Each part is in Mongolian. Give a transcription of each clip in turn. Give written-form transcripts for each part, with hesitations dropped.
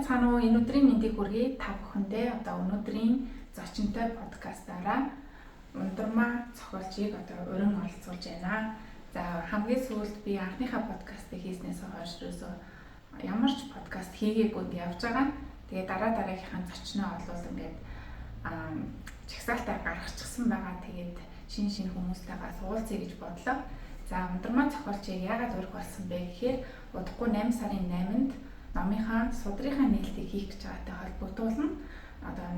байцгаана уу? Энэ өдрийн мэндийг хүргэе. Та бүхэндээ одоо өнөөдрийн зочинтой подкастаараа Ундрмаа зохиолчийг одоо уран оролцуулж байна. За, хамгийн сүүлд би анхныхаа подкастыг хийснээс хойш ерөөсөө ямар ч подкаст хийгээгүй явж байгаа. Тэгээ дараа дараагийнхаа зочноо олвол ингээд чагсаалтаа гаргачихсан байгаа. Тэгээд шинэ шинэ хүмүүстэйгээ суулцъя гэж бодлоо. За, Ундрмаа зохиолчийг яагаад урих болсон бэ гэхээр удахгүй 8 сарын 8-нд номынхаа судрынхаа нээлтийг хийх гэж байгаатай холбогдуулна. Одоо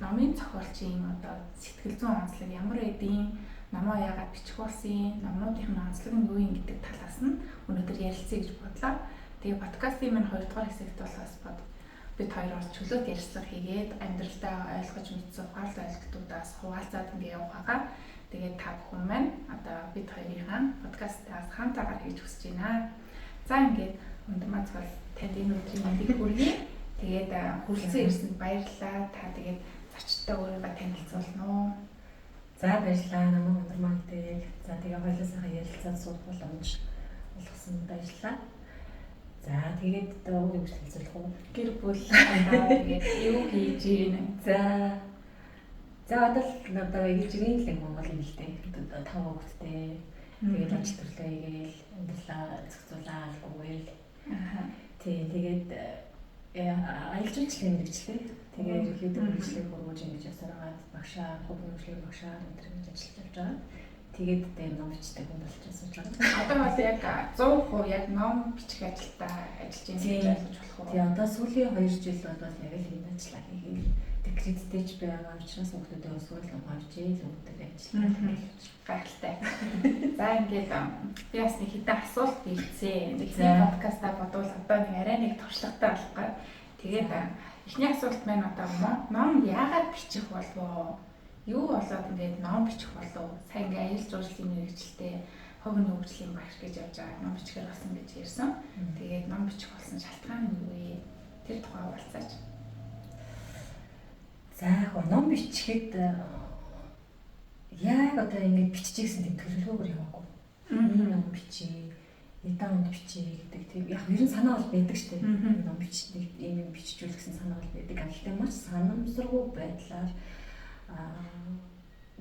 номын зохиолчийн одоо сэтгэл зүйн онцлог ямар байдгийг, номоо яагаад бичих болсон, номнуудын онцлог нь юу юм гэдэг талаас нь өнөөдөр ярилцъя гэж бодлоо. Тэгээ подкастын минь 2 дугаар хэсэгт бол бас бид хоёр бас чөлөөт ярилцлага хийгээд амьдралдаа ойлгож мэдсэн ухаалаг ойлголтуудаас хуваалцаад ингээ явах байгаа. Тэгээд та бүхэн маань одоо бид хоёрынхаа подкастаас хамтаагаар хийж хүсэж байна. За, ингээд Ундрмаа зохиол танд энэ өдрийн мэндийг хүргэе. Тэгээд хүрэлцэн ирсэнд баярлалаа. Та тэгээд зочдтой өөрийгөө танилцуулна уу? За, баярлалаа. Намайг Ундрмаа гэдэг. За, тэгээ хоёулаа сайхан ярилцаад суух боломж олгосонд баярлалаа. За, тэгээд одоо юу гэж танилцуулах уу? Гэр бүл одоо тэгээд юу хийж ийн? За, одоо л одоо эгэл жирийн л Монгол юм л дээ. 5 хүүхэдтэй. Тэгээд ажил төрлөө хийгээл амьдралаа зохицуулаад гүйл. Тий, тэгээд аялал жуулчлалын мэргэжлээ. Тэгээ ерөнхийдөө мэргэжлийг хөрвүүлж ингэж явсараад багшаа, хувь мэргэжлийн багшаа энэ гэж ажиллаж явж байгаа. Тэгээд одоо юм ном бичдэг хүн болж сууж байгаа. Одоо бол яг 100% яг ном бичих ажилдаа ажиллаж байна гэж ойлгож болох уу? Тий, одоо сүүлийн 2 жил бол яг л энэ ажлаа хийгээл декреттэй ч байгаа учраас хүүхдүүдээ өсвөл ном авчээ л өгдөг ажиллаа. Гайхалтай. За, ингээд би бас нэг хэдэн асуулт бэлдсэн. Эхний подкастаа бодвол одоо нэг арай нэг туршлагатай болох гай. Тэгээд эхний асуулт маань одоо ном яагаад бичих болов? Юу болоод ингээд ном бичих болов? Сайн ингээд аялал жуулчлалын мэргэжилтэй, хувь хөгжлийн багш гэж явж байгаа, ном бичихээр болсон гэж ярьсан. Тэгээд ном бичих болсон шалтгаан нь юу вэ? Тэр тухай уулзаач. За, яг ном бичихэд яг одоо ингэж биччихсэн тийм төлөвлөгөөгөр яваагүй. Ийм ном бичиж, эдэн онд бичиж гэдэг тийм яг ер нь санаа бол байдаг шүү дээ. Ном бичдэг, ийм юм биччихүүл гэсэн санаа бол байдаг. Гэхдээ маш санамсаргүй байдлаар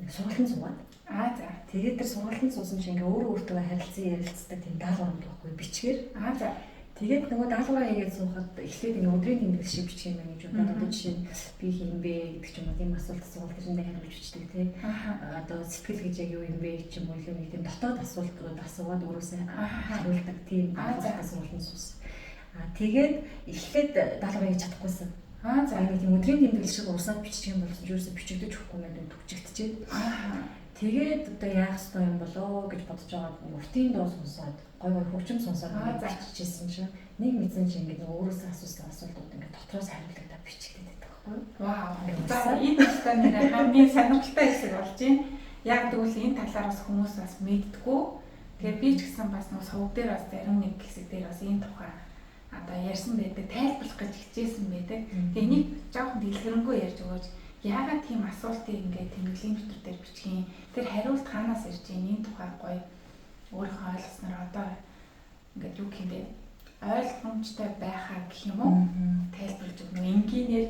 нэг сургалтанд суугаад. Аа, за. Тэгээд тэр сургалтанд суусан чинь ингээ өөрөө өөртөө харилцан ярилцдаг тийм даалгавар байхгүй бичгээр. Аа, за. Тэгээд нөгөө даалгавраа хийгээд суухад эхлээд ингээ өдрийн тэмдэглэл шиг бичих юм байна гэж бодоод, одоо жишээ нь би хийм бэ гэдэг ч юм уу, тийм асуулт асуувал тэрэндээ хариулж бичдэг тий. Одоо сэтгэл гэж яг юу юм бэ ч юм уу, илүү нэг тийм дотоод асуултууд асуугаад өөрөөсөө хариулдаг тийм даалгавраа сургалтанд суусан. Аа, тэгээд эхлээд даалгавраа хийж чадахгүйсэн. Аа, за. Нэг тийм өдрийн тэмдэглэл шиг урсаад бичих юм болсон ч ерөөсөө бичигдэж өгөхгүй юм төвчөгдөжээ. Тэгээд одоо яах ёстой юм болоо гэж бодож байгаад нэг уртын дуу сонсоод, гой гой хөгжим сонсоод биччихсэн чинь нэг мэдсэн чинь ингээд өөрөөсөө асуусан асуултууд ингээд дотроос хариулагдаад бичигдээд байдаг байхгүй юу? Вау. За, энэ ихтэй нэр хамгийн сонирхолтой хэсэг болж байна. Яг тэгвэл энэ талаар бас хүмүүс бас мэддэггүй. Тэгээд би ч гэсэн бас нэг сувг дээр бас зарим нэг хэсэг дээр бас энэ тухай одоо ярьсан байдаг, тайлбарлах гэж хичээсэн байдаг. Тэгээ энийг жоохон дэлгэрэнгүй ярьж өгөөч. Яагаад тийм асуултыг ингээд тэмдэглэлийн битэр дээр бичих юм? Тэр хариулт хаанаас ирж байна? Энэ тухай гоё өөрийнхөө ойлгосноор одоо ингээд юу гэх юм бэ? Ойлгомжтой байхаа гэх юм уу? Тайлбарлаж өгнө энгийнээр.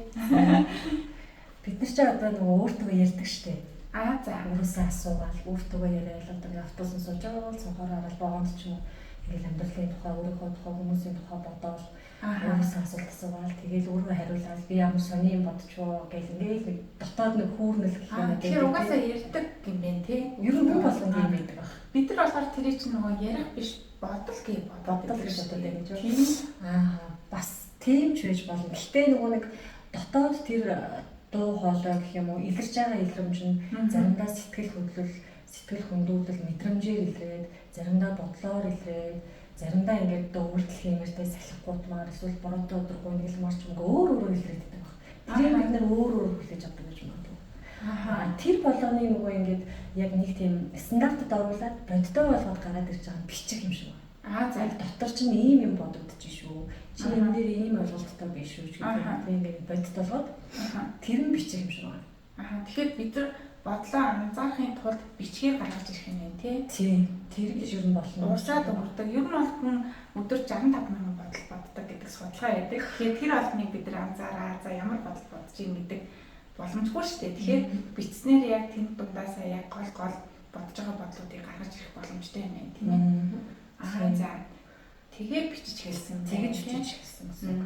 Бид нар ч одоо нөгөө өөртөө ярьдаг штеп. Аа, за. Өөрөөсөө асуугаал, өөртөө яриад одоо ингээд автобусанд сууж байгаа бол цонхоор хараад вагонд ч юм уу ингээд амьдралын тухай, өөрийнхөө тухай, хүмүүсийн тухай бодоол, өөрөөсөө асуулт асуугаал, тэгээл өөрөө хариулаад би ямар сони юм бодчихоо гэл ингээл нэг дотоод нэг хүүрнэл гэх юм. Тэгэхээр угаасаа ярьдаг юм байна тий. Ер нь бүх болгонд юм байдаг баг. Бид нар болохоор тэрий чинь нөгөө ярих биш, бодол гэ бодол гэж бодод байх гэж. Аа, бас тийм ч байж болно. Гэтэ нөгөө нэг дотоод тэр дуу хоолой гэх юм уу, илэрч байгаа илрэмж нь заримдаа сэтгэл хөдлөл, сэтгэл хөндүүлэл мэдрэмжээр илрээд, заримдаа бодлоор илрээд, заримдаа ингээд үйлдэл хиймэртэй салхиггуутмаар эсвэл бороотой өдөр гуйнгалмаар ч юм уу өөр өөрөөр илрээд байдаг баг. Тэрийг бид нэр өөр өөр хүлээж авдаг гэж магадгүй. Аа. Тэр болгоны нөгөө ингээд яг нэг тийм стандартад оруулаад бодтой болгоод гараад ирж байгаа нь бичих юм шиг байна. Аа, за. Дотор чинь ийм юм бодогдож шүү. Чи энэ дээр ийм ойлголттой биш шүү ч гэдэг тийм ингээд бодит болгоод тэр нь бичих юм шиг байна. Аа. Тэгэхээр бид нар бодлоо анзаарахын тулд бичгээр гаргаж ирэх юм байна тий. Тийм. Тэр гэж ер нь болно. Уусаад өнгөрдөг. Ер нь бол хүн өдөр 65,000 бодол боддог гэдэг судалгаа байдаг. Тэгэхээр тэр болгоныг бид нар анзаараа за ямар бодол бодож ийн гэдэг боломжгүй шүү дээ. Тэгэхээр бичснээр яг тэнд дундаасаа яг гол гол бодож байгаа бодлуудыг гаргаж ирэх боломжтой юм байна тийм ээ. Аа за. Тэгээ бичиж хэлсэн. Тэгэж бичиж хэлсэн гэсэн.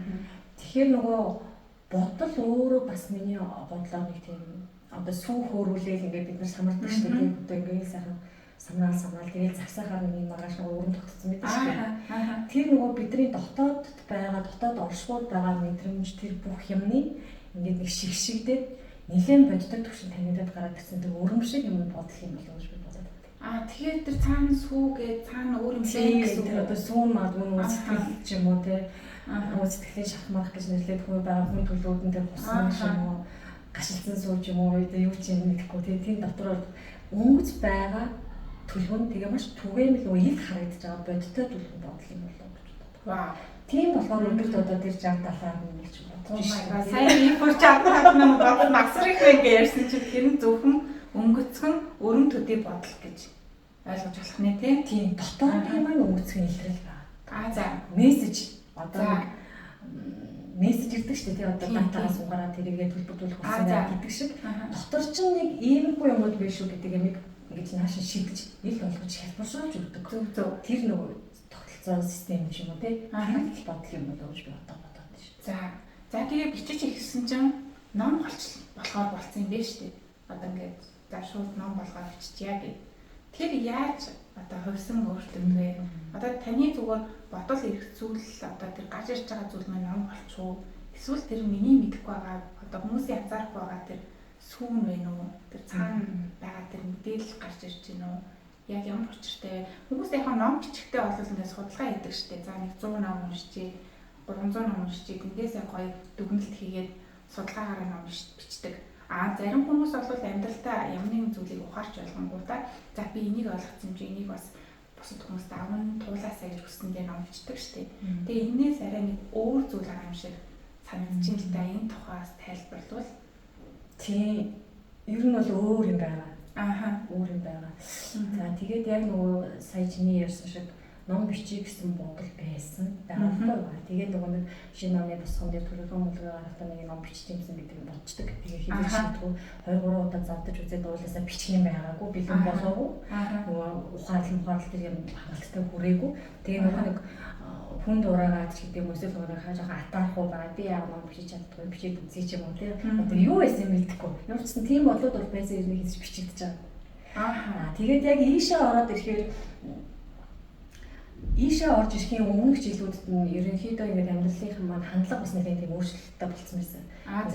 Тэгэхээр нөгөө бодол өөрөө бас миний бодлоо нэг тийм одоо сүү хөөрүүлээл ингээд бид нар самардаг шүү дээ. Одоо ингээд сайхан самраал самраал тэгэл завсаахаар нэг маргааш нөгөө өрөм тогтсон байдаг шүү дээ. Тэр нөгөө бидний дотоодд байгаа, дотоод оршихуйд байгаа мэдрэмж тэр бүх юмны ингээд нэг шигшигдээд нэлээд боддог төвшин танигдаад гараад ирсэн тэр өрөм шиг юм бодол юм болов уу гэж би бодоод байна. Аа тэгэхээр тэр цаана сүү гэж цаана өөр юм лээ гэсэн тэр одоо сүүн магадгүй нөгөө сэтгэл ч юм уу те нөгөө сэтгэлийн шахмарх гэж нэрлэдэг хүн байгаа хүн төлөвүүд нь тэр хусан юм уу гашилсан сүү ч юм уу юу ч юм мэдэхгүй те тийм дотор өнгөц байгаа төлөв нь тэгээ маш түгээмэл нөгөө ил харагдаж байгаа бодиттой төлөв бодол юм болов гэж боддог. Вау. Тийм болохоор өдөрт одоо тэр 60 70-аар нь гэж бодож байна. Сайн ийм бүр 60 70 бодол масар их байх гэж ярьсан чинь тэр нь зөвхөн өнгөцгөн өрөм төдий бодол гэж ойлгож болох нэ тий. Тийм. Дотоодын маань өнгөцгөн илрэл байна. Аа за. Мессеж одоо нэг мессеж ирдэг шүү дээ тий. Одоо датагаас угаараа тэрийгээ төлбөрдүүлэх болсон гэдэг шиг дотор чинь нэг иймэрхүү юмуд биш үү гэдэг юмыг ингэж нааш шидэж ил болгож хялбаршуулж өгдөг. Зөв зөв. Тэр нөгөө тогтолцоо систем ч юм уу тий. Тэр л бодол юм болов гэж би одоо бодоод байна шүү. За. За тэгээ бичиж эхэлсэн чинь ном болохоор болсон юм байна шүү дээ. Одоо ингээд за шууд ном болгоод биччихье гэх. Тэр яаж одоо хувьсан өөрчлөгдөх вэ? Одоо таны зүгээр бодол эргэцүүл одоо тэр гарч ирж байгаа зүйл маань ном болчих уу? Эсвэл тэр миний мэдэхгүй байгаа одоо хүмүүсийн анзаарахгүй байгаа тэр сүүн байна уу? Тэр цаана байгаа тэр мэдээлэл гарч ирж байна уу? Яг ямар учиртай вэ? Хүмүүс яг ном бичихтэй бол ингээд судалгаа хийдэг штэ. За нэг 100 ном уншчихъя, 300 ном уншчихъя. Тэндээсээ гоё дүгнэлт хийгээд судалгаагаараа ном бичдэг. А зарим хүмүүс бол амьдралдаа ямар нэгэн зүйлийг ухаарч ойлгонгуудаа за би энийг ойлгоцсон чи энийг бас бусад хүмүүст даван туулаасаа гэж хүссэндээ ном бичдэг штэ. Тэгээ энээс арай нэг өөр зүйл байгаа юм шиг санагдчихээн л да. Энэ тухаас тайлбарлавал тийм ер нь бол өөр юм байгаа. Ааха, өөр юм байгаа. За тэгээд яг нөгөө сая чиний ярьсан шиг ном бичиж гэсэн бодол байсан. Байгаагүй. Тэгээд нөгөө нэг шинэ номны босгон дээр төрөлхөн мөлгөө гарахтаа нэг ном бичиж юмсан гэдэг нь бодчихдаг. Тэгээд хэзээ шийдвүү 2 3 удаа завдаж үзээд уулаасаа бичих юм байгаагүй, бэлэн болоогүй. Нөгөө ухаарлал мухаарлал тэр юм хангалттай хүрээгүй. Тэгээд нөгөө нэг хүнд ураагаад ч гэдэг юм эсвэл нөгөө жоохон атаархуу байгаа. Би яг ном бичиж чаддгүй, бичээд үзье ч юм уу тий. Одоо юу байсан мэдэхгүй. Ямар ч гэсэн тийм бодлууд бол байсан юм хийж бичигдэж байгаа. Аа. Тэгээд яг ийшээ ороод ирэхээр ийшээ орж ирэхийн өмнөх жилүүдэд нь ерөнхийдөө ингээд амьдралынх маань хандлага бас нэг тийм өөрчлөлттэй болсон байсан.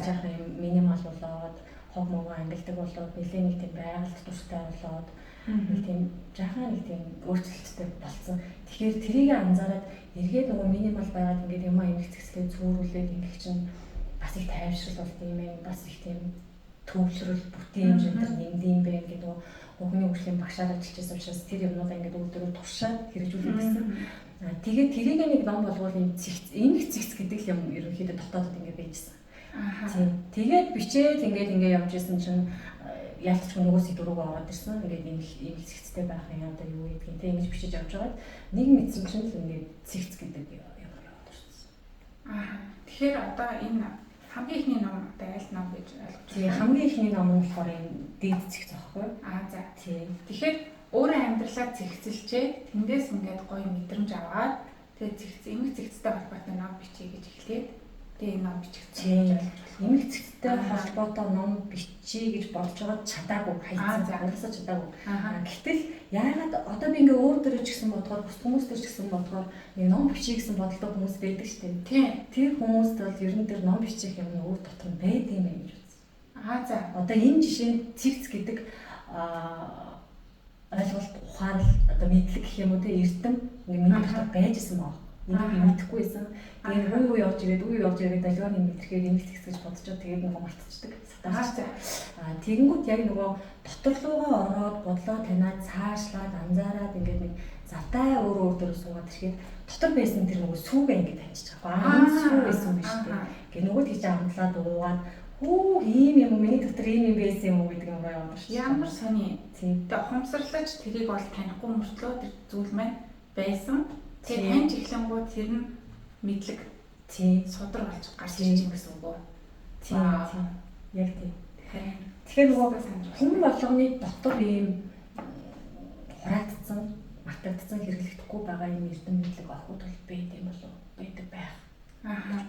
Жаахан юм минимал болоод, хог могоо ангилдаг болоод, нэлээ нэг тийм байгальд дуртай болоод нэг тийм жаахан нэг тийм өөрчлөлттэй болсон. Тэгэхээр тэрийг анзаараад эргээд нөгөө минимал байгаад ингээд юм аа эмх зэгслээ цөөрүүлээд ингэх чинь бас их тайвшрал болд юм байна. Бас их тийм төвлөрөл бүтээмж энэ төр нэмдэм байх гэдэг нөгөө хөгний хөгжлийн багшаар ажиллаж байсан учраас тэр юмнуудаа ингээд өвдөрөө туршаад хэрэгжүүлэх гэсэн. Тэгээд тэрийг нэг ном болгоул юм цэгц, эмх цэгц гэдэг юм ерөнхийдөө дотоодод ингээд байжсэн. Тийм. Тэгээд бичээл ингээд ингээд явж исэн чинь ялцч нөгөө сэдв рүү ороод ирсэн. Ингээд эмх цэгцтэй байх юм одоо юу гэдгийг тэг ингэж бичиж явж байгаад нэг мэдсэн чинь л ингээд цэгц гэдэг юм яваад ирсэн. Аа. Тэгэхээр одоо энэ хамгийн эхний ном одоо аль ном гэж ойлгож байна? Тийм, хамгийн эхний ном нь болохоор энэ дээд цэгц аахгүй юу? Аа за. Тийм. Тэгэхээр өөрөө амьдралаа зэгцэлжээ. Тэндээс ингээд гоё мэдрэмж аваад тэгээд зэгц эмх зэгцтэй холбоотой ном бичье гэж эхлээд тэгээд энэ ном бичигдсэн гэж ойлгож байна. Эмх зэгцтэй холбоотой ном бичье гэж бодож байгаа чадаагүй, хайцсан, угаасаа чадаагүй. Гэтэл яагаад одоо би ингээ өөр дөрөж гэсэн бодохоор бус хүмүүс төр ч гэсэн бодохоор нэг ном бичье гэсэн бодолтой хүмүүс байдаг шүү дээ. Тийм. Тэр хүмүүст бол ер нь тэр ном бичих юм нь өөр дотор байд юм байна гэж үзсэн. Аа за. Одоо энэ жишээ нь цэгц гэдэг ойлголт, ухаанал, одоо мэдлэг гэх юм уу те эрдэм ингээ миний дотор байж исэн баг. Энийг би мэдэхгүй байсан. Тэгээд үе үе явж ирээд үе явж ирээд долгионы мэдрэхээр эмх цэгц гэж бодчоод тэгээд нөгөө мартчихдаг. Сатаарчдаг. Аа тэгэнгүүт яг нөгөө дотор руугаа ороод бодлоо таниад цаашлаад анзаараад ингээд нэг завтай өөр өөр дөр суугаад ирэхэд дотор байсан тэр нөгөө сүүгээ ингээд таньчих байгаа. Аа энэ сүү байсан биш үү? Гэ нөгөө тийч амтлаад уугаад Хүү ийм юм уу, миний дотор ийм юм байсан юм уу гэдэг юм руу яваад шүү. Ямар сони. Тэгээ ухамсарлаж тэрийг бол танихгүй мөртлөө тэр зүйл маань байсан. Тэгээ таньж эхлэнгууд тэр нь мэдлэг. Тийм. Судар болж гарч ирж юм гэсэн үг үү? Тийм. Яг тийм. Тэгэхээр нөгөө хүн болгоны дотор ийм хураагдсан, мартагдсан, хэрэглэгдэхгүй байгаа ийм эрдэм мэдлэг охид бол байд юм болов байдаг байх. Аа.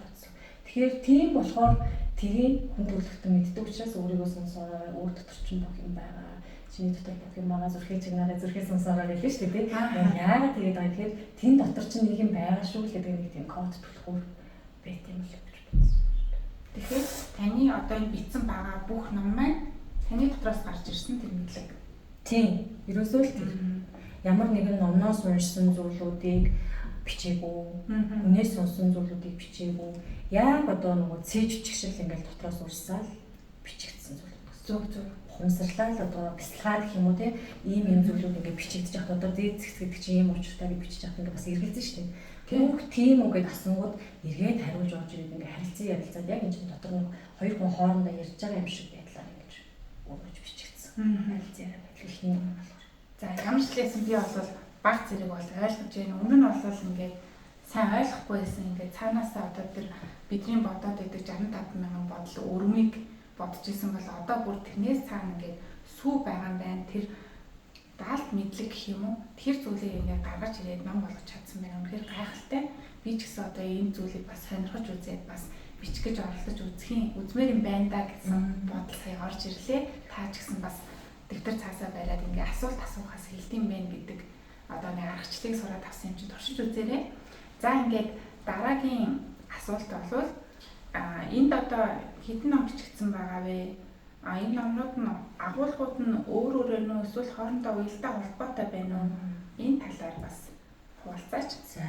Тэгэхээр тийм болохоор тэрийг хүн төрөлхтөн мэддэг учраас өөрийгөө сонсороо, өөр дотор чинь бүх юм байгаа. Чиний дотор бүх юм байгаа, зүрхээ чигнаараа, зүрхээ сонсороо гэлээ шүү дээ. Яагаад тэгээд байгаа юм тэгэхээр тэн дотор чинь нэг юм байгаа шүү л гэдэг нэг тийм код түлхүүр байт юм л гэж бодсон. Тэгэхээр таны одоо энэ бичсэн байгаа бүх ном маань таны дотроос гарч ирсэн тэр мэдлэг. Тийм. Ерөөсөө л тэр. Ямар нэгэн номноос уншсан зүйлүүдийг бичээгүй, хүнээс сонсон зүйлүүдийг бичээгүй. Яг одоо нөгөө цээж бичих шиг л ингээл дотроос урсаал бичигдсэн зүйлүүд. Зөв зөв. Ухамсарлаа л одоо бясалгаа гэх юм уу те ийм юм зүйлүүд ингээд бичигдэж явахад одоо дээд зэгц гэдэг чинь ийм учиртай гэж бичиж явахад ингээд бас эргэлзэн шүү дээ. Түүх тийм үү гэд асуунгууд эргээд хариулж орж ирээд ингээд харилцан ярилцаад яг энэ чинь дотор нэг хоёр хүн хоорондоо ярьж байгаа юм шиг байдлаар ингэж өргөж бичигдсэн. Харилцан яриа байдал ихний юм болохоор. За ямар ч лээсэн би бол баг зэрэг бол ойлгож байна. Өмнө нь бол ингээд сайн ойлгохгүй байсан. Ингээд цаанаасаа одоо тэр бидний бодоод байдаг 65 мянган бодол өрмийг бодож исэн бол одоо бүр тэрнээс цаана ингээд сүү байгаа юм байна. Тэр даалт мэдлэг гэх юм уу? Тэр зүйлийг ингээд гаргаж ирээд ном болгож чадсан байна. Үнэхээр гайхалтай. Би ч гэсэн одоо ийм зүйлийг бас сонирхож үзээд бас бичих гэж оролдож үзхийн үзмээр юм байна да гэсэн бодол сая орж ирлээ. Та ч гэсэн бас дэвтэр цаасаа бариад ингээд асуулт асуухаас хэлдэм байх гэдэг одоо нэг аргачлалыг сураад авсан юм чинь туршиж үзээрэй. За ингээд дараагийн асуулт бол энд одоо хэдэн ном бичигдсэн байгаа вэ? Энэ номнууд нь агуулгууд нь өөр өөрөөр нь эсвэл хоорондоо уялдаа холбоотой байна уу? Энэ талаар бас хуваалцаач. За.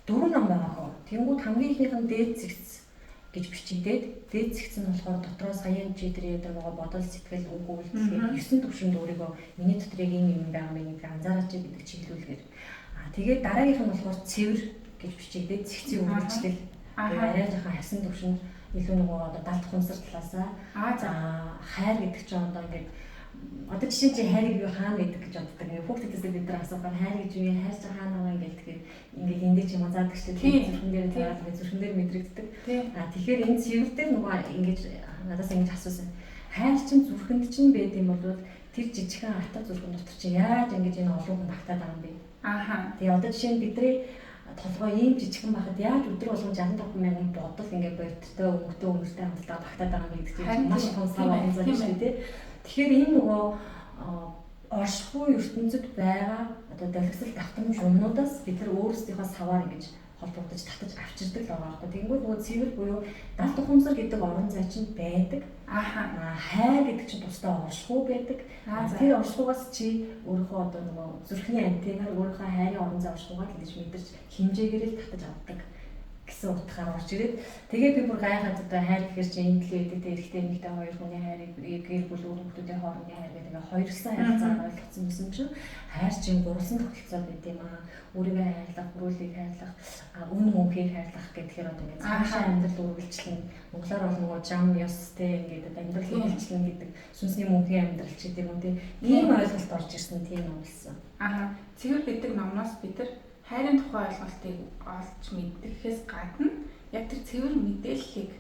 4 ном байгаа хөө. Тэнгүүд хамгийн ихнийх нь дээд зэгц гэж бичигдээд дээд зэгц нь болохоор дотроо саяын чи тэр одоо нөгөө бодол сэтгэл үг үйлдэл 9 төвшөнд өөрийгөө миний дотор яг ийм юм байгаа мэн гэдгийг анзаараач гэдэг чиглүүлгээр. Тэгээд дараагийнх нь болохоор цэвэр гэж бичигдээд зэгцийн үргэлжлэл. Тэгээд арай жоохон хасан төвшөнд илүү нөгөө одоо далд ухамсар талаасаа хайр гэдэг чинь одоо ингээд одоо жишээ чи хайрыг юу хаана гэдэг гэж боддог. Ингээд хүүхдүүдээс бид нар асуухаар хайр гэж юу юм, хайр чи хаана байгаа ингээд тэгэхээр ингээд эндээ ч юм уу заадаг шүү дээ. Зүрхэн дээр заадаг, зүрхэн дээр мэдрэгддэг. Тэгэхээр энэ цэвэр дээр нөгөө ингээд надаас ингэж асуусан. Хайр чинь зүрхэнд чинь байд юм бол тэр жижигхэн ата зүрхэн дотор чи яаж ингэж энэ олон хүн багтаад байгаа юм бэ? Ааха. Тэгээ одоо жишээ нь бидний толгой ийм жижигхэн байхад яаж өдөр болгон 65 мянган бодол ингээд бодиттой өнгөтэй өнгөртэй хамтдаа багтаад байгаа юм гэдэг чинь маш том сав олон зүйл шүү дээ. Тэгэхээр энэ нөгөө оршихуй ертөнцид байгаа одоо дэлгэцэл давтамж юмнуудаас бид нар өөрсдийнхөө саваар ингэж холбогдож татаж авчирдаг л байгаа байхгүй. Тэнгүүд нөгөө цэвэр буюу далд ухамсар гэдэг орон зай чинь байдаг. Ааха. Хайр гэдэг чинь тусдаа оршихуй байдаг. Тэр оршихугаас чи өөрийнхөө одоо нөгөө зүрхний антенаар өөрийнхөө хайрын орон зай оршихуйгаа л ингэж мэдэрч хэмжээгээр л татаж авдаг гэсэн утгаар орж ирээд тэгээ би бүр гайхаад одоо хайр гэхэр чи энэ төлөө гэдэг эрэгтэй эмэгтэй хоёр хүний хайрыг гэр бүл үр хүүхдүүдийн хоорондын хайр гэдэг ингээ хоёрлсан харилцааг ойлгоцсон байсан чинь хайр чинь гурвалсан тогтолцоо байд юм аа. Өөрийгөө хайрлах, хөрөөлийг хайрлах, үнэн мөнхийг хайрлах гэхээр одоо ингээ цаашаа амьдрал үргэлжлэн монголоор бол нөгөө жам ёс те ингээд амьдрал үргэлжлэн гэдэг сүнсний мөнхийн амьдрал ч гэдэг юм те ийм ойлголт орж ирсэн тийм юм болсон. Аа, цэвэр гэдэг номноос бид нар хайрын тухай ойлголтыг олж мэддэхээс гадна яг тэр цэвэр мэдээллийг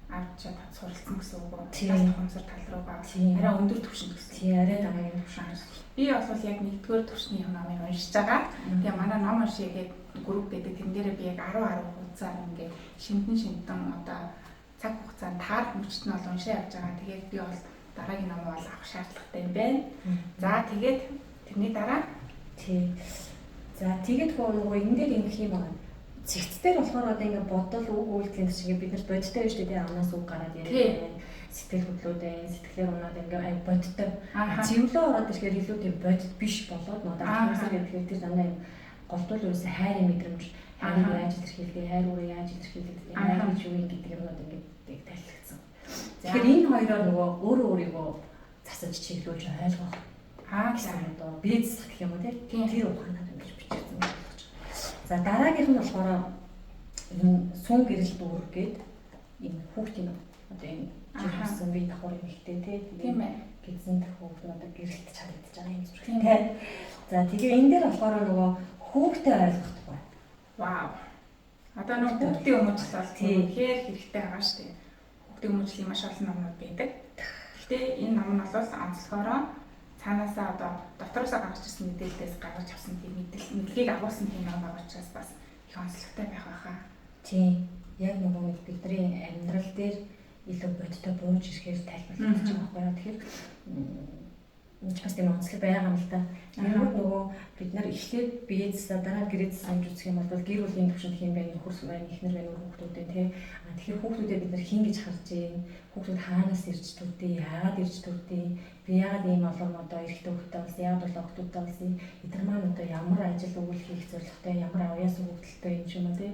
авч чадаад суралцсан гэсэн үг үү? Далд ухамсар тал руугаа арай өндөр түвшинд гэсэн. Тийм, арай дараагийн түвшин. Би бол яг нэгдүгээр түвшний номыг уншиж байгаа. Тэгээ манай ном уншия гэдэг групп байдаг. Тэрэн дээрээ би яг 10 10 хуудасаар ингээд шинтэн одоо цаг хугацаанд таарах мөчт нь бол уншаа явж байгаа. Тэгээд би бол дараагийн ном бол авах шаардлагатай юм байна. За тэгээд тэрний дараа тийм. За тэгээд хөө нөгөө энэ дээр ингэх юм байна. Цэгц дээр болохоор одоо ингээ бодол үг үйлдэл энэ чинь бид нарт бодиттой байж тээ амнаас үг гараад яриад байна. Сэтгэл хөдлүүд байна, сэтгэлээр унаад ингээ ай бодиттой. Цэвлөө ороод ирэхээр илүү тийм бодит биш болоод нөгөө ухамсар гэхээр тэр дандаа юм голдвол ерөөсөө хайрын мэдрэмж, хайрыг яаж илэрхийлэх, хайр үрээ яаж илэрхийлэх, хайр гэж юу юм гэдэг юмнууд ингээ тайлбарлагдсан. Тэгэхээр энэ хоёроор нөгөө өөрөө өөрийгөө засаж чиглүүлж ойлгох гэсэн одоо бизнес гэх юм уу тийм тэр ухаанаар ингэж бичигдсэн болгож. За дараагийнх нь болохоор энэ сүүн гэрэл дүүр гээд энэ хүүхдийн Одоо энэ жирэмсэн бие давхар эмэгтэй тий. Тийм ээ. Гизэн хүүхд одоо гэрэлт чадагдаж байгаа юм зүрхтэй. За тэгээ энэ дээр болохоор нөгөө хүүхдээ ойлгох тухай. Вау. Одоо нөгөө хүүхдийн хүмүүжил бол тэгэхээр хэрэгтэй байгаа шүү дээ. Хүүхдийн хүмүүжлийн маш олон номнууд байдаг. Гэхдээ энэ ном нь бол онцлогоороо цаанаасаа одоо дотроосоо гарч ирсэн мэдээллээс гаргаж авсан тийм мэдлэгийг агуулсан тийм ном байгаа учраас бас их онцлогтой байх байхаа. Тийм. Яг нөгөө бидний амьдрал дээр илүү бодтой бууж ирэхээр тайлбарлаж байгаа байхгүй юу. Тэгэхээр энэ ч бас тийм онцлог байгаа юм л да. Тэгвэл нөгөө бид нар эхлээд бие засаа дараа гэрээ засаа гэж үзэх юм бол гэр бүлийн түвшинд хэн байна, нөхөр байна, эхнэр байна, хүүхдүүд байна тий. Тэгэхээр хүүхдүүдэд бид нар хэн гэж харж байна, хүүхдүүд хаанаас ирж төрдөө, яагаад ирж төрдөө, би яагаад ийм олон одоо эрэгтэй хүүхдтэй болсон, яагаад олон хүүхдтэй болсон, эдгээр маань одоо ямар ажил үйл хийх зорилготой, ямар авьяас өгөгдөлтэй юм ч юм уу тий.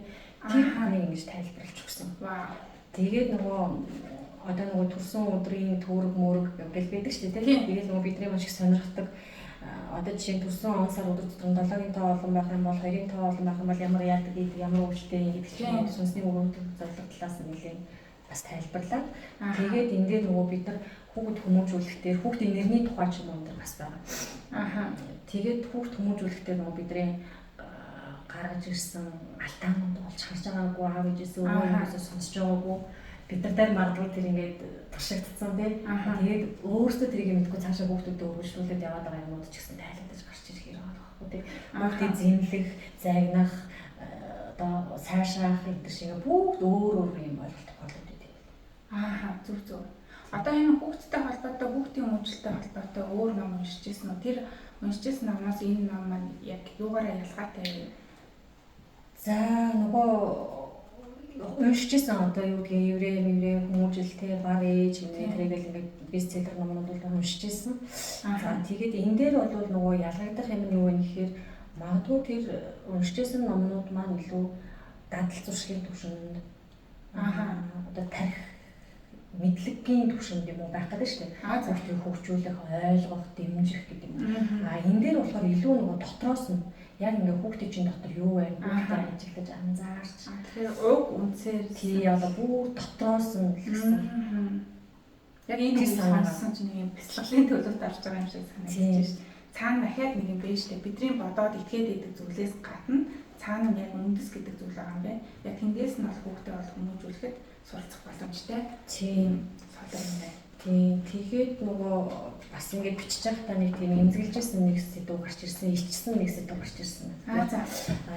Тэр бүхнийг ингэж тайлбарлаж өгсөн. Вау. Тэгээд нөгөө одоо нөгөө төрсөн өдрийн төөрөг мөрөг гэл байдаг шүү дээ тийм. Тэгээд нөгөө бидний маш их сонирхдаг одоо жишээ нь төрсөн он сар өдөр тутам 7-гийн тоо олон байх юм бол 2-ын тоо олон байх юм бол ямар яадаг гэдэг ямар өвчтэй гэдэг чинь сүнсний өгөгдөл зорилго талаас нь нэлээд бас тайлбарлаад. Тэгээд энэ дээр нөгөө бид нар хүүхэд хүмүүжүүлэхдээ хүүхдийн нэрний тухай ч юм уу энэ бас байгаа. Аха. Тэгээд хүүхд хүмүүжүүлэхдээ нөгөө бидний гаргаж ирсэн алтаанууд болж харж байгаагүй, аав ээжээс өөрөө юусоо сонсож байгаагүй. Бид нар дээр магадгүй тэр ингээд туршигдсан тий. Тэгээд өөрсдөө тэрийг мэдгүй цаашаа хүүхдүүдэд өргөжлүүлээд яваад байгаа юмнууд ч гэсэн тайлбарлаж гарч ирэхээр байгаа байхгүй тий. Хүүхдийг зэмлэх, загнах, одоо сайшаах энэ төр шиг бүгд өөр өөр юм ойлголт болоод идэв. Аа зүг зүг. Одоо энэ хүүхдтэй холбоотой, хүүхдийн хүмүүжлэлтэй холбоотой өөр ном уншиж ирсэн үү? Тэр уншиж ирсэн номоос энэ ном маань яг юугаараа ялгаатай вэ? За нөгөө уншижсэн одоо юу гэдгийг еврей хүмүүжил те бар ээж хэмнээ тэргээл ингээд бестселлер номнууд бол уншижсэн. За тэгээд энэ дээр бол нөгөө ялгагдах юм нь юу вэ гэхээр магадгүй тэр уншижсэн номнууд маань илүү дадал зуршлын түвшинд одоо тарих мэдлэгийн түвшинд юм уу байх гэдэг шүү дээ. Хүүхдийг хөгжүүлэх, ойлгох, дэмжих гэдэг юм. А энэ дээр болохоор илүү нөгөө дотроос нь яг ингээ хүүхдийн чинь дотор юу байна, хүүхдээ ажиглаж анзаарч. Тэгэхээр уг үнцээр тий одоо бүр дотроос нь л гэсэн. Яг энэ сонссон чинь нэг юм бяцлаглалын төлөвт орж байгаа юм шиг санагдаж байна шүү дээ. Цаана дахиад нэг юм байна шүү дээ. Бидний бодоод итгээд идэг зүйлээс гадна цаана нь яг үндэс гэдэг зүйл байгаа юм байна. Яг тэндээс нь бол хүүхдээ бол хүмүүжүүлэхэд суралцах боломжтой. Тийм содор юм байна. Тийм тэгээд нөгөө бас ингээд бичиж байхдаа нэг тийм эмзэглэжсэн нэг сэдв гарч ирсэн, илчсэн нэг сэдв гарч ирсэн. Аа за.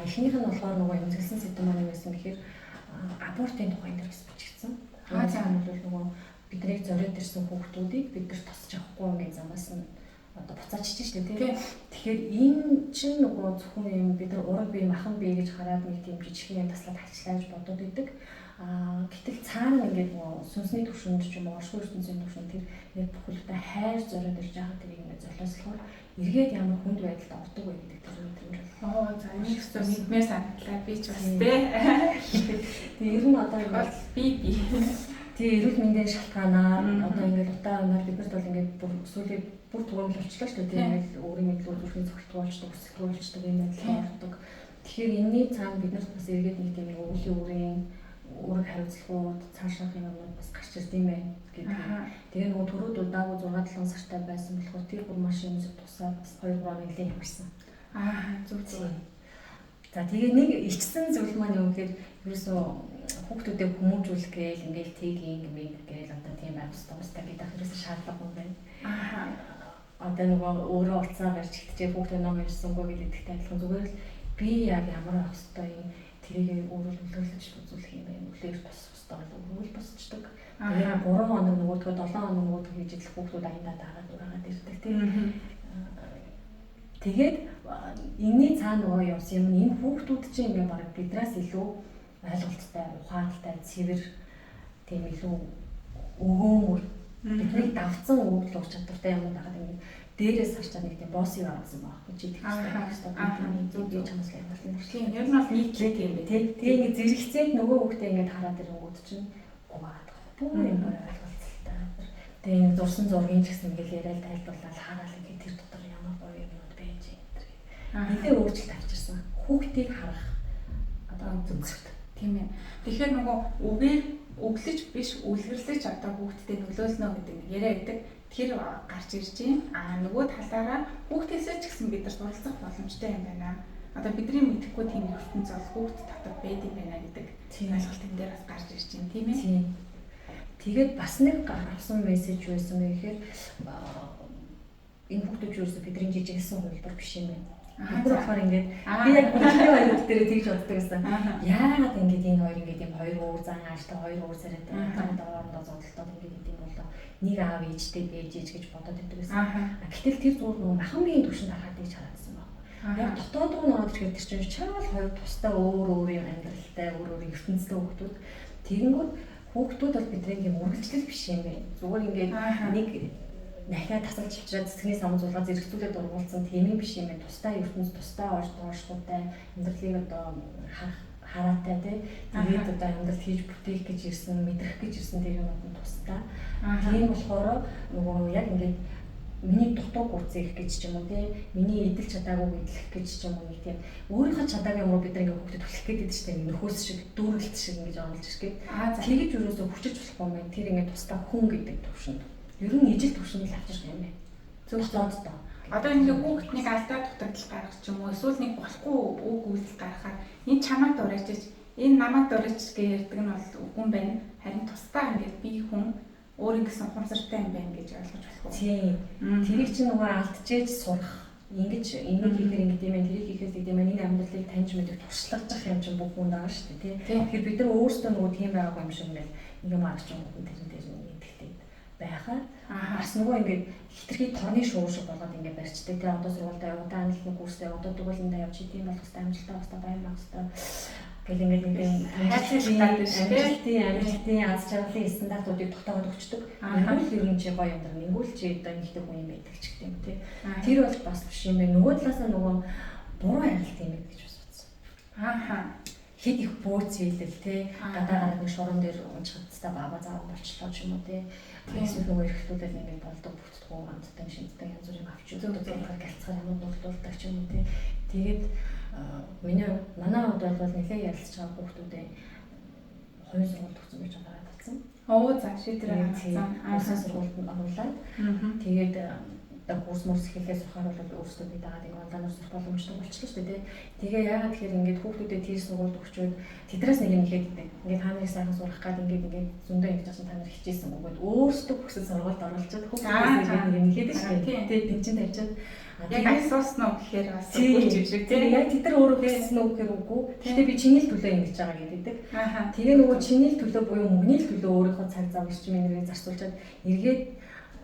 Эхнийх нь болохоор нөгөө эмзэглэсэн сэдв маань юу байсан гэхээр абортын тухай энэ бас бичигдсэн. Аа за. Нь бол нөгөө биднийг зориод ирсэн хүүхдүүдийг бид нар тосч авахгүй ингээд замаас нь одоо буцаачиж штэ тий. Тэгэхээр энэ чинь нөгөө зөвхөн юм бид нар ураг бие махан бие гэж хараад нэг тийм жижигхэн юм таслаад халчлаа гэж бодод идэг. Гэтэл цаана ингээд нөгөө сүнсний түвшинд ч юм уу оршихуй ертөнцийн түвшинд тэр яг бүхэлдээ хайр зориод ирж байгаа тэрийг ингээд золиослохоор эргээд ямар хүнд байдалд ордог вэ гэдэг тэр мэдрэмж бол. Оо за энэ өстө мэдмээр санагдлаа би ч бас тий. Тэгээ ер нь одоо ингээд би тий эрүүл мэндийн шалтгаанаар одоо ингээд утаа унаар бид нарт бол ингээд бүр сүүлийн бүр түгээмэл болчлоо шүү дээ тий. Ингээд өөрийн мэдлэг зүрхийн цогцолтгүй болчдөг, өсөлтгүй болчдөг юм байдлаар ордог. Тэгэхээр энэний цаана бид нарт бас эргээд нэг тийм өвлийн үрийн өөрөг хариуцлагууд цаашаах юмнууд бас гарч ирд юм байна гэдэг. Тэгээ нөгөө төрүүд удаагүй 6 7 сартай байсан болохоор тэр бүр маш юм зүг тусаад бас 2 3 нэлээд хямарсан. Аа зүг зүг. За тэгээ нэг ичсэн зүйл маань юу гэхээр ерөөсөө хүүхдүүдэд хүмүүжүүлэх гээл ингээл тийг ингэ гээл одоо тийм байх ёстой гэдэг ерөөсөө шаардлага юм байна. Аа одоо нөгөө өөрөө уцаа барьж итгэжээ хүүхдээ ном уншсангүй гэж идэхтэй адилхан зүгээр л би яг ямар байх ёстой юм тэрийг өөрөө нөлөөлөж үзүүлэх юм байна. Үлээр босох ёстой бол өөрөө босчдөг. Тэгээ 3 хоног нөгөөдгөө 7 хоног нөгөөдгөө хийж идэх хүүхдүүд аяндаа дагаад ураагаад ирдэг тийм. Тэгээд энэний цаана нөгөө явсан юм энэ хүүхдүүд чинь ингээ бараг биднээс илүү ойлголттой, ухаантай, цэвэр тийм илүү өгөөмөр биднийг давцсан өгөгдөл ур чадвартай юм дагаад ингээ дээрээс харчаад нэг тийм босс юм авсан байхгүй чи тэгэх ёстой гэдэг би чамаас амьдрал нь. Тийм ер нь бол нийтлэг юм бэ тий. Тэгээ ингээ зэрэгцээд нөгөө хүүхдээ ингээ хараад ирэнгүүт чинь гугаад бүх юм ойлголцолтой. Тэгээ ингээ зурсан зургийн ч гэсэн ингээ яриад тайлбарлаад хараал ингээ тэр дотор ямар гоё юмнууд байж юм тэр. Нэлээ өөрчлөлт авчирсан. Хүүхдийг харах одоо зөвхөн тийм ээ. Тэгэхээр нөгөө үгээр Өглөж биш үлгэрлэж одоо хүүхдэд нөлөөлнө гэдэг нэг яриа байдаг. Тэр гарч ирж байна. Аа нөгөө талаараа хүүхдээсээ ч гэсэн бид нар суралцах боломжтой юм байна. Одоо бидний мэдэхгүй тийм ертөнц бол хүүхд дотор байд юм байна гэдэг ойлголт энэ дээр бас гарч ирж байна, тийм ээ. Тийм. Тэгээд бас нэг авсан мессеж байсан бэ гэхээр энэ хүүхдүүд юусэн бидний жижигсэн хувилбар биш юм байна. Бид нар болохоор ингээд би яг бидний хоёр дээр тэгж боддог гэсэн. Яагаад ингээд энэ хоёр ингээд юм хоёр өөр зан ааштай, хоёр өөр царайтай, одоо хоорондоо зодтолтоод ингээд идэм болоо. Нэг аав ээжтэй байж ээж гэж бодоод байдаг гэсэн. Гэтэл тэр зүгээр нөгөө махан биеийн түвшинд харахад тэгж харагдсан байна. Яг дотоод руу ороод ирэхэд тэр чинь чаавал хоёр тусдаа өөр өөрийн амьдралтай, өөр өөрийн ертөнцтэй хүүхдүүд. Тэгэнгүүт хүүхдүүд бол бидний тийм үргэлжлэл биш юм байна. Зүгээр ингээд нэг нахиа тасалж авчираад цэцгний сам зулгаа зэрэгцүүлээд ургуулсан тийм юм биш юм байна. Тусдаа ертөнц, тусдаа орж доошгоотой амьдралыг одоо харах хараатай тий. Тэгээд одоо амьдрал хийж бүтээх гэж ирсэн, мэдрэх гэж ирсэн тэр юмуд нь тусдаа. Тийм болохоор нөгөө яг ингээд миний дутуу гүцэх гэж ч юм уу тий, миний эдэлж чадаагүй эдлэх гэж ч юм уу нэг тийм өөрийнхөө чадаагүй юм уу бид нар ингээ хүүхдэд түлхэх гээд байдаг шүү дээ. Нөхөөс шиг, дүүргэлт шиг ингэж оруулж ирэх гээд. Тэгэж юусоо хүчиж болохгүй юм байна. Тэр ингээ тусдаа хүн гэдэг төвшөнд. Ер нь ижил төвшөнд л авчирх юм байна. Зөв зооцтой. Одоо ингээ хүүхднийг алдаа дутагдал гаргах ч юм уу эсвэл нэг болохгүй үг үйлдэл гаргахаар энэ чамайг дуурайчиж, энэ намайг дуурайч гэж ярьдаг нь бол үгүй юм байна. Харин тусдаа ингээд би хүн өөр ингэсэн ухамсартай юм байна гэж ойлгож болох уу? Тийм. Тэрийг чинь нөгөө алдчихэж сурах. Ингэж энийг хийхээр ингэдэм юм, тэрийг хийхээр тэгдэм юм. Энэ амьдралыг таньж мэдэх туршлагажих юм чинь бүх хүнд байгаа шүү дээ, тий. Тэгэхээр бид нар өөрсдөө нөгөө тийм байгаагүй юм шиг ингээл юм аргач юм тэрэн дээр нэгтгэдэг байхаар бас нөгөө ингээд хитрхи торны шуу шиг болоод ингээд барьцдаг тий. Одоо сургуультай яваа, одоо англиний курсээ, одоо дугууландаа явж тийм болох хэвээр, амжилттай байх хэвээр, баян байх хэвээр гэл ингээд нэг юм амжилтын аз жаргалын стандартуудыг тогтоогод өгчдөг. Ингүүл ер нь чи гоё амьдрал, ингүүл чи одоо ингэдэг хүн юм байдаг ч гэдэг юм тий. Тэр бол бас биш юм байна. Нөгөө талаасаа нөгөө буруу харилт юм байна гэж бас бодсон. Ааха. Хэд их бөөц хийлэл тий. Гадаа гараад нэг шуран дээр унчихад баба заав болчлоо ч юм уу тий. Эсвэл нөгөө эрхлүүлэл ингээд болдог бүтдгүү амттай шинжтэй янз бүрийн авч үздэг галцгаар ямар бодлуулдаг ч юм уу тий. Тэгээд миний манай хувьд бол нэлээд ярилцж байгаа хүүхдүүдээ хувийн сургуульд өгсөн гэж гараад татсан. Оо за шийдвэр гаргасан. Улсын сургуульд оруулаад тэгээд одоо курс мөрс эхлэхээс сурахаар бол өөрсдөө би дагаад ингэ онлайнаар сурах боломжтой болчихлоо шүү дээ. Тэгээ яагаад тэгэхээр ингээд хүүхдүүдэд тэр сургуульд өгчөөд тэдрээс нэг юм ихэд гэдэг. Ингээд та нарыг сайхан сурах гад ингээд ингээд зөндөө ингэж асан та нар хичээсэн бөгөөд өөрсдөө хүссэн сургуульд оруулчихад хүүхдүүдээс ингээд нэг юм ихэд шүү дээ. Тэгээд тэн чинь тавьчихад яг асуусан уу гэхээр бас үгүй юм шиг тийм. Яг тэд нар өөрөө хүссэн үү гэхээр үгүй. Гэхдээ би чиний л төлөө ингэж байгаа гэдэг. Тэгээ нөгөө чиний л төлөө буюу мөнгөний л төлөө өөрийнхөө цаг зав эрчим энергийг зарцуулчаад эргээд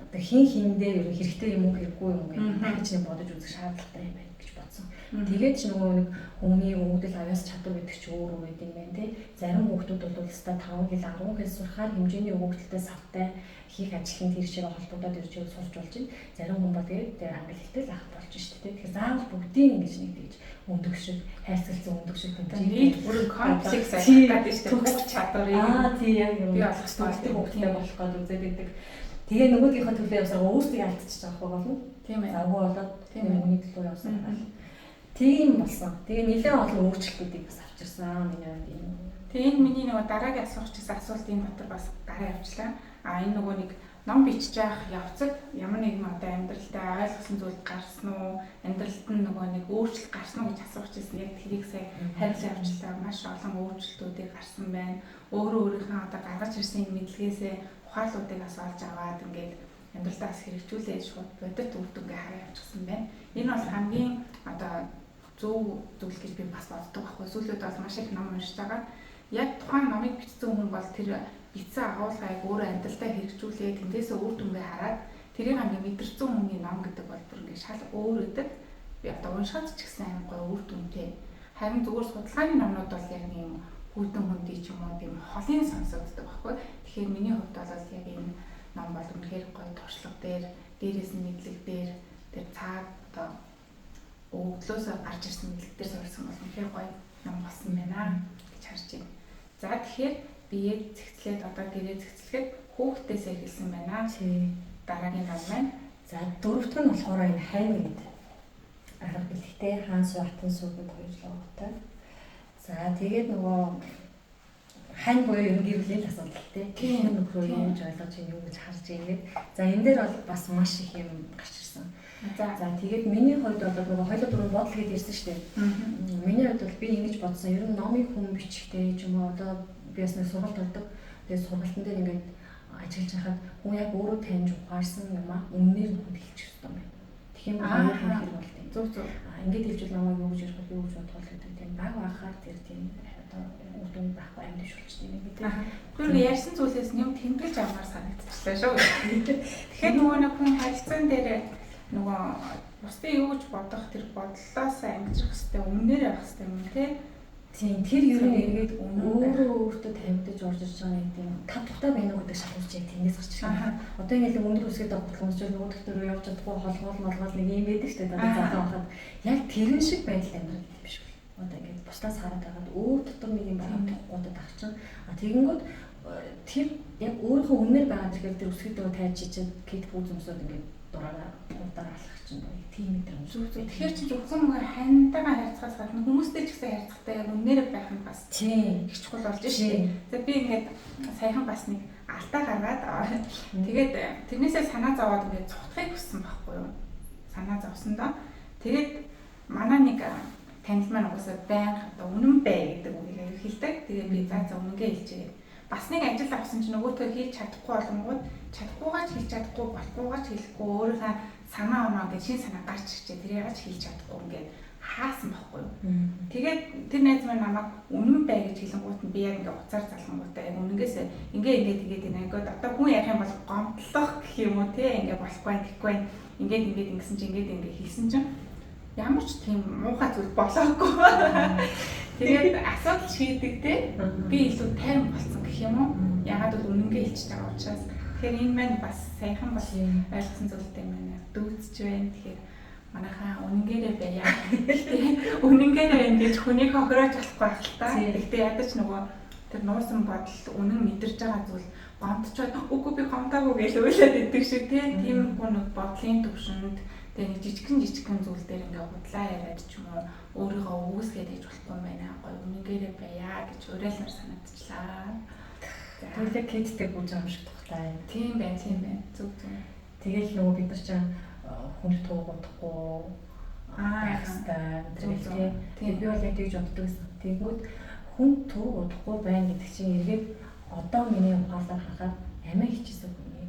одоо хин хиндээ ер нь хэрэгтэй юм уу хэрэггүй юм уу гэдэг дахиж нэг бодож үзэх шаардлагатай юм байна гэж бодсон. Тэгээд ч нөгөө нэг хүмүүний өгөгдөл авьяас чадвар гэдэг чи өөр өөр гэдэг юм байна тий. Зарим хүүхдүүд бол өстой 5 хэл 10 хэл сурахаар хэмжээний өгөгдөлтэй савтай хийх ажил нь тэр шигээ холбогдоод ирж байгааг сурч болж байна. Зарим хүн бол тэгээд англи хэлтэй л ах болж шүү дээ. Тэгэхээр заавал бүгдийг ингэж нэг тэгж өндөг шиг хайрцагсан өндөг шиг хэмжээний бүрэн комплекс авах гэдэг шүү дээ. Бүх чадварыг тий яг юм би болох хэрэгтэй хүүхдтэй болох гээд үзээд байдаг. Тэгээ нөгөөдгийнхөө төлөө явсаар өөрсдөө ялцчих жоох болно. Тийм ээ. Завгүй болоод тийм мөнгөний төлөө явсаар тийм болсон. Тэгээ нэлээд олон өөрчлөлтүүдийг бас авчирсан миний хувьд энэ. Тэгээ энэ миний нөгөө дараагийн асуух гэсэн асуултын дотор бас гараа явчлаа. А энэ нөгөө нэг ном бичиж явах явцад ямар нэгэн одоо амьдралдаа ойлгосон зүйл гарсан уу? Амьдралд нь нөгөө нэг өөрчлөлт гарсан уу гэж асуух гэсэн яг тэрийг сая хариулж явчлаа. Маш олон өөрчлөлтүүдийг гарсан байна. Өөрөө өөрийнхөө одоо гаргаж ирсэн мэдлэгээсээ ухаалуудыг бас олж аваад ингээд амьдралдаа бас хэрэгжүүлээд шууд бодит үр дүнгээ хараа явчихсан байна. Энэ бол хамгийн одоо зөв зүйл гэж би бас боддог байхгүй. Сүүлүүд бол маш их ном уншиж байгаа. Яг тухайн номыг бичсэн хүн бол тэр бичсэн агуулгыг өөрөө амьдралдаа хэрэгжүүлээд тэндээсээ үр дүнгээ хараад тэрийг ингээд мэдэрсэн хүний ном гэдэг бол бүр ингээд шал өөр өгдөг. Би одоо уншихад ч гэсэн аим гоё үр дүнтэй. Харин зүгээр судалгааны номнууд бол яг нэг юм хүйтэн хүндий ч юм уу тийм холын сонсогддог байхгүй. Тэгэхээр миний хувьд бол яг энэ ном бол үнэхээр гоё туршлага дээр, дээрээс нь мэдлэг дээр, тэр цаад одоо өгдлөөсөө гарч ирсэн мэдлэг дээр суурьсан бол үнэхээр гоё ном болсон байна гэж харж байна. За тэгэхээр бие зэгцлээд одоо гэрээ зэгцлэхэд хүүхдээс эхэлсэн байна. Дараагийн ном маань. За дөрөвдөх нь болохоор энэ хайн гэдэг арга бэлэгтэй хаан суу атан суу гэдэг хоёр логотой. За тэгээд нөгөө Хань буюу ер нь гэр бүлийн л асуудал тий. Тийм нөхрөө юу гэж ойлгож байна, юу гэж харж байна гэд. За энэ дээр бол бас маш их юм гарч ирсэн. За тэгээд миний хувьд бол нөгөө хоёулаа дөрөв бодол гэдээ ирсэн шүү дээ. Миний хувьд бол би ингэж бодсон. Ер нь номыг хүн бичихтэй ч юм уу одоо би бас нэг сургалт өгдөг. Тэгээд сургалтын дээр ингээд ажиллаж байхад хүн яг өөрөө таньж ухаарсан юм аа үннээр нь хүн хэлчих ёстой юм байна. Тэгэх юм бол өөрөө хүн хэрэг болтой. Зөв зөв. Ингээд хэлжүүл намайг юу гэж ярих вэ, юу гэж бодох вэ гэдэг тийм баг багаар тэр тийм одоо үр дүн байхгүй амьд шүлждэг юм гэдэг. Тэр ярьсан зүйлээс юм тэмдэглэж авмаар санагдчихлаа шүү. Тэгэхээр нөгөө нэг хүн харилцаан дээр нөгөө бусдын юу гэж бодох тэр бодлоос амжирах хэрэгтэй, үннээр явах хэрэгтэй юм тий. Тийм, тэр ер нь эргээд өөрөө өөртөө тавигдаж орж ирж байгаа нэг тийм тав тухтай байна уу гэдэг шалгууч яг тэндээс гарч ирэх юм. Одоо ингээд өндөр өсгöd авах хүмүүс чинь нөгөө төтөр рүү явж чадахгүй холгоол молгоол нэг юм байдаг шүү дээ. Одоо залуу байхад яг тэрэн шиг байдал амьдрал биш үү? Одоо ингээд бусдаас хараад байгаад өөр дотор нэг юм байгаа тугуудад ах чинь. А тэгэнгүүт тэр яг өөрийнхөө үннээр байгаа тэгэхээр тэр өсгöдөө тайж чичээд кет пүүз өмсөд ингээд дураараа удаараа алхах чинь тийм мэдрэмж. Зөв зөв. Тэгэхээр чи зөвхөн мөн хантайгаа харьцахаас гадна хүмүүстэй ч гэсэн харьцахтай яг үннээрээ байх нь бас тийм их чухал болж шээ. За би ингээд саяхан бас нэг алдаа гаргаад тэгээд тэрнээсээ санаа зовоод ингээд цухтахыг хүссэн байхгүй юу? Санаа зовсондоо тэгээд манай нэг танил маань угаасаа байнга одоо үнэн бай гэдэг үгийг аяг хэлдэг. Тэгээд би за үнэнгээ хэлчихье. Бас нэг ажил авсан чинь нөгөөтгөө хийж чадахгүй болонгууд чадахгүйгаа ч хийж чадахгүй, болохгүйгаа ч хэлэхгүй, өөрийнхөө санаа оноо гэж шин санаа гарч ирчээ тэрийг ч хийж чадахгүй ингээд хаасан байхгүй юу. Тэгээд тэр найз маань намайг үнэн бай гэж хэлэнгуут нь би яг ингээд уцаар залгангуудаа яг үнэнгээсээ ингээ ингээ тэгээд байна. Ингээд одоо хүн ярих юм бол гомдлох гэх юм уу те ингээ болохгүй тэгэхгүй ингээд ингээд ингэсэн чинь ингээд ингээ хэлсэн чинь ямар ч тийм муухай зүйл болоогүй. Тэгээд асуудал шийдэгдээ би илүү тайван болсон гэх юм уу? Ягаад гэвэл үнэнгээ хэлчихэж байгаа учраас. Тэгэхээр энэ маань бас саяхан бас ойлгосон зүйлтэй юм байна. Дүүцэж байна. Тэгэхээр манайхаа үнэнгээрээ байя. Үнэнгээрээ байна гэж хүнийг хохироож болохгүй байх л та. Гэхдээ ядаж нөгөө тэр нуусан бодол үнэн мэдэрч байгаа зүйл гомдчоод үгүй би гомдоогүй гэж уйлаад идэг шиг тийм тиймэрхүү нэг бодлын төвшөнд тэгээ нэг жижигхэн зүйл дээр ингээ худлаа яриад ч юм уу өөрийгөө үүсгээд хийж болохгүй юм байна. Гоё үнэнгээрээ байя гэж уриалмар санагдчихлаа. Тэгэл яг кэдтэй гүйж байгаа юм шиг тухтай. Тийм байна, тийм байна. Зөв зөв. Тэгэл нөгөө бид нар чинь хүнд туугуудахгүй байх хэрэгтэй гэдэг тийм. Би бол яг тэгж боддог гэсэн. Тэгэнгүүт хүн туугуудахгүй байна гэдэг чинь эргээд одоо миний ухаалаар харахад амиа хичээсэн хүний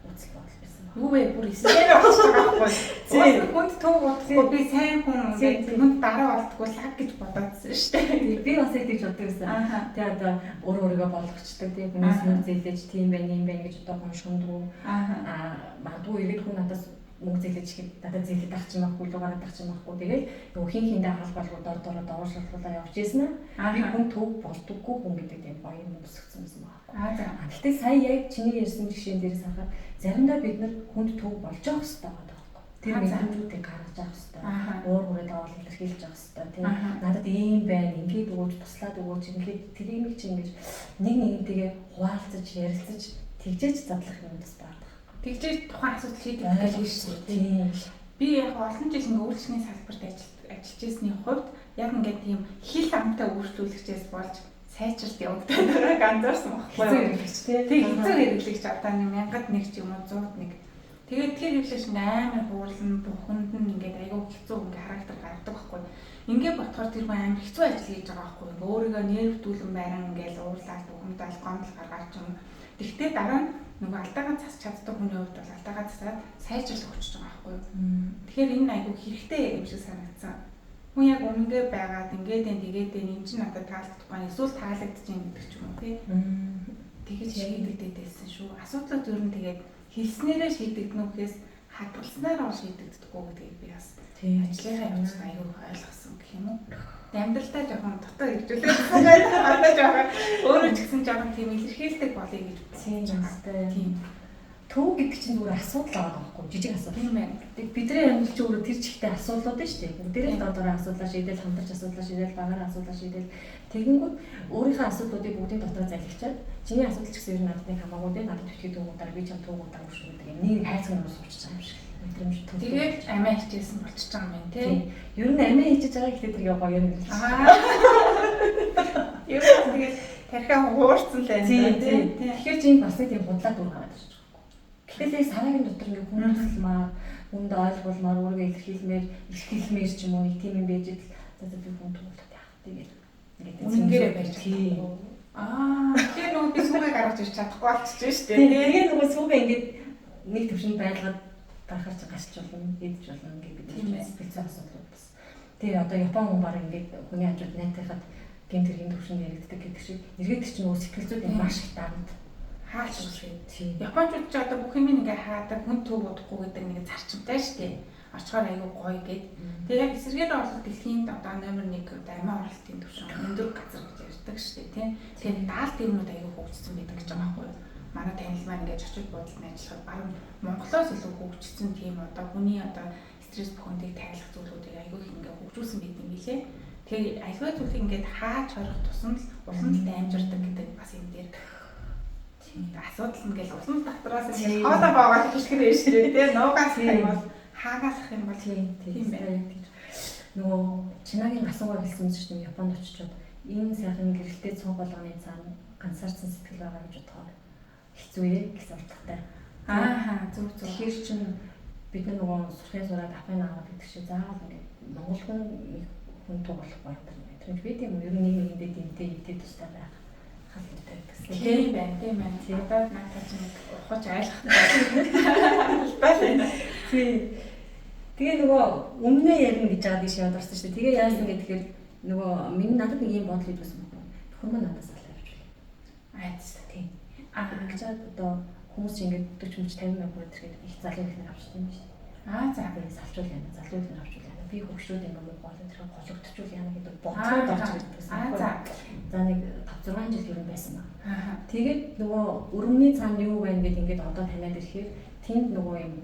үзэл бодол байсан байна. Юу вэ? Бүр эсрэгээр болчих байгаа байхгүй. Хүнд туугуудахгүй би сайн хүн ингээд хүнд дараа болдгоо лаг гэж бодоодсэн шүү дээ. Би бас яг тэгж боддог гэсэн. Тэгээ одоо өөр өөрийгөө болгочдөг тийм хүнээс мөнгө зээлэж тийм байна, юм байна гэж одоо хүн шундгуу. Аа магадгүй эргээд хүн надаас мөнгө зээлэж ихэд надад зээлээд авах чинь байхгүй, лүү гараад авах чинь байхгүй. Тэгэл нөгөө хин хиндээ хал болгүй дор дороо доошруулаа явж ийсэн аа. Би хүн төв болдоггүй хүн гэдэг тийм гоё юм өсгсөн байсан байхгүй. Аа за. Гэхдээ сая яг чиний ярьсан жишээн дээрээс харахад заримдаа бид нар хүнд төв болж явах хэрэгтэй байгаа байхгүй. Тэр мэдрэмжүүдийг гаргаж авах хэрэгтэй. Уур хүрээ давал илэрхийлж авах хэрэгтэй тийм. Надад ийм байна, ингээд өгөөж, туслаад өгөөж, ингээд тэрийг чи ингэж нэг нэгнтэйгээ хуваалцаж, ярилцаж тэгжээж задлах юм бас байна. Тэгжээж тухайн асуудал шийдэгдэх гэж шүү дээ. Би яг олон жил ингээ үйлчлэгийн салбарт ажиллаж ирсний хувьд яг ингээ тийм хил амтай үйлчлүүлэгчээс болж сайжралт явагдаад байгааг анзаарсан байхгүй юу? Хэцүү хэрэглэгч тий. Хэцүү хэрэглэгч одоо нэг 1001 ч юм уу 101. Тэгээд тэр хэрэглэгч ингээ амар хуурлан бухимд нь ингээд айгүй хэцүү ингээ характер гаргадаг байхгүй юу? Ингээ ботхоор тэр хүн амар хэцүү ажил хийж байгаа байхгүй юу? Өөрийгөө нервдүүлэн байран ингээл уурлаад бухимдаал гомдол гаргаад ч юм. Тэгтээ дараа нь нөгөө алдаагаа засч чаддаг хүний хувьд бол алдаагаа засаад сайжрал өгч байгаа байхгүй юу. Тэгэхээр энэ айгүй хэрэгтэй юм шиг санагдсан. Хүн яг үнэнгээ байгаад ингээд энэ тэгээд энэ чинь надад таалагдахгүй эсвэл таалагдчих юм гэдэг ч юм уу тий. Тэгэж шийдэгдээд байсан шүү. Асуудлууд ер нь тэгээд хэлснээрээ шийдэгдэнэ үхээс хадгалснараа шийдэгддэггүй гэдгийг би бас ажлынхаа явцад айгүй ойлгосон гэх юм уу. Амьдралдаа жоохон дотоо хэрэгжүүлсэн байх. Одоо жоохон өөрөө ч гэсэн жоохон тийм илэрхийлдэг болъё гэж бодож байгаа. Тийм. Төв гэдэг чинь зүгээр асуудал байгаа байхгүй жижиг асуудал. Тийм байна. Бидний амьдрал чинь өөрөө тэр чигтээ асуудлууд нь шүү дээ. Бүгдээрээ л дотороо асуудлаа шийдэл, хамтарч асуудлаа шийдэл, багаараа асуудлаа шийдэл. Тэгэнгүүт өөрийнхөө асуудлуудыг бүгдийн дотор залгичаад чиний асуудал ч гэсэн ер нь надад нэг хамаагүй дээ. Надад битгий төвгүүдээр би чам төвгүүдээр шүү гэдэг юм. Нэг хайцсан юм суучж байгаа юм шиг. Мэдрэмж төв. Тэгээд амиа хичээсэн болчихж байгаа юм тий. Ер нь амиа хичээж байгаа гэхдээ тэр гоё юм. Аа. Ер нь тэгээд Тархиа хуурсан л байна. Тийм. Тэгэхээр чи энэ бас нэг тийм худлаа дүр гараад ирж байгаа юм. Гэтэл яг саваагийн дотор ингээ хүн тусалмаар, хүнд ойлгуулмаар, өөрийгөө илэрхийлмээр, эрхэлмээр ч юм уу нэг тийм юм байж идэл за би хүн туулах яах вэ гэдэг. Ингээд үнэнгээр байж чадахгүй. Аа, тэгэхээр нөгөө би сүүгээ гаргаж ирч чадахгүй болчихж шүү дээ. Тэгээ нөгөө сүүгээ ингээд нэг төвшөнд байлгаад дарахаар чи гашилж болно, идэж болно ингээд бид бэлцээ асуудал бас. Тэгээ одоо Япон хүн баг ингээд хүний хажууд найтахад гэмт хэргийн төвшөнд яригддаг гэдэг шиг эргээд чинь нөгөө сэтгэл зүйд маш их дарамт хаалж үсгээд. Япончууд ч одоо бүх юм ингээ хаадаг, хүн төв удахгүй гэдэг нэг зарчимтай шүү дээ. Очихоор айгүй гоё гээд. Тэгээ яг эсрэгээр бол дэлхийн одоо номер 1 одоо амиа оролтын төвшин өндөр газар гэж ярьдаг шүү дээ, тийм. Тэгэхээр даалт юмнууд айгүй хөгжсөн байдаг гэж байгаа байхгүй юу? Манай танил маань ингээд очиж буудалд ажиллахад бараг Монголоос илүү хөгжсөн тийм одоо хүний одоо стресс бухимдыг тайлах зүйлүүдийг айгүй их ингээ хөгжүүлсэн байт юм билээ. Тэгээ альва зүйлийг ингээд хааж хорих тусам л улам л даймжирдаг гэдэг бас юм дээр асуудал нь ингээл улам дотроос ингээд хоолой боогоод хэлэхэд байж шүү дээ, тийм. Нуугаас юм бол хаагаалах юм бол тийм байна. Нөгөө Чинагийн асуугаар хэлсэн мэт чинь Японд очичоод энэ сайхан гэрэлтэй цонх болгоны цаана ганцаарсан сэтгэл байгаа гэж бодохоор хэцүү ээ гэсэн утгатай. Аа, зөв зөв. Тэгэхээр чин бид нар нөгөө сурхын сураад апын аваад гэдэг шиг заавал ингээд монгол хүн нэг хүн туугалахгүй юм байна. Тэр нь бид юм ер нь нэг нэгэндээ дэмтэй ивтэй тустай байх халдвартай байдаг. Тийм байна, тийм байна. Одоо надад чинь нэг ухаж ойлгохтой байна. Тийм. Тэгээ нөгөө өмнөө ярина гэж байгаа тийш яваад орсон шүү дээ. Тэгээ яасан гэхээр нөгөө миний надад нэг юм бодол ирсэн байхгүй. Нөхөр маань надаас алаа явчихлаа. Айц. Тийм. Аа ингэж одоо хүмүүс чинь ингээд 40 40 50 мянга хүрээд ирэхэд их залуу их нэг авчдаг юм шүү дээ. Аа за. Тэгээ салчуул яана, залуу их нэг авчвал яана. Би хөгшрөөд ингээд муу болон тэр гологдчихвол яана гэдэг бодлоод орж ирдэг гэсэн. Аа за. За нэг 5 6 жил ер нь байсан баг. Аа. Тэгээд нөгөө өрөмний цаана юу байна гэд ингээд одоо таниад ирэхээр тэнд нөгөө юм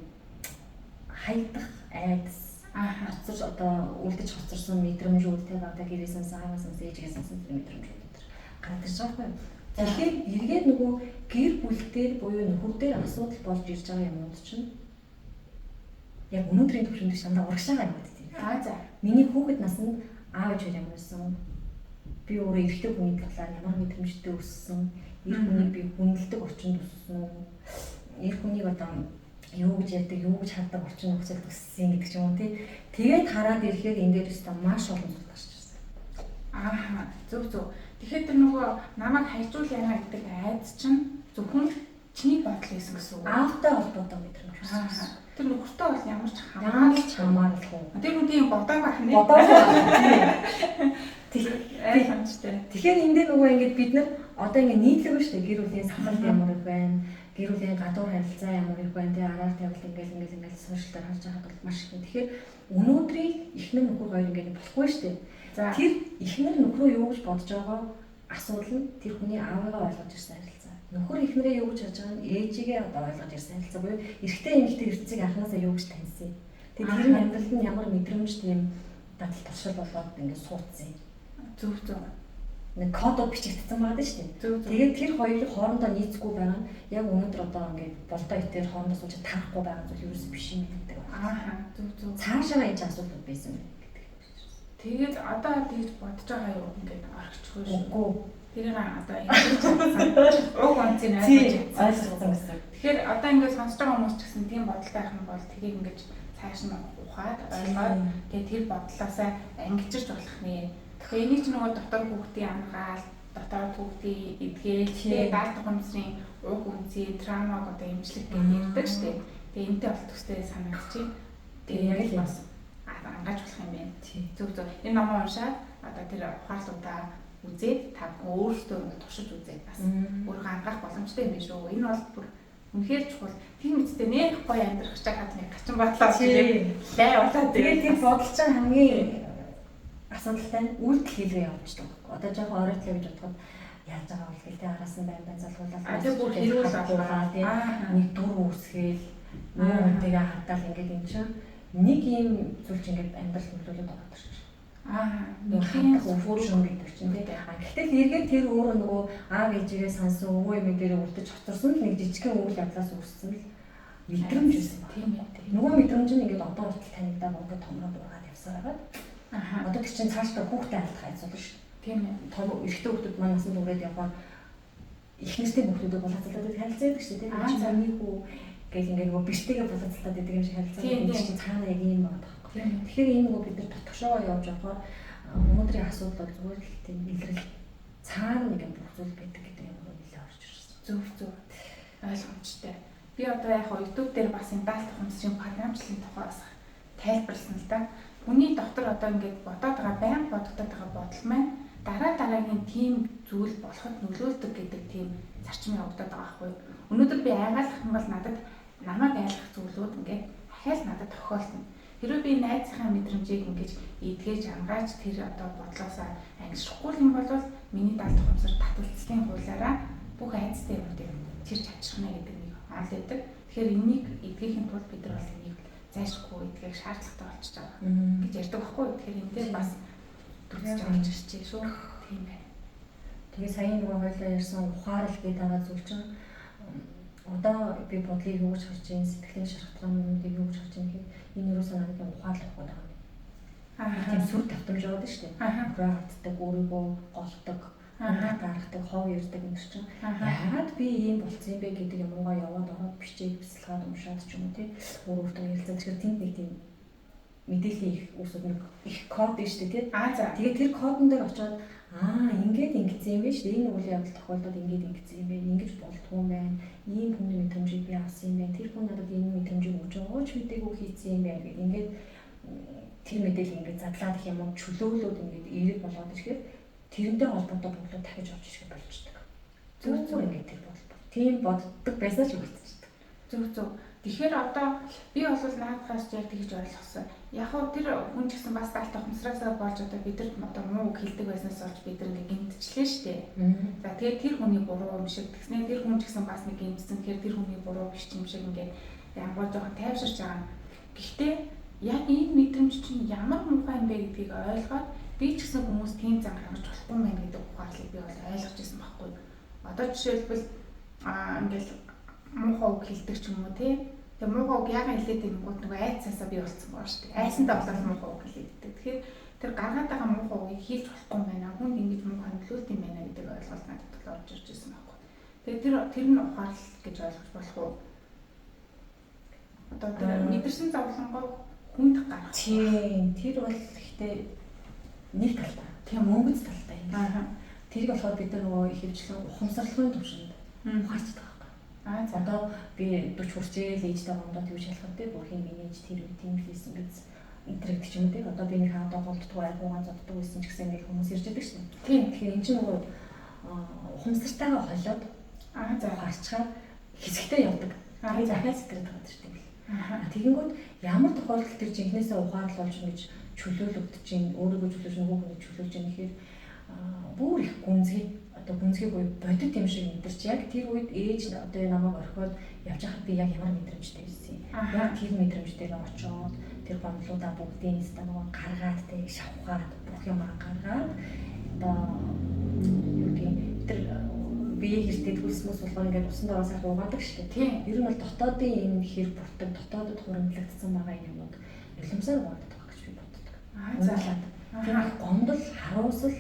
хайдах айдас хоцорч одоо үлдэж хоцорсон мэдрэмжүүд те одоо гэрээ сансан, ааваа сансан, ээжгээ сансан тэр мэдрэмжүүд энэ гараад ирж байгаа байхгүй. Тэгэхээр эргээд нөгөө гэр бүл дээр буюу нөхөр дээр асуудал болж ирж байгаа юмнууд чинь яг өнөөдрийн төвшөнд дандаа урагшаа юм гэдэг. Аа за. Миний хүүхэд насанд аав ээж хоёр ямар байсан? Би өөрөө эрэгтэй хүний талаар ямар мэдрэмжтэй өссөн? Эр хүнийг би хүндэлдэг орчинд өссөн үү? Эр хүнийг одоо юу гэж ярьдаг, юу гэж хаддаг орчин нөхцөлд өссөн гэдэг ч юм уу тий. Тэгээд хараад ирэхээр энэ дээр өстө маш олон зүйл гарч ирсэн. Аа, зөв зөв. Тэгэхээр тэр нөгөө намайг хайжуул яана гэдэг айдас чинь зөвхөн чиний бодол байсан гэсэн үг. Аавтай холбоотой мэдрэмж байсан. Тэр нөхөртэй бол ямар ч хамааралгүй. Тэр хүн тийм бодоог байх нэ. Бодоог. Тийм. Тэгэхээр энэ дээр нөгөө ингээд бид нар одоо ингээд нийтлэг шүү дээ. Гэр бүлийн сахалт ямар их байна? Гэр бүлийн гадуур харилцаа ямар их байна? Тэгээ агаар тавилт ингээд ингээд ингээд сошиал дээр харж байхад бол маш их. Тэгэхээр өнөөдрийн эхнэр нөхөр хоёр ингээд болохгүй шүү дээ. Тэр эхнэр нөхрөө юу гэж бодож байгаа асуудал нь тэр хүний аавыгаа ойлгож ирсэн харилцаа. Нөхөр эхнэрээ юу гэж харж байгаа нь ээжигээ одоо ойлгож ирсэн харилцаа буюу эрэгтэй эмэгтэй ертөнцийг анханасаа юу гэж таньсан. Тэгээ тэр нь амьдралд нь ямар мэдрэмж тийм дадал туршил болоод ингээд суудсан. Зөв зөв. Нэг кодод бичигдсэн байгаа шүү дээ. Тэгээд тэр хоёрын хоорондоо нийцэхгүй байгаа нь яг өнөөдөр одоо ингээд болдоо итээр хоорондоо сууж тарахгүй байгаа зүйл ерөөс биш юм гэдэг. Аа зөв зөв. Цаашаа энэ асуудал байсан юм гэдэг. Тэгээд одоо тэгж бодож байгаа юу ингээд орхичихгүй шүү. Үгүй. Тэрийг одоо ингэж чадсан. Уг онцыг ойлгож чадсан гэсэн. Тэгэхээр одоо ингээд сонсож байгаа хүмүүс ч гэсэн тийм бодолтой байх юм бол тэрийг ингээд цааш нь ухаад ойлгоод тэгээд тэр бодлоосаа ангижирч болох нэ. Тэгэхээр энийг ч нөгөө дотор хүүхдийн амгаал, дотор хүүхдийн эдгээл, тэгээд даал тухамсрын уг үнцийн травмаг одоо эмчлэх гэж ярьдаг шүү дээ. Тэгээд энэтэй бол төстэй санагдчих. Тэгээд яг л бас ангааж болох юм байна. Зөв зөв. Энэ номоо уншаад одоо тэр ухаарлуудаа үзээд та бүхэн өөрсдөө ингэ туршиж үзээд бас өөрийгөө ангаах боломжтой юм биш үү? Энэ бол бүр үнэхээр чухал. Тийм үстэй нэх гоё амьдрах гэж хаад нэг гачин бодлоо тэгээд лай болоод тэгээд тэр бодол чинь хамгийн асуудалтай нь үйлдэл хийлгээ явуулчихдаг байхгүй. Одоо жоохон оройтлоо гэж бодоход яаж байгаа бол гэлтэй араас нь байн байн залгуулаад тэр бүр хэрүүл болоо тийм нэг дүр үүсгээл нөгөө хүнтэйгээ хатаал ингээд юм чинь нэг юм зүйл чинь ингээд амьдрал нөлөөлөд ороод ирчих. Аа нэг өвчин гэдэг чинь тийм. Гэхдээ эргээд тэр өөрөө нөгөө аав ээжигээ сансан өвөө эмээ дээрээ үлдэж хоцорсон л нэг жижигхэн үйл явдлаас үүссэн л мэдрэмж байсан байна. Тийм ээ. Нөгөө мэдрэмж нь ингээд одоо хүртэл танигдаа ингээд томроод ургаад явсаар байгаад. Аа. Одоо тэр чинь цаашдаа хүүхдээ алдах айц болно шүү. Тийм ээ. Том эрэгтэй хүмүүс маань насан туршид явахаар их нэртэй хүмүүсийг булаацалдаад харилцаа байдаг шүү дээ. Тийм ээ. Миний хүү гэл ингээд нөгөө бэртэйгээ булаацалдаад байдаг юм шиг харилцаа. Энэ чинь цаана яг ийм байгаа байхгүй. Тэгэхээр энэ нөгөө бид нар дотгошоо явж явахаар өнөөдрийн асуудал бол зүгээр л тийм илрэл цаана нэг юм бүх зүйл байдаг гэдэг юм уу нэлээ орж ирсэн. Зөв зөв. Ойлгомжтой. Би одоо яг YouTube дээр бас энэ даалт ухамсарын програмчлалын тухай бас тайлбарласан л да. Хүний дотор одоо ингээд бодоод байгаа байнга бодогдоод байгаа бодол маань дараа дараагийн тийм зүйл болоход нөлөөлдөг гэдэг тийм зарчим явагдаад байгаа байхгүй. Өнөөдөр би айгаалах юм бол надад намайг айлгах зүйлүүд ингээд ахаал надад тохиолдно. Хэрвээ би найзынхаа мэдрэмжийг ингэж эдгэж ангааж тэр одоо бодлоосоо ангишрахгүй юм бол миний даалт ухамсар таталцлын хуулиараа бүх айцтай юмнуудыг чирч авчрах гэдэг нэг онол өгдөг. Тэгэхээр энийг эдгэхийн тулд бид нар бол энийг зайлшгүй эдгэх шаардлагатай болчихж байгаа гэж ярьдаг байхгүй юу. Тэгэхээр энэ дээр бас дүрсэж орж ирчихээ шүү. Тийм байна. Тэгээ сая нөгөө хоёлаа ярьсан ухаарл гэдэг байгаа зүйл чинь одоо би бодлыг юу гэж харж байна, сэтгэлийн шархтгаануудыг юу гэж харж байна гэхээр энэ юусаа надад юм ухаарлах гэдэг юм. Тийм сүр тавтамж яваад шүү дээ. Хураа хатдаг, өөрийгөө голдог, гаргадаг, хов ярьдаг юм чинь. Яагаад би ийм болцсон юм бэ гэдэг юмгаа яваад ороод бичээд бясалгаад уншаад ч юм уу тий. Өөр өөртөө ярилцаад тэгэхээр тэнд нэг тийм мэдээллийн их үсүүд нэг их код нь шүү дээ тий. Тэгээ тэр кодон дээр очиод ингээд ингэсэн юм биш. Энэ үйл явдал тохиолдоод ингээд ингэсэн юм байна. Ингэж болдгоо юм байна. Ийм хүний мэдрэмжийг би авсан юм байна. Тэр хүн надад энэ мэдрэмжийг өгч байгаа ч мдэггүй хийсэн юм байна гэд ингээд тэр мэдээлэл ингээд задлаад их юм уу чөлөөлөөд ингээд эерэг болгоод ирэхээр тэрнтэй холбоотой бодлоо дахиж орж ирэх болчихдог. Зөв зөв ингээд тэр бодол. Тийм боддог байсаа ч болчихдог. Зөв зөв. Тэгэхээр одоо би бол наадхаас яг тэгж ойлгосон. Яг хөө тэр хүн ч гэсэн бас даалт ухамсараасаа болж одоо бидэрт одоо муу үг хэлдэг байснаас болж бид нар ингээ гэмтчихлээ штэ. За тэгээд тэр хүний буруу юм шиг тэгснэ тэр хүн ч гэсэн бас нэг гэмтсэн. Тэгэхээр тэр хүний буруу биш юм шиг ингээ янгуу жоохон тайвширч байгаа. Гэхдээ яг энэ мэдрэмж чинь ямар муухай юм бэ гэдгийг ойлгоод би ч гэсэн хүмүүс тийм зан гаргаж болохгүй юм байна гэдэг ухаарлыг би бол ойлгож ирсэн байхгүй. Одоо жишээлбэл ингээл муухай үг хэлдэг ч юм уу тий. Тэгээ муухай үг яагаад хэлээд байнгут нөгөө айцсаасаа би болцсон байгаа шүү дээ. Айсандаа болоод муухай үг хэлээд байдаг. Тэгэхээр тэр гаргаад байгаа муухай үгийг хэлж болохгүй юм байна. Хүнд ингэж муухай нөлөөлт юм байна гэдэг ойлголт надад бол орж ирж байсан байхгүй. Тэгээ тэр нь ухаарлал гэж ойлгож болох уу? Одоо тэр мэдэрсэн зовлонгоо хүнд гаргах. Тийм. Тэр бол ихтэй нэг талтай. Тийм мөнгөц талтай юм. Тэрийг болохоор бид нар нөгөө ихэвчлэн ухамсарлахын төвшөнд ухаарчдаг. Одоо би 40 хүрчээл ээжтэй гомдоод юу шалах вэ? Бүрхийн миний ээж тэр үе тийм хийсэн биз энэ гэх юм те. Одоо би нэг хаадаа гомддгүй айгуугаа зоддгүй байсан ч гэсэн нэг хүмүүс ирж байдаг шин. Тийм. Тэгэхээр эн чинь нөгөө ухамсартайгаа холиод гарчхаар хэсэгтээ явдаг. Тэгээд захиал сэтгэрээд байгаа шүү дээ. Тэгэнгүүт ямар тохиолдолд тэр жинхнээсээ ухаарлал болж ингэж чөлөөлөгдөж чинь өөрийгөө чөлөөлж нөгөө хүнийг чөлөөлж чинь гэхээр бүр их гүнзгий одоо гүнзгий буюу бодит юм шиг мэдэрч яг тэр үед ээж одоо намайг орхиод явж байхад би яг ямар мэдрэмжтэй байсан юм. Яг тэр мэдрэмж дээр очоод тэр гомдлуудаа бүгдийг нь нөгөө гаргаад тэг шавхаад бүх юмаа гаргаад одоо юу гэдэг тэр бие хэртэй төлсмөс болгоо ингээд усан дороо сайхан угаадаг шүү дээ. Тийм. Ер нь бол дотоодын энэ хэр бүртэг дотоодод хуримтлагдсан байгаа юмуд нулимсаар угаадаг байгаа гэж би боддог. За. Тэр их гомдол, харуусал,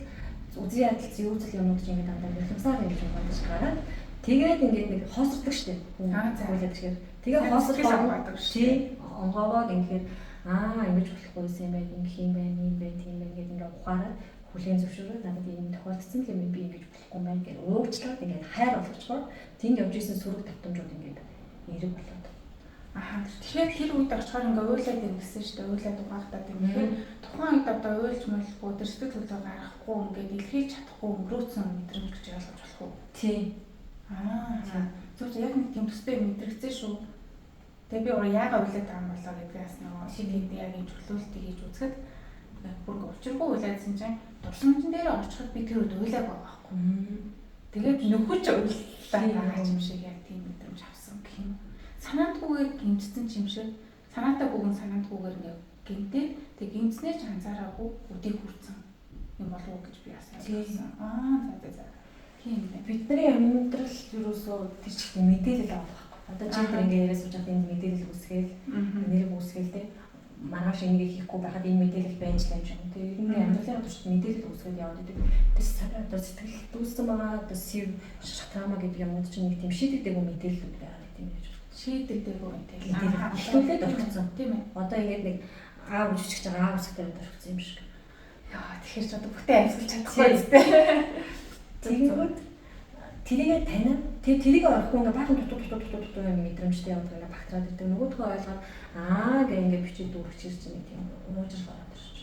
үзий ядалц, юуцэл юмнууд чинь ингээд дандаа нулимсаар ингэж угаадаж гараад тэгээд ингээд нэг хоосордог шүү дээ. Хүлээд ирэхээр тэгээ хоосордог угаадаг шүү. Тийм. Онгоогоод ингээд ингэж болохгүй юм байна, ингэх юм байна, ийм байна, тийм байна гэдэг ингээд ухаараад хүлээн зөвшөөрөөд надад ийм тохиолдсон л юм би ингэж болохгүй мэн гэж уучлаад ингээд хайр болгочхоор тэнд явж исэн сөрөг давтамжууд ингээд эерэг болоод. Тэгэхээр тэр үед очихоор ингээд уйлаад юм гэсэн шүү дээ. Уйлаад угаагдаад юм. Тэгэхээр тухайн үед одоо уйлж молгүй тэр сэтгэл хөдлөл гаргахгүй ингээд илэрхийлж чадахгүй өнгөрөөцсөн мэдрэмж гэж ойлгож болох уу? Тийм. Зөв яг нэг тийм төстэй мэдрэгцэн шүү. Тэгээ би өөрөө яагаад уйлаад байгаа юм болоо гэдгээс нөгөө шинэд яг энэ чөлөөлтийг хийж үзэхэд бүр ингээд учиргүй уйлаадсан чинь дурсамжин дээр очиход би тэр үед уйлааг байгаа байхгүй. Тэгээд нөхөж уйллаа байгаа юм шиг яг тийм мэдрэмж авсан гэх юм. Санаандгүйгээр гэмтсэн юм шиг санаатай гүгэн санаандгүйгээр ингээд гэмтээ тэг гэмтснээ ч анзаараагүй үдийг хүрсэн юм болов уу гэж би асуусан. За. Тийм байна. Бидний амьдрал юусоо тэр чигт мэдээлэл авах байхгүй. Одоо чи тэр ингээд яриа сууж байхад энд мэдээлэл үүсгээл, нэрэг үүсгээл те. Маргааш энийг хийхгүй байхад энэ мэдээлэл байж л юм шиг. Тэгээ ер нь амьдралын туршид мэдээлэл үүсгээд яваад идэг. Тэр одоо сэтгэл дүүссэн байгаа одоо сэв шатрама гэдэг юмуд чинь нэг тийм шийдэгдээгүй мэдээлэлүүд байгаа гэдэг юм яаж. Шийдэгдээгүй мэдээлэл. Эхлүүлээд орхисон. Тийм ээ. Одоо ингээд нэг аав гэж бичиж байгаа аав үсгтэй орхисон юм шиг. Яа, тэгэхээр ч одоо бүтэн амьсгалж чадахгүй зү. Тэгэнгүүт тэрийгээ таниад тэгээ тэрийг орохгүй ингээ баахан дутуу дутуу дутуу дутуу юм мэдрэмжтэй яваад ингээ багтраад ирдэг. Нөгөөдхөө ойлгоод аа гэ ингээ бичиж дүүргэж ирж нэг тийм уужрал ороод ирж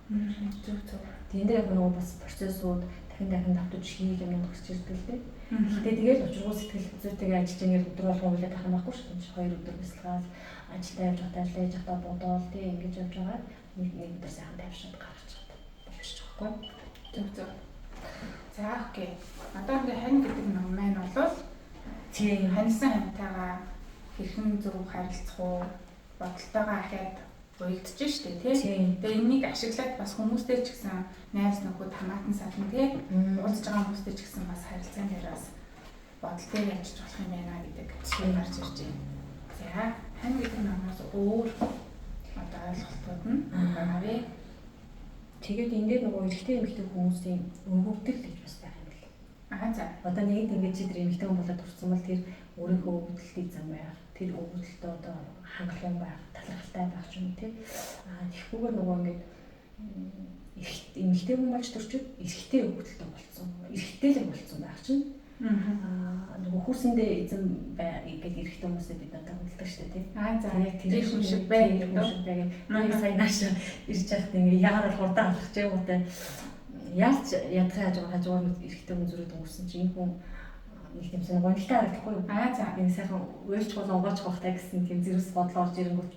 байгаа. Зөв зөв. Тэн дээр яг нөгөө бас процессууд дахин дахин давтаж хийх юм гарч ирдэг л дээ. Гэтэ тэгэл учиргүй сэтгэл зүйтэйгээ ажиллаж ингээд өдөр болгон уйлаад байх юм байхгүй шүү дээ. 2 өдөр бясалгаал ажилдаа явж байхдаа ажиллаж байхдаа бодоол тий ингэж явж байгаа. Нэг өдөр сайхан тайвшраад гарч чад. Болчих жоохгүй. Зөв зөв. За окей. Одоо ингээ хань гэдэг ном маань бол тийм ханьсан хантайгаа хэрхэн зөв харилцах уу, бодолтойгоо ахиад уялдж штэ тий. Тэгээ энийг ашиглаад бас хүмүүстэй ч гэсэн найз нөхөд хамаатан садан тий уулзж байгаа хүмүүстэй ч гэсэн бас харилцаан дээр бас бодол дээр ажиллаж болох юм байна гэдэг гарч ирж байна. За хань гэдэг номоос өөр одоо ойлголтууд нь байгаа. Тэгээд энэ дээр нөгөө эрэгтэй эмэгтэй хүмүүсийн өгөгдөл гэж бас байх юм бэл. Аа за. Одоо нэгэнт ингэж чи тэр эмэгтэй хүн болоод төрсөн бол тэр өөрийнхөө өгөгдлийг зам байх, тэр өгөгдөлтөө одоо хангалуун байх, талархалтай байх ч юм уу тий. Аа тэгэхгүйгээр нөгөө ингэж эмэгтэй хүн болж төрчөөд эрэгтэй өгөгдөлтөө болцсон, эрэгтэй л болцсон байх чинь. Аа нөгөө хүүсэндээ эзэн бай гэдэг эрэгтэй хүмүүсээ бид надад хүндэлдэг шүү дээ тий. Аа за тэр хүн шиг бай гэдэг хүн шиг бай гэх. Би сая нааш ирж байхад ингээ яагаад хурдан алхаж байгаа юм ялч ядахын хажуугаар эрэгтэй хүн зүрээд өнгөрсөн чинь энэ хүн нэг тийм сонь гонхтой харагдахгүй юу? Аа за энэ сайхан уйлж гол онгооч бахтай гэсэн тийм зэрэс бодол орж ирэнгүүт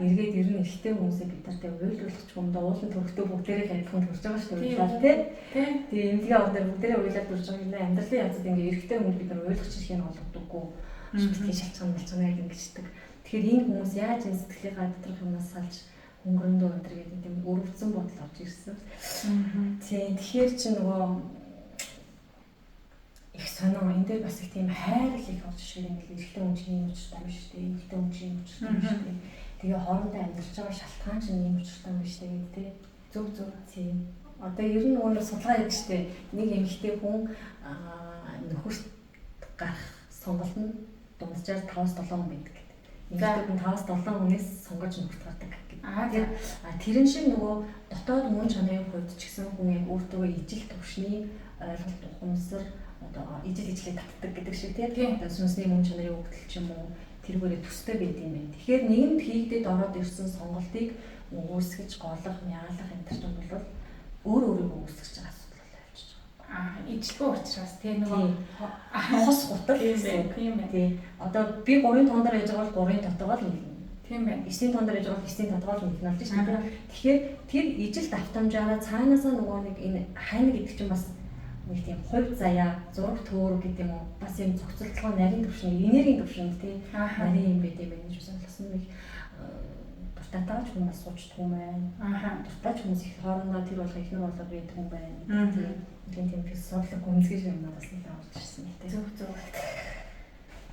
эргээд ер нь эрэгтэй хүмүүсээ бид нартай уйлуулах ч юм да уулын төрхтөө бүгдээрээ л адилхан төрж байгаа шүү дээ. Тий. Тэгээ эмнэлгийн орон дээр бүгдээрээ уйлаад төрж байгаа юм да. Амьдралын явцад ингээ эрэгтэй хүмүүс бид нар уйлах чих юм олгодоггүй. Битгий шалчхан малчгана гэх ингэждэг. Тэгэхээр энэ хүмүүс яаж энэ сэтгэлийнхаа доторх юмнаас салж хөнгөрөндөө өнтер гэдэг тийм өрөвдсөн бодол орж ирсэн. Тийм тэгэхээр чи нөгөө их сонио энэ дээр бас их тийм хайр их орж ирэх юм бэл эрэгтэй хүн чинь ийм учиртай юм шүү дээ. Эмэгтэй хүн чинь ийм учиртай юм шүү дээ. Тэгээ хоорондоо амьдарч байгаа шалтгаан чинь ийм учиртай юм шүү дээ гэдэг. Зөв зөв. Тийм. Одоо ер нь нөгөө судалгаа хийдэг шүү дээ. Нэг эмэгтэй хүн нөхөрт гарах сонголт нь дунджаар 5-7 хүн байдаг гэдэг. Эмэгтэй хүн 5-7 хүнээс сонгож нөхөрт гардаг гэдэг. Аа тэрэн шиг нөгөө дотоод мөн чанарын хувьд ч гэсэн хүн яг өөртөө ижил төвшний ойлголт ухамсар одоо ижил ижлээ татдаг гэдэг шиг тийм одоо сүнсний мөн чанарын өгдөл ч юм уу тэрүүгээрээ төстэй байд юм байна. Тэгэхээр нийгэмд хийгдээд ороод ирсэн сонголтыг үүсгэж голох, мяалах энэ төр чинь бол өөр өөрийгөө үүсгэж байгаа асуудал болчихж байгаа. Аа ижилгүй учраас тийм нөгөө хос гутал гэсэн тийм ээ. Тийм. Одоо би 3 тоон дээр яж байгаа бол 3-ын тотгоо л нийлнэ. Тийм байна. 9-ийн тоон дээр яж байгаа бол 9-ийн тотгоо л нийлнэ болж шүү дээ. Тэгэхээр тэр ижил давтамжаараа цаанаасаа нөгөө нэг энэ хайн гэдэг чинь бас нэг тийм хувь заяа, зураг төөр гэдэг юм уу? Бас юм зохицолтгоо нарийн төвшин, энергийн төвшөнд тий. Нарийн юм байт юм байна гэж ойлгосон нэг дуртайтай ч хүмүүс суучдаг юм байна. Дуртай ч хүмүүс их хоорондоо тэр болго ихнэр болго байдаг юм байна. Тий. Тийм тийм философик гүнзгий юм надаас нэлээд орж ирсэн л тий. Зөв зөв.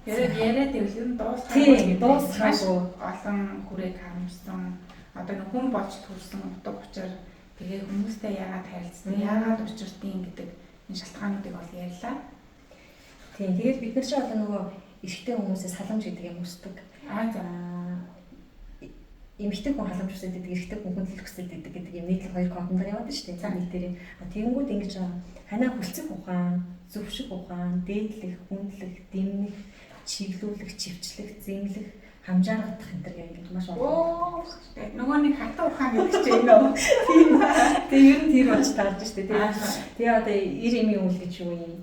Яриад ивэл ер нь дуусахгүй. Дуусахгүй. Олон хүрээг харамсан. Одоо нэг хүн болж төрсэн утга учир тэгээ хүмүүстэй яагаад харилцдаг, яагаад учирдیں гэдэг энэ шалтгаануудыг бол ярьлаа. Тийм. Тэгээд бид нар чи одоо нөгөө эрэгтэй хүмүүсээс халамж гэдэг юм өсдөг. Аа за. Эмэгтэй хүн халамж хүсээд байдаг, эрэгтэй хүн хүндлэл хүсээд байдаг гэдэг юм нийтлэг хоёр кодон дээр яваад шүү дээ. Нэг дээр. Тэгэнгүүт ингэж ханаа хүлцэх ухаан, зөвших ухаан, дээдлэх, хүндлэх, дэмнэх, чиглүүлэх, чивчлэх, зэмлэх, хамжааргадах энэ төр ингэж маш олон. Нөгөө нэг хатан ухаан гэдэг чинь энэ үү? Тийм. Тэгээ ер нь тэр болж таарж штэ тий. Тэгээ одоо ир эмийн үйл гэж юу юм?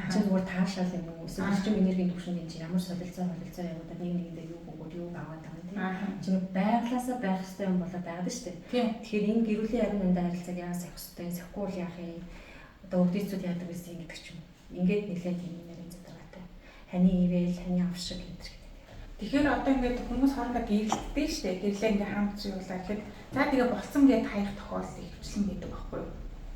Чи зүгээр таашаал юм уу? Эсвэл эрчим энергийн түвшинд энэ чинь ямар солилцоо явуудаад нэг нэгэндээ юу өгөөд юу аваад байгаа юм тий. Чи нэг байглаасаа байх ёстой юм болоод байгаад штэ. Тэгэхээр энэ гэр бүлийн ариун нандаа харилцааг яагаад сахих ёстой юм? Сахихгүй бол яах юм? Одоо өвдөцүүд яадаг гэсэн юм гэдэг ч юм. Ингээд нэлээд тийм нарийн задаргаатай. Ханы ивэл, ханы авшиг энэ төр. Тэгэхээр одоо ингээд хүмүүс хоорондоо гэрэлтдэг шүү дээ. Гэрлээ ингээд хамт жуулаа гэхэд за тэгээ болцсон гэд хаях тохиолдол ихэвчлэн байдаг байхгүй юу?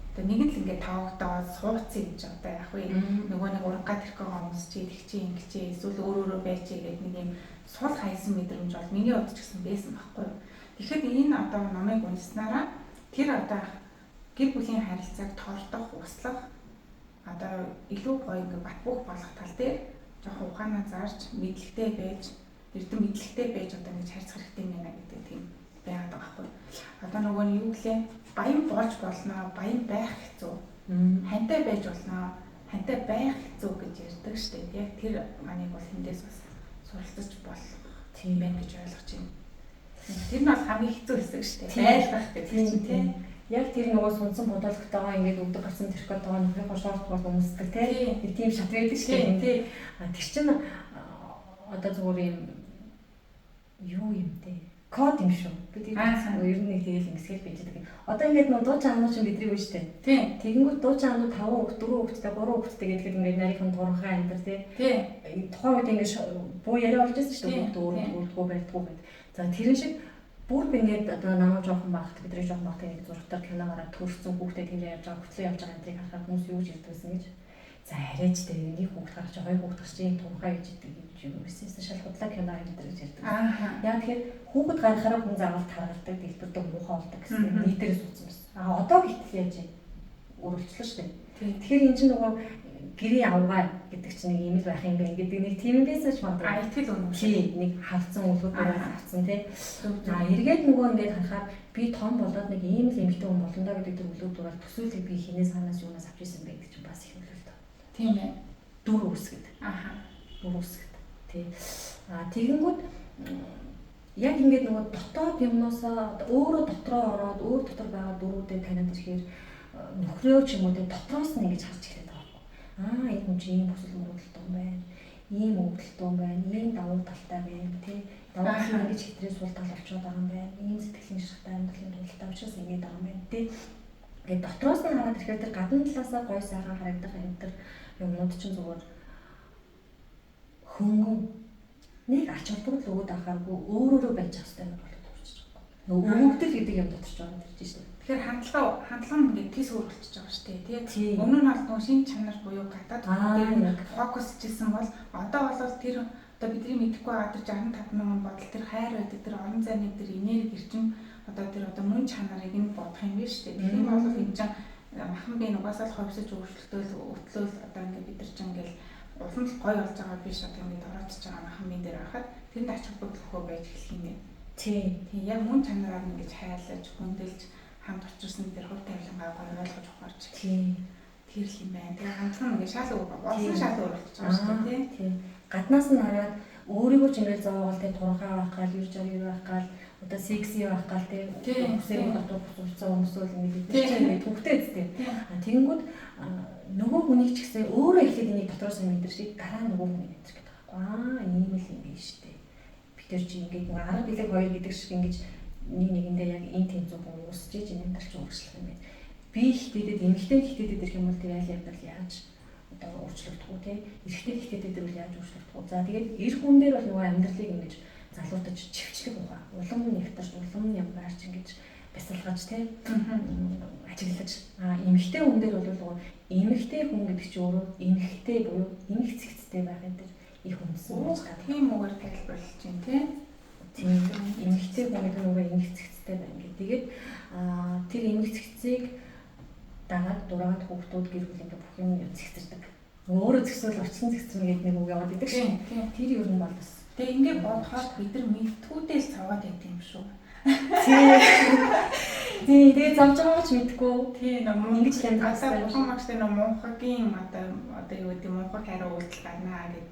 Одоо нэг нь л ингээд тоогдоод сууцсан юм чи одоо яах вэ? Нөгөө нэг урангаа тэрхээ өмсчээ, тэгчээ, ингэчээ, эсвэл өөр өөрөө байчээ гэдэг нэг юм сул хайсан мэдрэмж бол миний хувьд ч гэсэн байсан байхгүй юу? Тэгэхэд энэ одоо номыг уншсанараа тэр одоо гэр бүлийн харилцааг тордох, услах одоо илүү гоё ингээ бат бөх болох тал дээр жоохон ухаанаа зарж, мэдлэгтэй байж, эрдэм мэдлэгтэй байж одоо ингэж харьцах хэрэгтэй юм байна гэдэг тийм байгаад байгаа байхгүй. Одоо нөгөө нь юу гэлээ баян болж болно, баян байх хэцүү. Хантай байж болно, хантай байх хэцүү гэж ярьдаг шүү дээ. Яг тэр маныг бол тэндээс бас суралцаж болох тийм байна гэж ойлгож байна. Тэр нь бол хамгийн хэцүү хэсэг шүү дээ. Байлгах гэдэг чинь тийм. Яг тэр нөгөө сунцсан бодолтойгоо ингээд өгдөг гарсан тэрхотойгоо нөхрийнхөө шорт бол өмсдөг тийм. Нэг тийм шат байдаг шүү дээ. А тэр чинь одоо зүгээр юм юу юм те. Код юм шүү. Би тэр ер нь нэг тэгэл ингэсгэл байж байгаа. Одоо ингээд нөгөө дуучин ануу чинь бидний үе шүү дээ. Тийм. Тэгэнгүүт дуучин ануу 5 хүүхд, 4 хүүхэдтэй, 3 хүүхэдтэй гэдгээр ингээд нарийнхан турхаа амьдр тий. Тийм. Тухайн үед ингээд буу яриа болж байсан шүү дээ. Хүүхд өөр бүрдгүү байдгүй гэд. За тэрэн шиг бүр би ингээд одоо намайг жоохон багт бидний жоохон багт нэг зургатаар кино гараад төрсөн хүүхдээ тэр явж байгаа хөтлөө явж байгаа энтрийг харахаар хүмүүс юу гэж ярьдаг байсан гэж. За арайч дээр нэг хүүхд гарч хоёр хүүхд гарч ийм турхаа гэж идэг гэж юм өссөн шал худлаа кино энэ гэж ярьдаг. Яа тэгэхээр хүүхэд гарахаараа хүн заавал таргалдаг, дэлбэрдэг, муухай болдог гэсэн нийтээр суудсан байсан. А одоо гэтэл яаж өөрчлөлөө шүү дээ. Тэгэхээр энэ чинь нөгөө гэрийн авгаа гэдэг чинь нэг юм л байх юм байна гэдэг нэг тийм байсан ч магадгүй. А итгэл үнэмшил. Тий, нэг хавцсан үлгэр дураар хавцсан тий. А эргээд нөгөө ингээд харахаар би том болоод нэг ийм л эмэгтэй хүн болно доо гэдэг тэр үлгэр дураар төсөөлийг би хинээс ханаас юунаас авч исэн бэ гэдэг чинь бас их нөлөөлтөө. Тийм ээ. Дүр үүсгэдэг. Аха. Дүр үүсгэдэг. Тий. А тэгэнгүүт яг ингээд нөгөө дотоод юмнуусаа өөрөө дотроо ороод өөр дотор байгаа дүрүүдэд таниад ирэхээр нөхрөө ч юм уу тий дотроос нь ингэж харж эхлэв. Аа энэ хүн чинь ийм хүсэл мөрөөдөлтэй юм байна. Ийм өвдөлттэй юм байна. Ийм давуу талтай байна тий. Давуу тал нь ингэж хитрээ сул тал болчиход байгаа юм байна. Ийм сэтгэлийн шарахтай амьдралын тултай учраас ингэж байгаа юм байна тий. Ингээд дотроос нь хараад ирэхээр тэр гадна талаасаа гой сайхан харагдах энэ төр юмнууд чинь зүгээр хөнгөн нэг ач холбогдол өгөөд ахааргүй өөрөөрөө байж ах хэрэгтэй юм болоод төрчих жоох. Нөгөө өгөгдөл гэдэг юм дотор ч ороод ирж шин. Тэгэхээр хандлага нь ингээд тис өөрчлөж байгаа шүү дээ тий. Өмнө нь бол нөгөө шинж чанар буюу гадаад дээр фокусжсэн бол одоо бол тэр одоо бидний мэдэхгүй байгаа тэр 65 мянган бодол тэр хайр байдаг тэр орон зайны тэр энерги эрчим одоо тэр одоо мөн чанарыг нь бодох юм биш үү. Тэгэх юм бол энэ чинь махан бие угаасаа л ховсож өөрчлөлтөөл өтлөөл одоо ингээд бид нар чинь ингээд улам л гоё болж байгаа биш одоо ингээд ороодож байгаа махан бие дээр байхад тэрэнд ач холбогдол өгөө байж эхлэх юм байна. Тий. Тий яг мөн чанараар ингэж хайрлаж хүндэлж хамт учирсан тэр хувь тавилангаа гоё ойлгож ухаарч. Тийм. Тэр л юм байна. Тэгээ хандлага нь ингээ шал өөр болсон шал өөр болчихж байгаа шүү дээ, тий. Гаднаас нь хараад өөрийгөө ч ингээл зовоогоол тий турхаа байх гал, юу жар юу байх гал, одоо секси байх гал тий. Үсээ дотор буцсан өмсөөл ингээд бид нар чинь ингээд төвхтэй үстэй. А тэгэнгүүт нөгөө хүнийг ч гэсэн өөрөө эхлээд энийг дотроос нь мэдэр шиг дараа нөгөө хүнийг мэдэр гэдэг байгаа байхгүй. Аа ийм л юм биш үү. Бид тэр чинь ингээд нөгөө арга билег хоёр гэдэг шиг ингэж нэг нэгэндээ яг энэ тэнцүү хүн уусч иж энэ амьдрал чинь өөрчлөх юм байна. Би хитэдэд эмэгтэй хитэдэд ирэх юм бол тэр айл амьдрал яаж одоо өөрчлөгдөх үү те? Эрэгтэй хитэдэд ирвэл яаж өөрчлөгдөх үү? За тэгээд эр хүн дээр бол нөгөө амьдралыг ингэж залуутаж чивчлэг ухаа. Улам нэгтэрч, улам ямгаарч ингэж бясалгаж те ажиглаж. А эмэгтэй хүн дээр бол нөгөө эмэгтэй хүн гэдэг чинь өөрөө эмэгтэй буюу эмэг цэгцтэй байх энэ төр их үндсэн байж байгаа. Тийм үгээр тайлбарлаж байна те. Тийм эмэгтэй хүн гэдэг нь өөрөө эмэг цэгцтэй байна гэх. Тэгээд тэр эмэг цэгцийг дагаад дураагаад хүүхдүүд гэр бүл ингээ бүх юм цэгцэрдэг. Өөрөө згсүүл орчин згсэрнэ гэдэг нэг үг яваад идэг шин. Тэр ер нь бол бас. Тэгээ ингээ бодохоор бид нар мэдтгүүдээ л цаваад байт юм шүү. Тий. Тэгээ зовж байгаа ч мэдгүй. Тий, нөө ингэж л амьдрах хэрэгтэй. Бурхан магштай нөө мунхагийн одоо юу гэдэг мунхаг хариу үйлдэл гарнаа гэд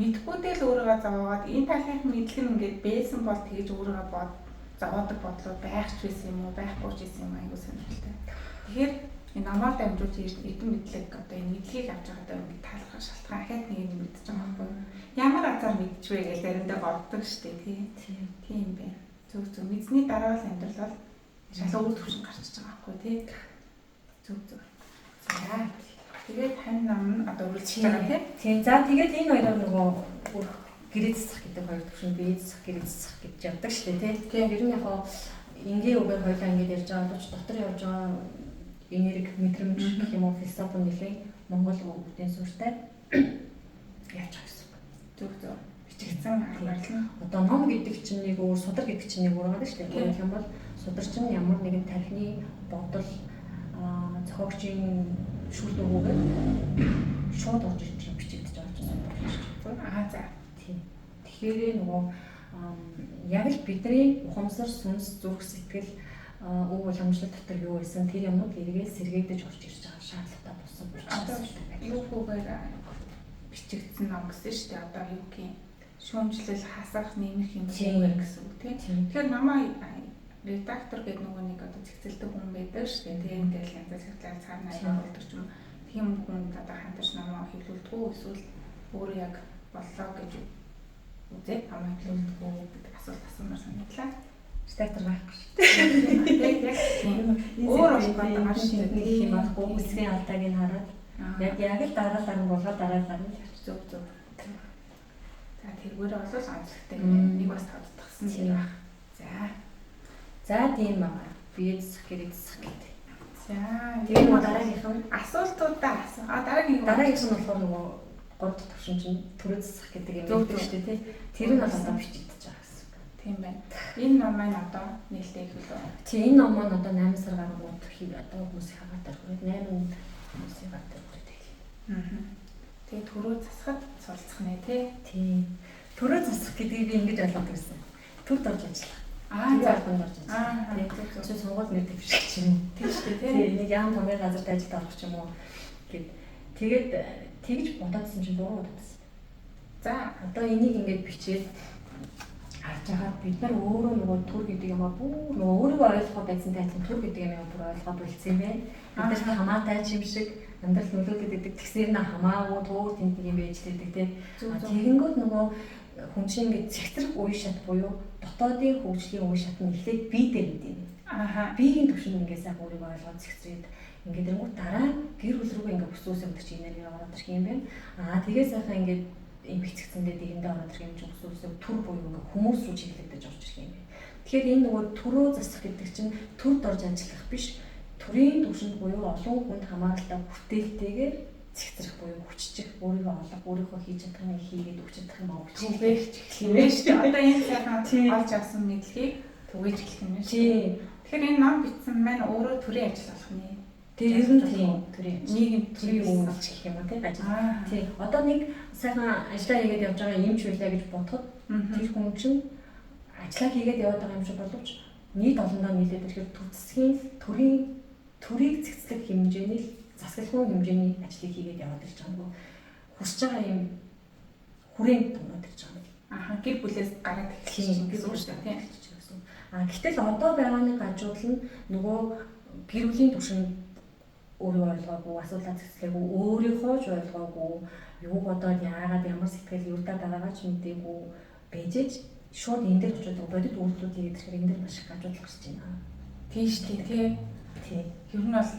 мэдхгүйдээ л өөрийгөө зовоогоод энэ талынх мэдлэг нь ингээд байсан бол тэгж өөрийгөө бод зовоодог бодлоо байх ч байсан юм уу байхгүй ч байсан юм айгуу сонирхолтой. Тэгэхээр энэ номоор дамжуулж эрдэм мэдлэг одоо энэ мэдлэгийг авч байгаадаа ингээд талархах шалтгаан ахаад нэг юм мэдчихэж байгаа байхгүй юу? Ямар азар мэдчихвэ гэж заримдаа боддог штэ тий. Тийм байх. Зөв зөв мэдсэний дараа л амьдрал бол шал өөр төвшин гарчиж байгаа байхгүй тий. Зөв зөв. За тэгээд хань ном нь одоо үргэлжлэж байгаа тий. Тийм. За тэгээд энэ хоёроор нөгөө өрх гэрээ цэцэх гэдэг хоёр төвшин бие цэцэх гэрээ цэцэх гэж явдаг штэ тий. Тийм. Ер нь яг энгийн үгээр хоёлаа ингэж ярьж байгаа боловч дотор явж байгаа энерги мэдрэмж гэх юм уу философи нэлээ Монгол үгдийн суурьтай явж байгаа гэсэн үг. Зөв зөв. Бичигдсэн. Бичигдсэн аргаар л. Одоо ном гэдэг чинь нэг өөр, судар гэдэг чинь нэг өөр байгаа шүү дээ. Гэх юм бол судар чинь ямар нэгэн тархины бодол зохиогчийн шүлт өгөөгээр шууд орж ирж бичигдэж байгаа чинь судар гэж байна. Аа за. Тийм. Тэгэхээр нөгөө яг л бидний ухамсар, сүнс, зүрх сэтгэл, өв уламжлал дотор юу байсан тэр юмнууд эргээд сэргээгдэж орж ирж байгаа шаардлагатай болсон учраас юугүйгээр бичигдсэн ном гэсэн шүү дээ. Одоо юу гэх юм шүүмжлэл, хасах, нэмэх юм зүгээр гэсэн үг тийм. Тэгэхээр намаа редактор гэдэг нөгөө нэг одоо зэгцэлдэг хүн байдаг шүү дээ. Тийм ингээл янз бүрийн цаана оруулдаг ч юм. Тийм хүнд одоо хандаж намаа хэвлүүлдэг үү эсвэл өөрөө яг боллоо гэж үзээд намаа хэвлүүлдэг үү гэдэг асуулт асуумаар санагдлаа. Редактор байхгүй шүү дээ. Яг тийм. Өөр болох байгаа шүү дээ. Нэг юм байхгүй. Үсгийн алдааг нь хараад яг л дараалал нь болгоод дараалал нь зөв зөв. За тэргээр бол онцлогтой нэг бас тодтогсон юм байна. За. За тийм байна. Бие засах, гэрээ засах гэдэг. За тэгээ нөгөө дараагийнх нь асуултуудаа асуу. А дараагийн дараагийнх нь болохоор нөгөө 3 дахь төвшин чинь төрөө засах гэдэг юм байдаг шүү дээ, тий. Тэр нь бол одоо бичигдэж байгаа гэсэн үг. Тийм байна. Энэ ном маань одоо нээлттэй их лөө. Тий, энэ ном маань одоо 8 сар гаруй хий одоо хүмүүсийн хагаар дээр 8 хүмүүсийн гар дээр хүрээд хэлээ. Аа. Тэгээ төрөө засахад суралцах нэ тий. Тий. Төрөө засах гэдгийг би ингэж ойлгодог гэсэн. Төрд орж ажиллах. Аа за албанд орж ажиллах. Тий. Чи сонгуул нэр дэвших ч юм уу. Тийм шүү дээ тий. Тий, нэг яам томын газарт ажилд орох ч юм уу гэд. Тэгээд тэгж бодоодсэн чинь буруу бодоодсэн. За одоо энийг ингэж бичээд харж байгаа бид нар өөрөө нөгөө төр гэдэг юм аа бүр нөгөө өөрийгөө ойлгоход байсан тайлан төр гэдэг юм бүр ойлгоод үлдсэн юм байна. Бид нар хамаатай ч юм шиг амьдрал нөлөөлөд байдаг. Тэгсээр нь хамаагүй төөр тэнд нэг юм байж лээдэг тий. Тэгэнгүүт нөгөө хүн чинь ингэж цэгцрэх үе шат буюу дотоодын хөгжлийн үе шат нь эхлээд бие дээр гэдэг юм. Ааха. Биеийн түвшинд ингээд сайхан өөрийгөө ойлгоод цэгцрээд ингээд ирэнгүүт дараа нь гэр бүл рүүгээ ингээд өсөөс өгдөг чи энерги ороод ирэх юм байна. Аа тэгээ сайхан ингээд юм хэцэгцэндээ дэгэндээ ороод ирэх юм чинь өсөөс төр буюу ингээд хүмүүс рүү чиглэгдэж орж ирэх юм байна. Тэгэхээр энэ нөгөө төрөө засах гэдэг чинь төрд орж ажиллах биш, төрийн түвшинд буюу олон хүнд хамааралтай бүтээлтэйгээр цэгцрэх буюу хүччих, өөрийгөө олох, өөрийнхөө хийж чадах юм хийгээд өгч чадах юм аа түгээх эхлэх юм байна шүү дээ. Одоо энэ сайхан олж авсан мэдлэгийг түгээж эхлэх юм байна шүү дээ. Тэгэхээр энэ ном бичсэн маань өөрөө төрийн ажил болох нэ. Тэр ер нь тийм төрийн ажил. Нийгэм төрийн үйлч гэх юм уу тийм ажил. Тийм. Одоо нэг сайхан ажиллаа хийгээд явж байгаа юм ч байлаа гэж бодоход тэр хүн чинь ажиллаа хийгээд яваад байгаа юм шиг боловч нийт олондоо нийлээд ирэхээр төр засгийн төрийн төрийг цэгцлэх хэмжээний засаглах хэмжээний ажлыг хийгээд яваад ирж байгаа юм. Хүсэж байгаа юм хүрээнд тунаад ирж байгаа юм. Аха, гэр бүлээс гараад эхэлж гэсэн үг шүү дээ, тийм. А гэтэл одоо байгааны гажуудал нь нөгөө гэр бүлийн түвшинд өөрөө ойлгоогүй, асуудлаа цэгцлээгүй, өөрийнхөө ч ойлгоогүй, юу бодоод яагаад ямар сэтгэл юудаа байгаагаа ч мдээгүй бэжэж шууд энэ дээр очиод бодит үйлдэлүүд хийгээд ирэхээр энэ дээр маш их гажуудал гарч байна. Тийм шүү дээ, тийм. Тийм. Ер нь бол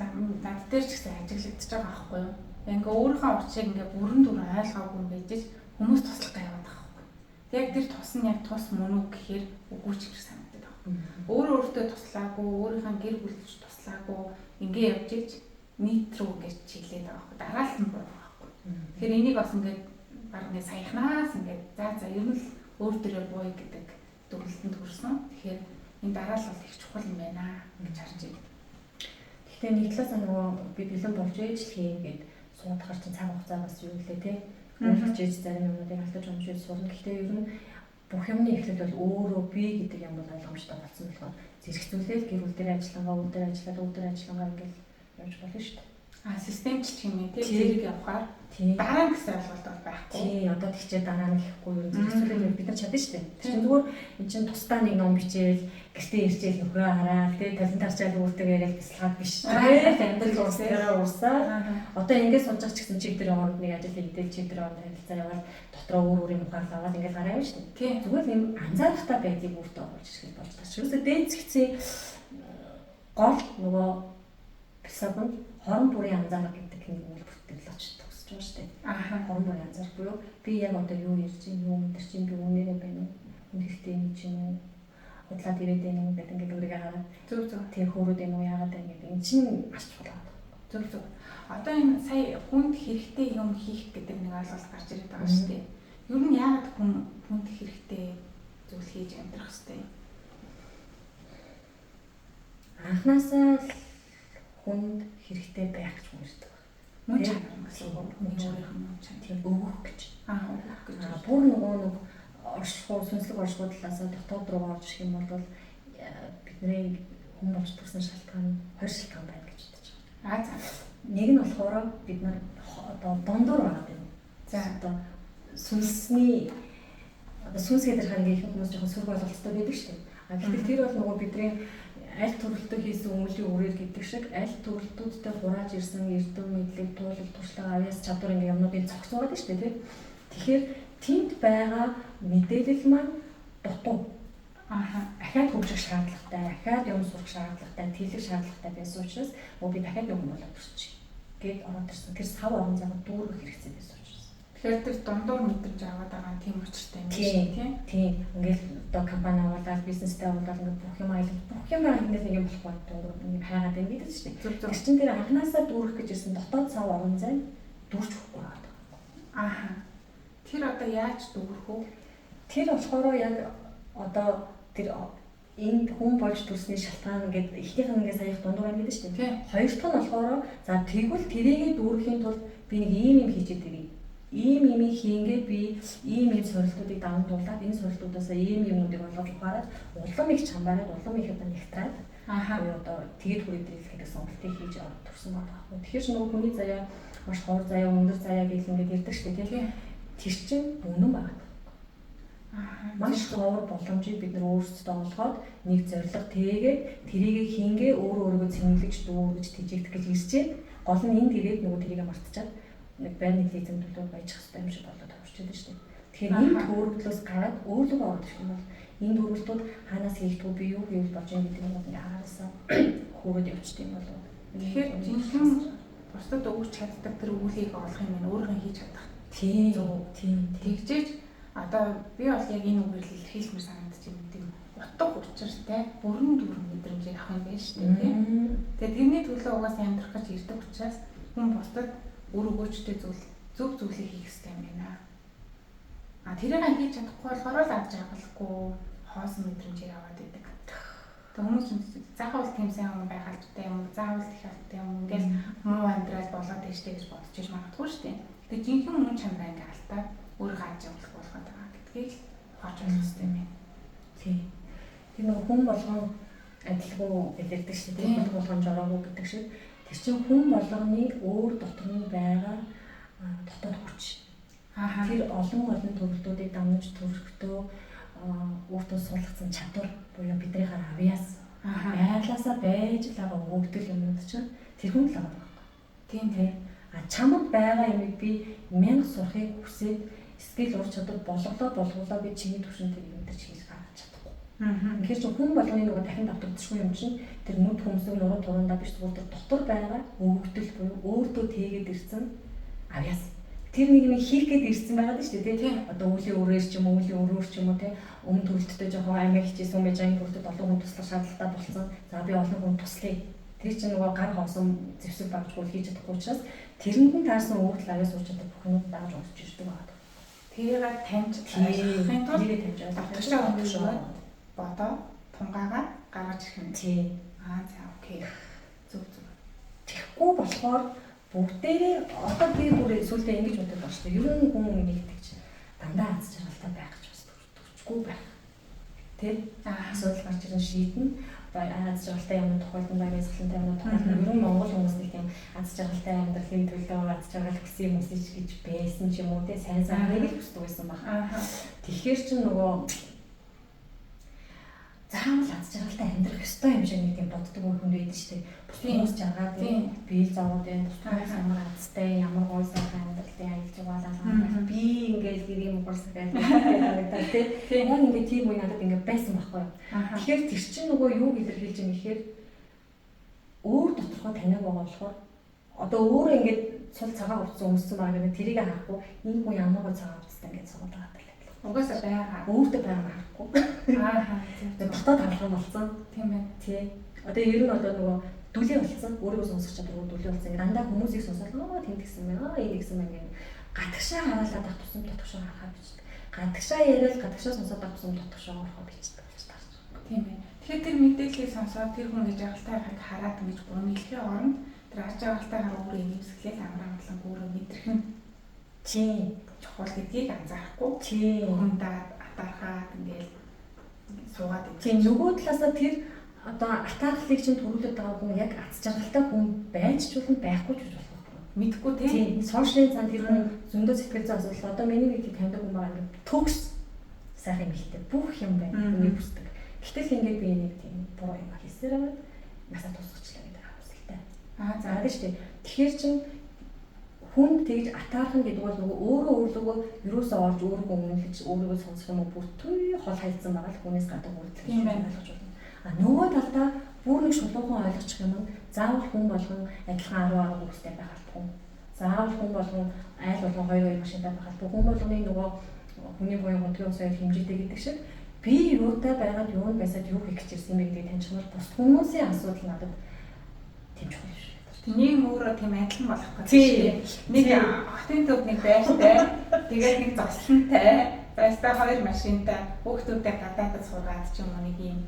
над дээр ч гэсэн ажиглагдчихж байгаа байхгүй юу? Ингээ өөрийнхөө учрыг ингээ бүрэн дүрэн ойлгоогүй юм байж хүмүүс туслах гай яваад байгаа байхгүй юу? Яг тэр тус нь яг тус мөн үү гэхээр үгүй ч гэж санагдаад байгаа. Өөрөө өөртөө туслаагүй, өөрийнхөө гэр бүлд туслаагүй ингээ явж ич нийт рүү ингээ чиглээд байгаа байхгүй. Дараалал нь буруу байхгүй. Тэгэхээр энийг бас ингээ баг ингээ саяхнаас ингээ за за ер нь л өөр дөрөө бууя гэдэг дүгнэлтэнд хүрсэн. Тэгэхээр энэ дараалал бол их чухал юм байна гэж харж байна. Гэхдээ нэг талаас нөгөө би бэлэн болж ээж л хийн гэд суудахар чинь цаг хугацаа бас юу лээ те. Өөрчлөж ээж зарим юмнуудыг алдаж уншиж сурна. Гэхдээ ер нь бүх юмны эхлэл бол өөрөө би гэдэг юм бол ойлгомжтой болсон болохоор зэрэгцүүлээл гэр бүл дээр ажиллангаа, үр дээр ажиллаад, үр дээр ажиллангаа ингээл явж болно шүү дээ. А системчлэх юм тий зэрэг явахаар дараа нь гэсэн ойлголт бол байхгүй. Тий, одоо тэгчээ дараа нь гэхгүй юм зэрэгцүүлээл бид нар чадна шүү дээ. Тэр чинь зүгээр эн чинь тусдаа нэг ном бичээл гэртээ ирчээл нөхрөө хараад тий талан тарчаал үүрдэг яриад бясалгаад биш. Тэгэл амьдрал урсгаараа урсаа. Одоо ингээд сууж байгаа ч гэсэн чиг дээр оронд нэг ажил хийдэл чиг дээр оронд харилцаа яваал дотроо өөр өөр юм ухаарлаа аваад ингээд гараа явна шүү дээ. Зүгээр юм анзаарахтай байдлыг өөртөө оруулж ирэх болж байна. Ерөөсөө дээд зэгцийн гол нөгөө философи нь хорон бүрийн анзаарах гэдэг нэг үйл бүртгэл очиж төгсөж байгаа шүү дээ. Аха. Хорон бүрийн анзаарах буюу би яг одоо юу ярьж байна, юу мэдэрч байна, би үнээрээ байна уу, үн хэрэгтэй юм чинь үү, худлаад ирээд байна уу гэдэг ингээд өөрийгөө хараад зөв зөв тэр хөөрөөд байна уу, яагаад байна гэдэг энэ чинь маш чухал байна. Зөв зөв. Одоо энэ сая хүнд хэрэгтэй юм хийх гэдэг нэг ойлголт гарч ирээд байгаа шүү дээ. Ер нь яагаад хүн хүнд хэрэгтэй зүйл хийж амьдрах ёстой юм? Анхнаасаа л хүнд хэрэгтэй байх гэж хүнэрдэг. Мөн чанар гэсэн үг. Хүний өөрийнх нь мөн чанар. Тийм өгөх гэж. Өгөх гэж. Бүр нөгөө нэг оршихуй, сүнслэг оршихуй талаас дотоод руу орж ирэх юм бол бидний хүн болж төрсэн шалтгаан нь 20 шалтгаан байна гэж бодож байгаа. За. Нэг нь болохоор бид нар одоо дундуур байгаа юм. За одоо сүнсний одоо сүнс гэдэг харин их хүмүүс жоохон сөрөг ойлголттой байдаг шүү дээ. А гэтэл тэр бол нөгөө бидний аль төрөлтөө хийсэн өмөлийн үрээр гэдэг шиг аль төрөлтүүдтэй хурааж ирсэн эрдэм мэдлэг, туулал, туршлага, авьяас чадвар ингээ юмнуудын цогц байгаа шүү дээ, тийм. Тэгэхээр тэнд байгаа мэдээлэл маань дутуу. Ахаад хөгжих шаардлагатай, ахаад юм сурах шаардлагатай, тэлэх шаардлагатай байсан учраас би дахиад юм болоод төрчих гээд ороод ирсэн. Тэр сав орон зайг дүүргэх хэрэгцээ байсан учраас. Тэгэхээр тэр дундуур мэдрэмж аваад байгаа нь тийм учиртай юм шиг тийм. Тийм. Ингээл одоо компани агуулаад, бизнестэй агуулаад ингээд бүх юм аялал, бүх юм байгаа нэг юм болохгүй дундуур ингээд хайгаад байна гэдэг чинь. Тэр чинь тэр анханасаа дүүргэх гэж ирсэн дотоод сав орон зай дүүрч өгөхгүй байгаа. Тэр одоо яаж дүүрэх вэ? Тэр болохоор яг одоо тэр энд хүн болж төрсний шалтгаан ингээд эхнийх нь ингээд саях дундуур байна гэдэг чинь. Хоёр дахь нь болохоор за тэгвэл тэрийгээ дүүрэхийн тулд би нэг ийм юм хийж ирье. Ийм юм хийнгээ би ийм ийм сорилтуудыг даван туулаад энэ сорилтуудаасаа ийм юмнуудыг олгож ухаарад улам их чамбараад улам их одоо нэгтраад буюу одоо тэгээд хүрээд ирэх гэдэг сонголтыг хийж төрсөн байгаа байхгүй. Тэгэхээр ч нөгөө хүний заяа маш ховор заяа, өндөр заяа гэл ингээд ярьдаг шүү дээ, тийм. Тэр чинь үнэн байгаа. Маш ховор боломжийг бид нар өөрсдөө олгоод нэг зорилго тээгээд тэрийг хийнгээ өөрөө өөрийгөө цэнэглэж дүүргэж тэжээгдэх гэж ирчээд гол нь энд ирээд нөгөө тэрийг мартчихад нэг байр нийлээзэн төлөө баяжих хэрэгтэй юм шиг болоод тохирч байдаг шүү дээ. Тэгэхээр энэ төөрөгдлөөс гараад өөрлөгөө ороод ирэх юм бол энэ төрөлтүүд хаанаас хийгдэх вэ, би юу хийвэл болж юм гэдэг нь ингээ араасаа хөөрөөд явчихдаг юм болов. Тэгэхээр жинхэнэ бусдад өгч чаддаг тэр үүлийг олох юм нь өөрийнхөө хийж чадах. Тийм. Тийм. Тэгжээж одоо би бол яг энэ үгээр л илэрхийлмээр санагдаж байна гэдэг утга учиртай бүрэн дүүрэн мэдрэмжийг авах юм байна шүү дээ, тийм. Тэгээд тэрний төлөө угаасаа амьдрах гэж ирдэг учраас хүн бусдад үр өгөөжтэй зүйл зөв зүйлийг хийх хэрэгтэй юм байна. А тэрийг хийж чадахгүй болохоор л ад жаргалгүй хоосон мэдрэмжийг аваад идэг. Тэг хүмүүс чинь заавал тийм сайн хүн байх албатай юм уу, заавал их албатай юм ингээл муу амьдрал болоод тийштэй гэж бодож иж магадгүй шүү дээ. Тэг жинхэнэ мөн чанараа ингээ алдаад өөрийгөө ад жаргалгүй болгоод байгаа гэдгийг л ухаарч болох хэрэгтэй юм байна. Тийм. Тэр нэг хүн болгон адилгүй илэрдэг шүү дээ. Хүн болгон жороогүй гэдэг шиг. Тэр чинь хүн болгоны өөр дотор нь байгаа дотоод хүч. Тэр олон олон төрөлтүүдийг дамнаж төрөхдөө өөртөө суулгацсан чадвар буюу бидний хар авьяас. Байглаасаа байж л байгаа өгөгдөл юмнууд чинь тэр хүн л байгаа байхгүй. Тийм тийм. А чамд байгаа юмыг би 1000 сурахыг хүсээд эсвэл ур чадвар болголоо би чиний түвшинд тэр юм дээр хийж гаргаж чадахгүй. Тэгэхээр чи хүн болгоны нөгөө дахин давтагдчихгүй юм чинь тэр нүд хөмсөг нуруу турандаа биш зүгээр тэр дотор байгаа өгөгдөл буюу өөртөө тээгээд ирсэн авьяас. Тэр нэг юм хийх гээд ирсэн байгаа шүү дээ, тийм. Одоо өвлийн өрөөр ч юм уу, өвлийн өрөөр ч юм уу, тийм. Өмнө төрөлттэй жоохон аймаг хичээсэн юм байж байгаа, энэ төрөлтөд олон хүн туслах шаардлагатай болсон. За би олон хүн туслая. Тэр чинь нөгөө гар хоосон зэвсэг багжгүй хийж чадахгүй учраас тэрэнд нь таарсан өгөгдөл авьяас ур чадвар бүхнүүд дааж орж ирдэг байгаа. Тэрийг таньж ойлгохын тулд тэрийг таньж ойлгох ойлгох бодоо тунгаагаа гаргаж ирэх юм. Тийм. Аа за окей. Зөв зөв. Тэгэхгүй болохоор бүгдээрээ одоо би бүр сүүлдээ ингэж боддог байна шүү дээ. Ер нь хүн нэгдэг чинь дандаа аз жаргалтай байх гэж бас төрчихгүй байх. Тэ? Асуудал гарч ирэн шийднэ. Аз жаргалтай юм тохиолдсон, баяр баясгалантай юм тохиолдсон. Ер нь Монгол хүмүүс нэг тийм аз жаргалтай амьдралын төлөө аз жаргал хүссэн юм үсэж гэж байсан ч юм уу те сайн сайхныг л хүсдэг байсан баг. Тэгэхээр чинь нөгөө заавал аз жаргалтай амьдрах ёстой юм шиг нэг тийм боддог хүн байдаг шүү дээ. Бус хүмүүс жаргаад биел зовоод байна. Бус хүмүүс ямар азтай, ямар гой сайхан амьдралын аялж угаалаа. Би ингээл гэрийн мугар сахиал гэдэг тийм. Яг ингээд тийм үе надад ингээд байсан байхгүй юу. Тэгэхээр тэр чинь нөгөө юу илэрхийлж юм гэхээр өөр доторхоо таниаг байгаа болохоор одоо өөрөө ингээд сул цагаан хувцас өмссөн байгаа гэдэг тэрийг харахгүй энэ хүн ямар гой цагаан хувцастай ингээд суугаад байгаа. Угаасаа байгаа. Өөртөө байгаа харахгүй. Аа. Дотоод харах юм болсон. Тийм байна. Тий. Одоо ер нь одоо нөгөө дүлий болсон. Өөрийгөө сонсох чадваргүй дүлий болсон. Дандаа хүмүүсийг сонсоод аа тэнд гисэн байна. Аа энэ гисэн байна гэх. Гадагшаа хараалаад ах тусам дотгошоо харахаа бичдэг. Гадагшаа яриад гадагшаа сонсоод ах тусам дотгошоо орохоо бичдэг болж таарч. Тийм ээ. Тэгэхээр тэр мэдээллийг сонсоод тэр хүн гэж жаргалтай байхыг хараад ингэж гомдлохын оронд тэр аз жаргалтайгаар өөрөө инээмсэглээл амар амгалан өөрөө мэдрэх нь Тийм. чухал гэдгийг анзаарахгүй. Тийм. Хүндаад атаархаад ингээл суугаад байдаг. Тийм, нөгөө талаасаа тэр одоо атаархлыг чинь төрүүлээд байгаа хүн яг аз жаргалтай хүн байж ч болно, байхгүй ч болох байхгүй. Мэдхгүй тийм. Тийм. Сошиалын зан тэр хүн зөндөө сэтгэл зүйн асуудал. Одоо миний нэг тийм таньдаг хүн байгаа, ингээд төгс сайхан юм ихтэй бүх юм байна. Үнийг хүсдэг. Гэтэл ингээд би нэг тийм буруу юм хийсээр байгаад насаа тусгачлаа гэдэг харамсалтай. Аа за тийм шүү дээ. Тэгэхээр чин хүнд тэгж атаархна гэдэг бол нөгөө өөрөө өөрлөгөө юусоо олж өөрийгөө үнэлж өөрийгөө сонсох юм уу бүр түй хол хайцсан байгаа л хүнээс гадаг үйлдэл гэж ойлгож байна. А нөгөө талдаа бүр нэг шулуухан ойлгочих юм нь заавал хүн болгон адилхан 10 10 хүүхэдтэй байх албагүй. Заавал хүн болгон айл болгон 2 2 машинтай байх албагүй. Хүн болгоны нөгөө хүний буян гунтгийн ус хоёр хэмжээтэй гэдэг шиг би юутай байгаад юу нь байсаад юу хийх гэж ирсэн бэ гэдгийг таньчихмал бус хүмүүсийн асуудал надад тийм чухал биш. Нэг өөрөө тийм адилхан болох гэж тийм. Нэг хотын төв нэг байртай, тэгээд нэг зослонтай, байстай хоёр машинтай, хүүхдүүдээ гадаадад сургаад ч юм уу нэг юм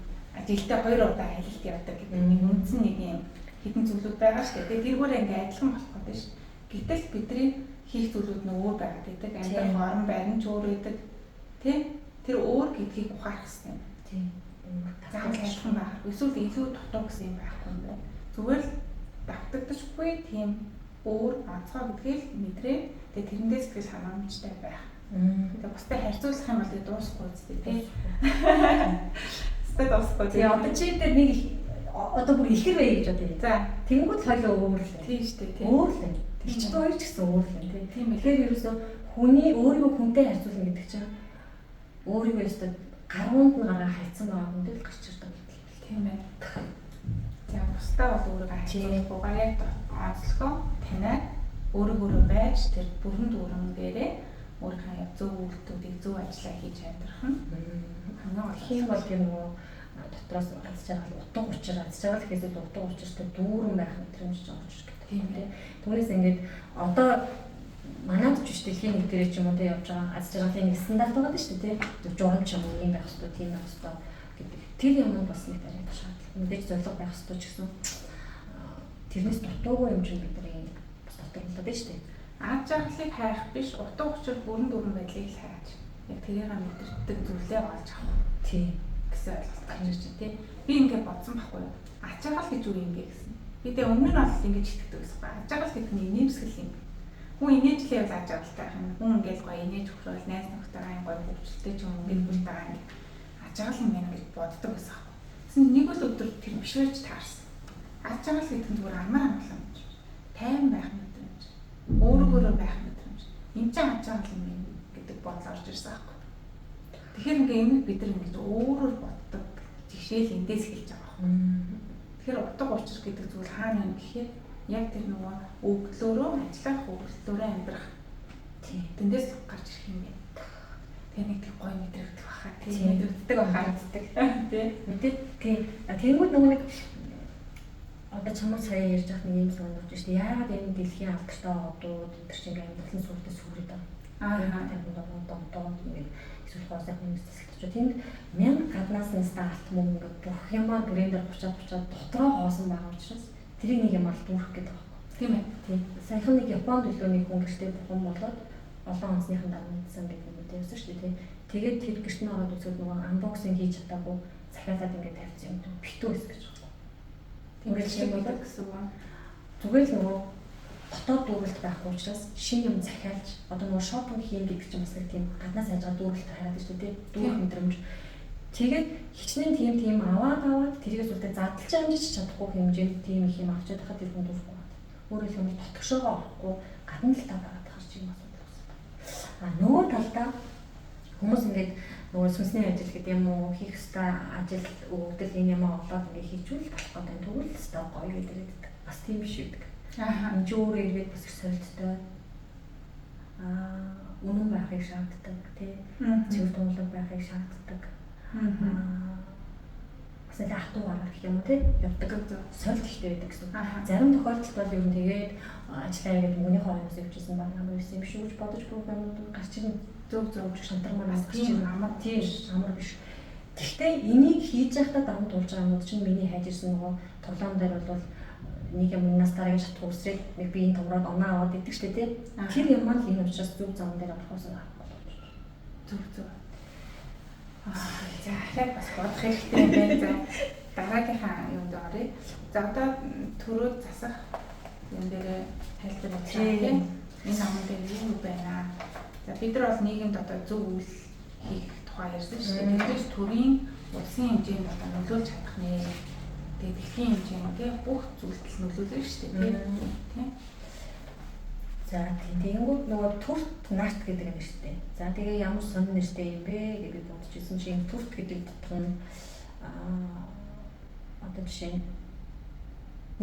жилдээ 2 удаа аялалд явдаг гэдэг нэг үндсэн нэг юм хідэн зүйлүүд байгаа шүү дээ. Тэгээд тэргүүрээ ингээ адилхан болох гэдэг ш. Гэтэл бидний хийх зүйлүүд нь өөр байгаад байдаг. Амьдрах орон байр нь ч өөр байдаг. Тэ? Тэр өөр гэдгийг ухаарах хэрэгтэй. Тийм. Заавал адилхан байх. Эсвэл илүү дутуу гэсэн юм байхгүй юм байна. Зүгээр л давтагдчихгүй тийм өөр онцгой гэдгийг л мэдрээ. Тэгээ тэрэндээ сэтгэл хангамжтай байх. Тэгээ бусдад харьцуулах юм бол тэгээ дуусахгүй үстэй тий. Бусдад дуусахгүй. Тэгээ одоо чи дээр нэг одоо бүр ихэр бай гэж бодъё. За тэнгууд хоёлоо өөр л. Тийм шүү дээ тий. Өөр л. Ичдүү хоёр ч гэсэн өөр л тий. Тийм ээ. Тэгэхээр ерөөсөө хүний өөрийгөө хүнтэй харьцуулна гэдэг чинь өөрийгөө өстө гаруунд нь гараа хайцсан байгаа хүнтэй л гарч ирдэг гэдэг. Тийм ээ. За бусдаа бол өөрийгөө харьцуулахгүйгээр яг онцлогоо таниад өөрөөгөө байж тэр бүрэн дүүрэн дээрээ өөрийнхөө яг зөв үйлдэлүүдийг зөв ажиллаа хийж амьдрах нь хамгийн гол юм бол тэр нөгөө дотроос аз жаргал утга учир аз жаргал гэхээс илүү утга учиртай дүүрэн байх мэдрэмж орж ирдэг тийм ээ. Түүнээс ингээд одоо манад ч биш дэлхийн нэг дээрээ ч юм уу тэ явж байгаа аз жаргалын нэг стандарт байгаа шүү дээ тэ. Журам ч юм уу ийм байх ёстой, тийм байх ёстой гэдэг. Тэр юм бас нэг арай ташаадлага. Мэдээж зорилго байх ёстой ч гэсэн тэрнээс дутуугүй юм чинь бидний бас дотор болоод байна шүү дээ. Аз жаргалыг хайх биш, утга учир бүрэн дүүрэн байдлыг л хайж. Яг тэрийг мэдэрдэг зүйлээ олж авах. Тийм гэсэн ойлголт гарч ирж байна тий. Би ингээд бодсон байхгүй юу? Аз жаргал гэж юу юм бэ гэсэн. Би тэгээ өмнө нь бол ингэж итгэдэг гэсэн ба. Аз жаргал гэдэг нь инээмсэглэл юм. Хүн инээжлээ бол аз жаргалтай байх юм. Хүн ингээд гоё инээж хөрөөл найз нөхдөйгээ юм гоё хөвчлөлтэй ч юм уу гэр бүлтэйгээ ингээд аз жаргал юм байна гэж боддог байсан байхгүй. Тэгсэн нэг л өдөр тэр биш байж таарсан. Аз жаргал гэдэг нь зүгээр амар амгалан юм. Тайван байх мэдрэмж. Өөрөөрөө байх мэдрэмж. Энд чинь аз жаргал юм байна гэдэг бодол орж ирсэн байхгүй. Тэгэхээр ингээ юм бид нар ингэж өөрөөр боддог жишээл эндээс хэлж байгаа байхгүй. Тэгэхээр утга учир гэдэг зүйл хаана юм гэхээр яг тэр нөгөө өгдлөөрөө ажиллах, өгдлөөрөө амьдрах. Тийм. Тэндээс гарч ирэх юм байна. Тэгээ нэг тийм гоё мэдрэгдэх баха. Тийм мэдрэгддэг баха гэдэг. Тий. Мэдээ тийм. Тэнгүүд нөгөө нэг одоо чамаа сая ярьж байхад нэг юм санагдаж байна шүү дээ. Яагаад энэ дэлхийн алдартай одууд энэ төр чинь амьдралын сүрдээ сүрээд байгаа. Аа. 50 доо ингээд эсвэл хоосоо хүмүүс засалдаж. Тэнд мянга гаднаас нь стаалт мөн ингээд бүх юмаа брэндээр 30 дотроо хоосон байгаа учраас тэрийг нэг юм ал дүүрэх гэдэг байхгүй. Тийм ээ. Тийм. Саяхан нэг Японд илүү нэг хүн гэртээ бухан болоод олон онцныхан дараа мэдсэн гэдэг юм байсан шүү дээ. Тийм. Тэгээд тэр гэрт нь ороод үзээд нөгөө unboxing хийж чадаагүй захиалаад ингээд тавьсан юм. Битүү байсан гэж байна. Ингээд шиг болоод гэсэн үг. Зүгээр л нөгөө дотоод дүүрэлт байхгүй учраас шинэ юм захиалж одоо нөгөө шопинг хийн гэдэг чинь бас нэг тийм гаднаас хайж байгаа дүүрэлт хараад шүү дээ. Дүүрэх мэдрэмж. Тэгээд хичнээн тийм аваад тэрийгээс үлдээ задлж амжиж чадахгүй хэмжээнд тийм их юм авчиад байхад тэр хүн дүүрхгүй байна. Өөрөөр хэлбэл дотгошоогоо орохгүй гадна талдаа байгаад харж юм асуудал үүсдэг. А нөгөө талдаа хүмүүс ингээд нөгөө сүнсний ажил гэдэг юм уу хийх ёстой ажил өгөгдөл энэ юм олоод ингээд хийчихвэл болох гэдэг. Тэгвэл ёстой гоё гэдэг. Бас тийм биш үүдэг. Аа. Энд чинь өөрөө эргээд бас их солилцтой. Аа, үнэн байхыг шаарддаг, тий. Цэвэр тунгалаг байхыг шаарддаг. Аа, Бас нэлээ хатуу гарах гэх юм уу тий явдаг. Сольд ихтэй байдаг гэсэн. Зарим тохиолдолд бол ер нь тэгээд ажиллаа ингээд мөнгөний хоорондоос явчихсан баг амар байсан юм шиг гэж бодож бүх юмуд гарч ирнэ. Зөв зөв шантар маань бас гарч ирнэ. Амар тийм амар биш. Гэхдээ энийг хийж байхдаа даван туулж байгаа юмуд чинь миний хайж ирсэн нөгөө тоглоом дээр бол нэг юм нас дараагийн шатах үсрээд нэг би энэ томроод оноо аваад идэг штэ тий. Тэр юм маань энэ учраас зөв зам дээр орохоос аргагүй. Зөв зөв. За ахаад бас бодох хэрэгтэй юм байна. За дараагийнхаа юунд оръё. За одоо төрөө засах юм дээр тайлбар өгье тийм. Энэ номон дээр юу байна? За бид нар бол нийгэмд одоо зөв үйл хийх тухай ярьсан шүү дээ. Тэгээс төрийн улсын хэмжээнд одоо нөлөөлж чадах нэ. Тэгээ дэлхийн хэмжээнд тийм бүх зүйлд л нөлөөлнө шүү дээ тийм. За тэгэнгүүт нөгөө төрт нарт гэдэг нэртэй. За тэгээ ямар сонин нэртэй юм бэ гэж би бодож ирсэн чинь төрт гэдэг дотор нь одоо жишээ нь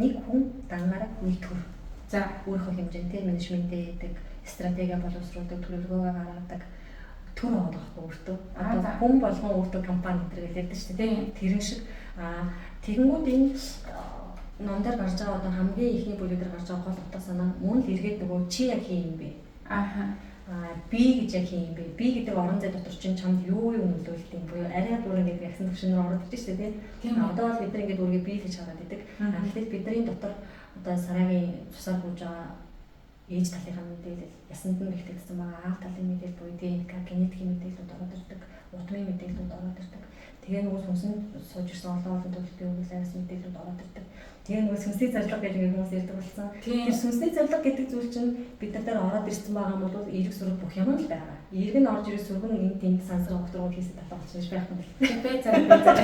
нэг хүн дангаараа нэг төр. За өөрийнхөө хэмжээнд менежментээ хийдэг, стратеги боловсруулдаг, төлөвлөгөөгөө гаргадаг төр байгаа байхгүй өөртөө. Одоо хүн болгон өөртөө компани энэ гэж ярьдаг шүү дээ. Тэрэн шиг тэгэнгүүт энэ ном дээр гарч байгаа одоо хамгийн ихний бүлэг дээр гарч байгаа гол утга санаа мөн л эргээд нөгөө чи яг хин юм бэ? Ааха. Би гэж яг хин юм бэ? Би гэдэг орон зай дотор чинь чамд юу юу нөлөөлт юм буюу арай бүр ингээд ягсан төвшин рүү ороод ирж шүү дээ, тийм. Одоо бол бид нар ингээд өөрийгөө би л гэж хараад идэг. Тэгэхээр бидний дотор одоо сарагийн цусаар гүйж байгаа ээж талынхаа мэдээлэл, ясанд нь бэлтгэгдсэн байгаа аав талын мэдээлэл буюу ДНК, генетикийн мэдээлэлүүд ороод ирдэг, утмын мэдээлэлүүд ороод ирдэг. Тэгээ нөгөө сүнсэнд сууж ирсэн олон олон төрөлтийн үйл араас мэдээлэлүүд ороод ирдэг. Тэгээ нөгөө сүнсний зорилго гэж ингээд хүмүүс ярьдаг болсон. Тэр сүнсний зорилго гэдэг зүйл чинь бид нар дээр ороод ирсэн байгаа юм бол эерэг сүрэг бүх юм л байгаа. Эерэг нь орж ирэх сүрэг нь энд тэнд сансар огторгоо хийсэн татаа болчихно байхгүй юм.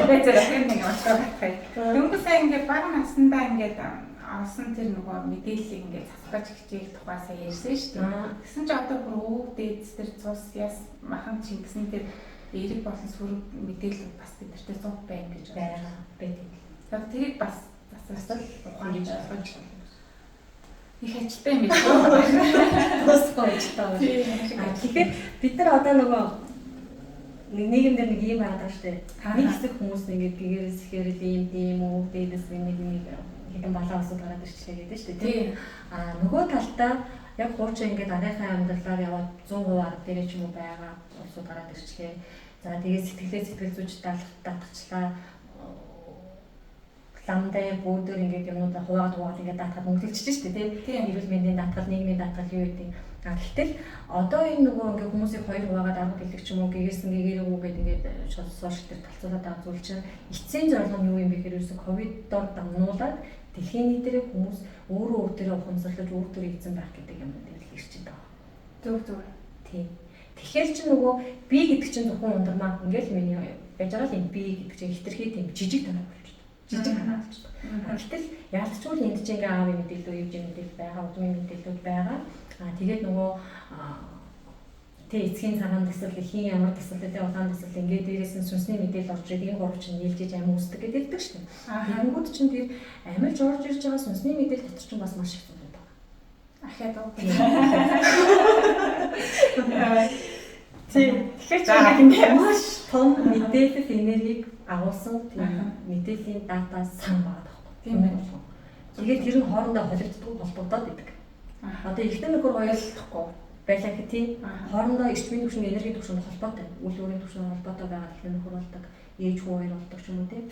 Бэ зэрэг нэг утга батхай. Дөнгөж сая ингээд бага насндаа ингээд олсон тэр нөгөө мэдээллийг ингээд засах гэж хичээх тухай сая ярьсан шүү дээ. Тэгсэн чинь одоо бүр өвөг дээдс тэр цус яс махан чингсэн тэр эерэг болон сүрэг мэдээлэл бас бид нартэй 100 байна гэж байгаа. Байдаг. Тэрийг бас засал ухаан гэж ойлгож их ажилтай юм байна. Тусгүй ажилтай байна. Тэгэхээр бид нар одоо нөгөө нэг нийгэмдэр нэг юм байгаа шүү дээ. Нэг хэсэг хүмүүс ингээд гэгээрээс ихээр л ийм тийм өвөг дээдэс нэг нэг хэдэн балаа усууд гараад ирчихлээ гэдэг шүү дээ. Тийм. Нөгөө талдаа яг хуучин ингээд агийнхаа амьдралаар яваад 100% арга дээрээ ч юм уу байгаа улсууд гараад ирчихлээ. За тэгээ сэтгэлээ сэтгэл зүйч даатгачлаа. Ламдай бөөдөр ингээд юмнуудаа хуваагаад ингээд даатгаад мөнгөлчихэж шүү дээ, тийм. Эрүүл мэндийн даатгал, нийгмийн даатгал юу гэдэг. Гэтэл одоо энэ нөгөө ингээд хүмүүсийг хоёр хуваагаад арга бэлэг ч юм уу гэгэрсэн гэгэрээгүй гэдэг ингээд сошиал дээр талцуулаад байгаа зүйл чинь эцсийн зорилго нь юу юм бэ гэхээр ерөөсө ковидоор дамнуулаад дэлхийн нийтээр хүмүүс өөрөө өөртөө ухамсарлаж өөртөө эзэн байх гэдэг юм дээр л ирж байгаа. Зөв зөв. Тийм. Тэгэхээр чи нөгөө би гэдэг чинь зөвхөн ундармаа ингээл миний байж байгаа л юм би гэдэг чинь хитрхи тийм жижиг танаа болчихдог. Жижиг танаа болчихдог. Гэтэл ялцчгүй энд чинь ингээ аавын мэдээлэл, өвжийн мэдээлэл байгаа, удмын мэдээлэлүүд байгаа. Тэгээд нөгөө тэ эцгийн цагаан дасгал, эхийн ямар дасгал, тэ улаан дасгал ингээд дээрээс нь сүнсний мэдээлэл орж ирээд энэ гурав чинь нийлжиж амь үүсдэг гэдэг ярьдаг шүү дээ. Тэгэнгүүт чинь тэр амилж орж ирж байгаа сүнсний мэдээлэл дотор чинь бас маш их зүйл байгаа. Ахиад уу. Тийм. Тэгэхээр чи ингээд маш том мэдээлэл энергийг агуулсан тийм мэдээллийн дата сан байгаа байхгүй. Тийм байна. Тэгээд тэр нь хоорондоо холигддгүй холбогдоод идэг. Одоо ихтэй нөхөр хоёулахгүй байлаа гэх тийм хоорондоо эрчмийн түвшин, энергийн түвшинд холбоотой, үйл үүрийн түвшинд холбоотой байгаа ихтэй нөхөр болдог, ээж хүү хоёр болдог ч юм уу тийм.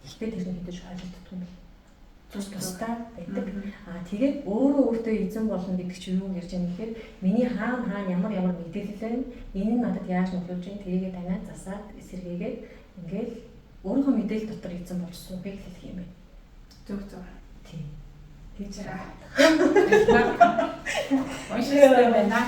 Гэхдээ тэр нь хэдэж холигддгүй юм байна. Тус тусдаа байдаг. Тэгээд өөрөө өөртөө эзэн болно гэдэг чинь юу ярьж байгаа юм гэхээр миний хаана хаана ямар ямар мэдээлэл байна, энэ нь надад яаж нөлөөлж байна, тэрийгээ танаад засаад эсэргээгээд ингээл өөрийнхөө мэдээлэл дотор эзэн болж суухыг хэлэх юм байна. Зөв зөв. Тийм. Тэгж байгаа. Уншигтай байна.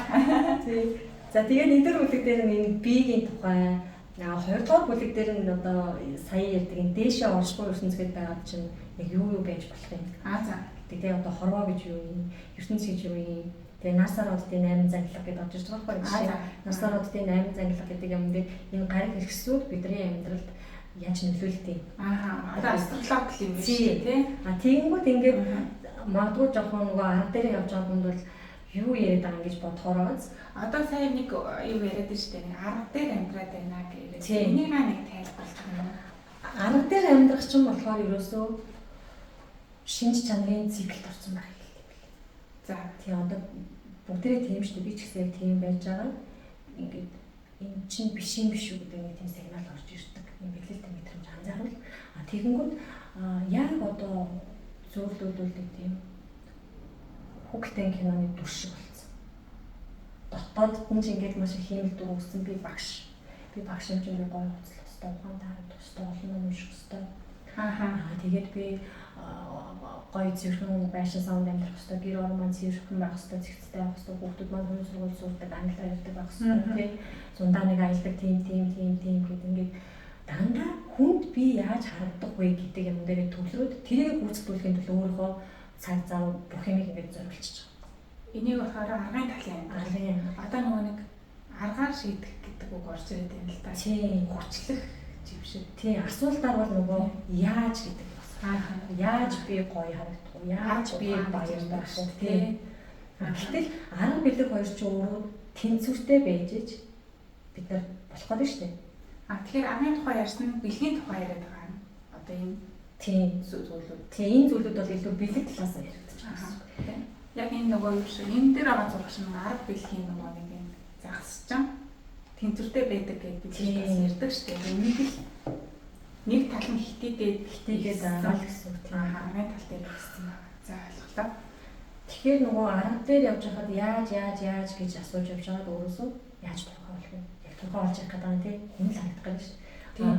Тийм. За тэгээд нэгдүгээр бүлэг дээр нь энэ биеийн тухай, хоёрдугаар бүлэг дээр нь одоо сая ярьдаг энэ дээшээ оршихуй ертөнцид байгаа чинь яг юу юу байж болох юм. За. Тэгээ одоо хорвоо гэж юу юм, ертөнц гэж юу юм. Тэгээ Нарсаар оддын 8 зангилга гэдээ орж ирж байгаа байхгүй юу? Нарсаар оддын 8 зангилга гэдэг юм дээр энэ гариг хэрэгсүүд бидний амьдралд яаж нөлөөлдөг юм. Одоо астрологи юм биш үү, тий? Тэгэнгүүт ингээд магадгүй жоохон нөгөө арга дээр явж байгаа хүнд бол юу яриад байгаа юм гэж бодохоор одоо сая нэг юу яриад шүү дээ, нэг арга дээр амьдраад байна гэж. Энийг нэг тайлбарлах юм уу? Арга дээр амьдрах чинь болохоор ерөөсөө шинж чанарын циклд орсон байх хэрэгтэй билээ. За тий одоо бүгдээрээ тийм шүү дээ. Би ч гэсэн яг тийм байж байгаа. Ингээд энэ чинь биш юм биш үү гэдэг нэг тийм сигнал орж ирдэг. Юм бэлэлтэй мэдрэмж анзаарвал а тэгэнгүүт яг одоо зөвлөлдүүлдэг тийм хүүхэлдэйн киноны дүр шиг болсон. Дотоод нь ч ингээд маш их хиймэл дүр үүссэн. Би багш. Би багш юм чинь би гоё хувцлах хэвээр, ухаан таарах хэвээр, олон ном унших хэвээр. Аа тэгээд би гоё цэвэрхэн байшин саунд амьдрах хэвээр, гэр орон маань цэвэрхэн байх хэвээр, цэгцтэй байх хэвээр, хүүхдүүд маань хүн сургууль сурдаг, англиар ярьдаг байх хэвээр, тий. Зундаа нэг аялдаг тийм тийм тийм тийм гэд ингээд дандаа хүнд би яаж харагдах вэ гэдэг юм дээрээ төвлөрөөд тэрийг гүйцэтгүүлэхийн тулд өөрийнхөө цаг зав бүх юмыг ингээд зориулчихж байгаа. Энийг болохоор аргын талын амьдрал. Одоо нөгөө нэг аргаар шийдэх гэдэг үг орж ирээд байна л да. Тийм. Хүчлэх жившиг. Тийм. Асуултаар бол нөгөө яаж гэдэг бас. Яаж би гоё харагдах вэ? Яаж би баяр байх вэ? Тийм. Гэтэл арга бэлэг хоёр чинь өөрөө тэнцвэртэй байж ич бид нар болох гэдэг шүү дээ. А тэгэхээр аргын тухай ярьсан нь бэлгийн тухай яриад байгаа юм. Одоо энэ тийм зүйлүүд. Тийм энэ зүйлүүд бол илүү бэлэг талаас нь яригдчих байна. Яг энэ нөгөө юу шиг энэ дээр байгаа зураг шиг арга бэлгийн нөгөө нэг юм загасчан тэнцвэртэй байдаг гэдээ бид бас ярьдаг шүү дээ. Энийг л нэг тал нь хитийдээд байгаа л гэсэн үг тийм. Аргын тал дээр гэсэн байна. За ойлголоо. Тэгэхээр нөгөө арга дээр явж байхад яаж яаж яаж гэж асууж явж байгаад өөрөөсөө яаж турхаа болох вэ? Яг турхаа олж явах гэдэг нь тийм хүн л харагдах гэж шүү. Тийм.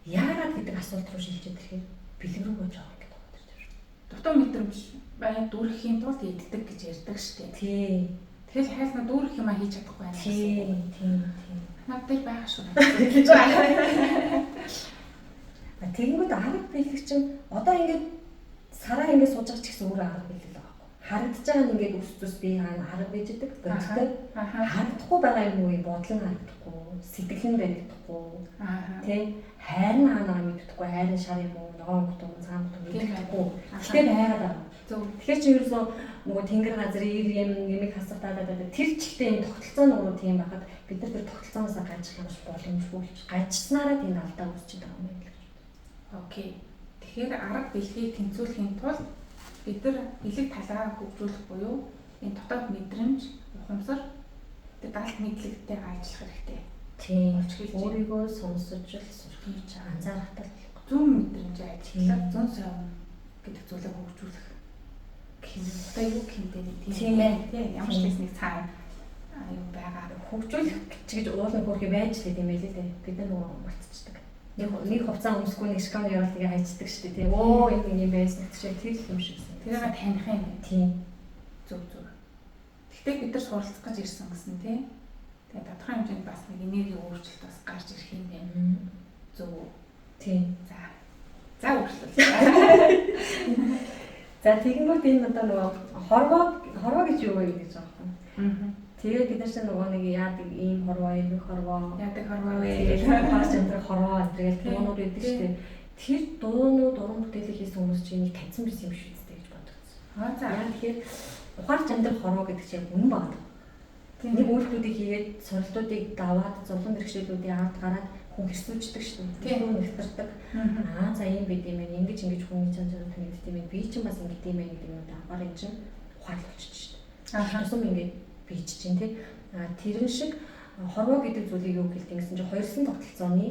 Яагаад гэдэг асуулт руу шилжээд ирэхээр бэлэг рүү гоож авах гэдэг байна тэр. Дутуу мэдрэмж бай дүүрэхийн тулд иддэг гэж ярьдаг шүү дээ. Тийм. Тэгэл хайлна дүүрэх юм а хийж чадахгүй байна. Тийм, тийм, тийм. Над дээр байгаа шүү. Тэгэнгүүт арга бэлэг чинь одоо ингээд сараа ингээд сууж байгаа ч гэсэн өөрөө арга бэлэг л байгаа байхгүй. Харагдаж байгаа нь ингээд үс зүс би хаана арга байж идэг бодтой. Харагдахгүй байгаа юм уу бодлон харагдахгүй, сэтгэл нь баригдахгүй. Тэ хайр нь хаана байгаа мэддэхгүй, хайр нь шар юм уу, ногоон өнгөт юм, цагаан өнгөт юм мэддэхгүй. Гэхдээ байгаад байгаа. Зөв. Тэгэхээр чи ерөөсөө нөгөө тэнгэр газар ир юм нэмийг хасах даа даа тэр чигтээ юм тогтолцоо нөгөө тийм байхад бид нар тэр тогтолцооноос гажих юм шиг боломжгүй болчих. Гажснараа тийм алдаа үүсчихэд байгаа юм байна л гэж. Окей. Тэгэхээр арга бэлгийг тэнцвүүлэхийн тулд бид нар бэлэг талаа хөгжүүлэх буюу энэ дотоод мэдрэмж, ухамсар тэр галт мэдлэгтэй ажиллах хэрэгтэй. Тийм. Өөрийгөө сонсож л сурах гэж анзаарахтал зүүн мэдрэмжээ ажиллах, зүүн совин гэдэг зүйлээ хөгжүүлэх гэх юм. Одоо юу гэх юм бэ? Тийм ээ. Тийм. Ямар ч нэг цаана юу байгаа. Хөгжүүлэх гэж уулын хөрхи байж л юм байл л дээ. Бид нар нөгөө мартчихдаг. Нэг хувцас өмсөхгүй нэг шкаф яваал тэгээ хайчдаг шүү дээ. Тийм. Оо энэ нэг юм байсан гэдэг шиг тэр юм шиг. Тэрийг таних юм. Тийм. Зөв зөв. Гэхдээ бид нар суралцах гэж ирсэн гэсэн тийм. Тэгээ тодорхой хэмжээнд бас нэг энерги өөрчлөлт бас гарч ирэх юм байна. Зөв. Тийм. За. За өөрчлөлт. За тэгэнгүүт энэ одоо нөгөө хорвоо гэж юу вэ гэж байгаа юм. Тэгээд бид нар чинь нөгөө нэг яадаг ийм хорвоо, ийм хорвоо, яадаг хорвоо вэ? Тэгээд хаас энэ хорвоо энэ гэл дуунууд байдаг шүү дээ. Тэр дуунууд уран бүтээлийг хийсэн хүмүүс чинь энийг таньсан байсан юм шүү дээ гэж бодогдсон. Аа за. Яг тэгэхээр ухаарч амьдрах хорвоо гэдэг чинь яг үнэн байна. Нэг үйлдэлүүдийг хийгээд суралтуудыг даваад зовлон бэрхшээлүүдийн ард гараад хүн хэрсүүждэг шүү дээ. Хүн нэгтэрдэг. Аа за ийм байд юм байна. Ингэж ингэж хүний чанар танигдд юм байна. Би чинь бас ингэд юм байна гэдэг юм давгаар энэ чинь ухаарлал болчих шүү дээ. Тусам ингэж бийж чинь тий. Аа тэрэн шиг хорвоо гэдэг зүйлийг юу гэлдэг гэсэн чинь хоёрсон тогтолцооны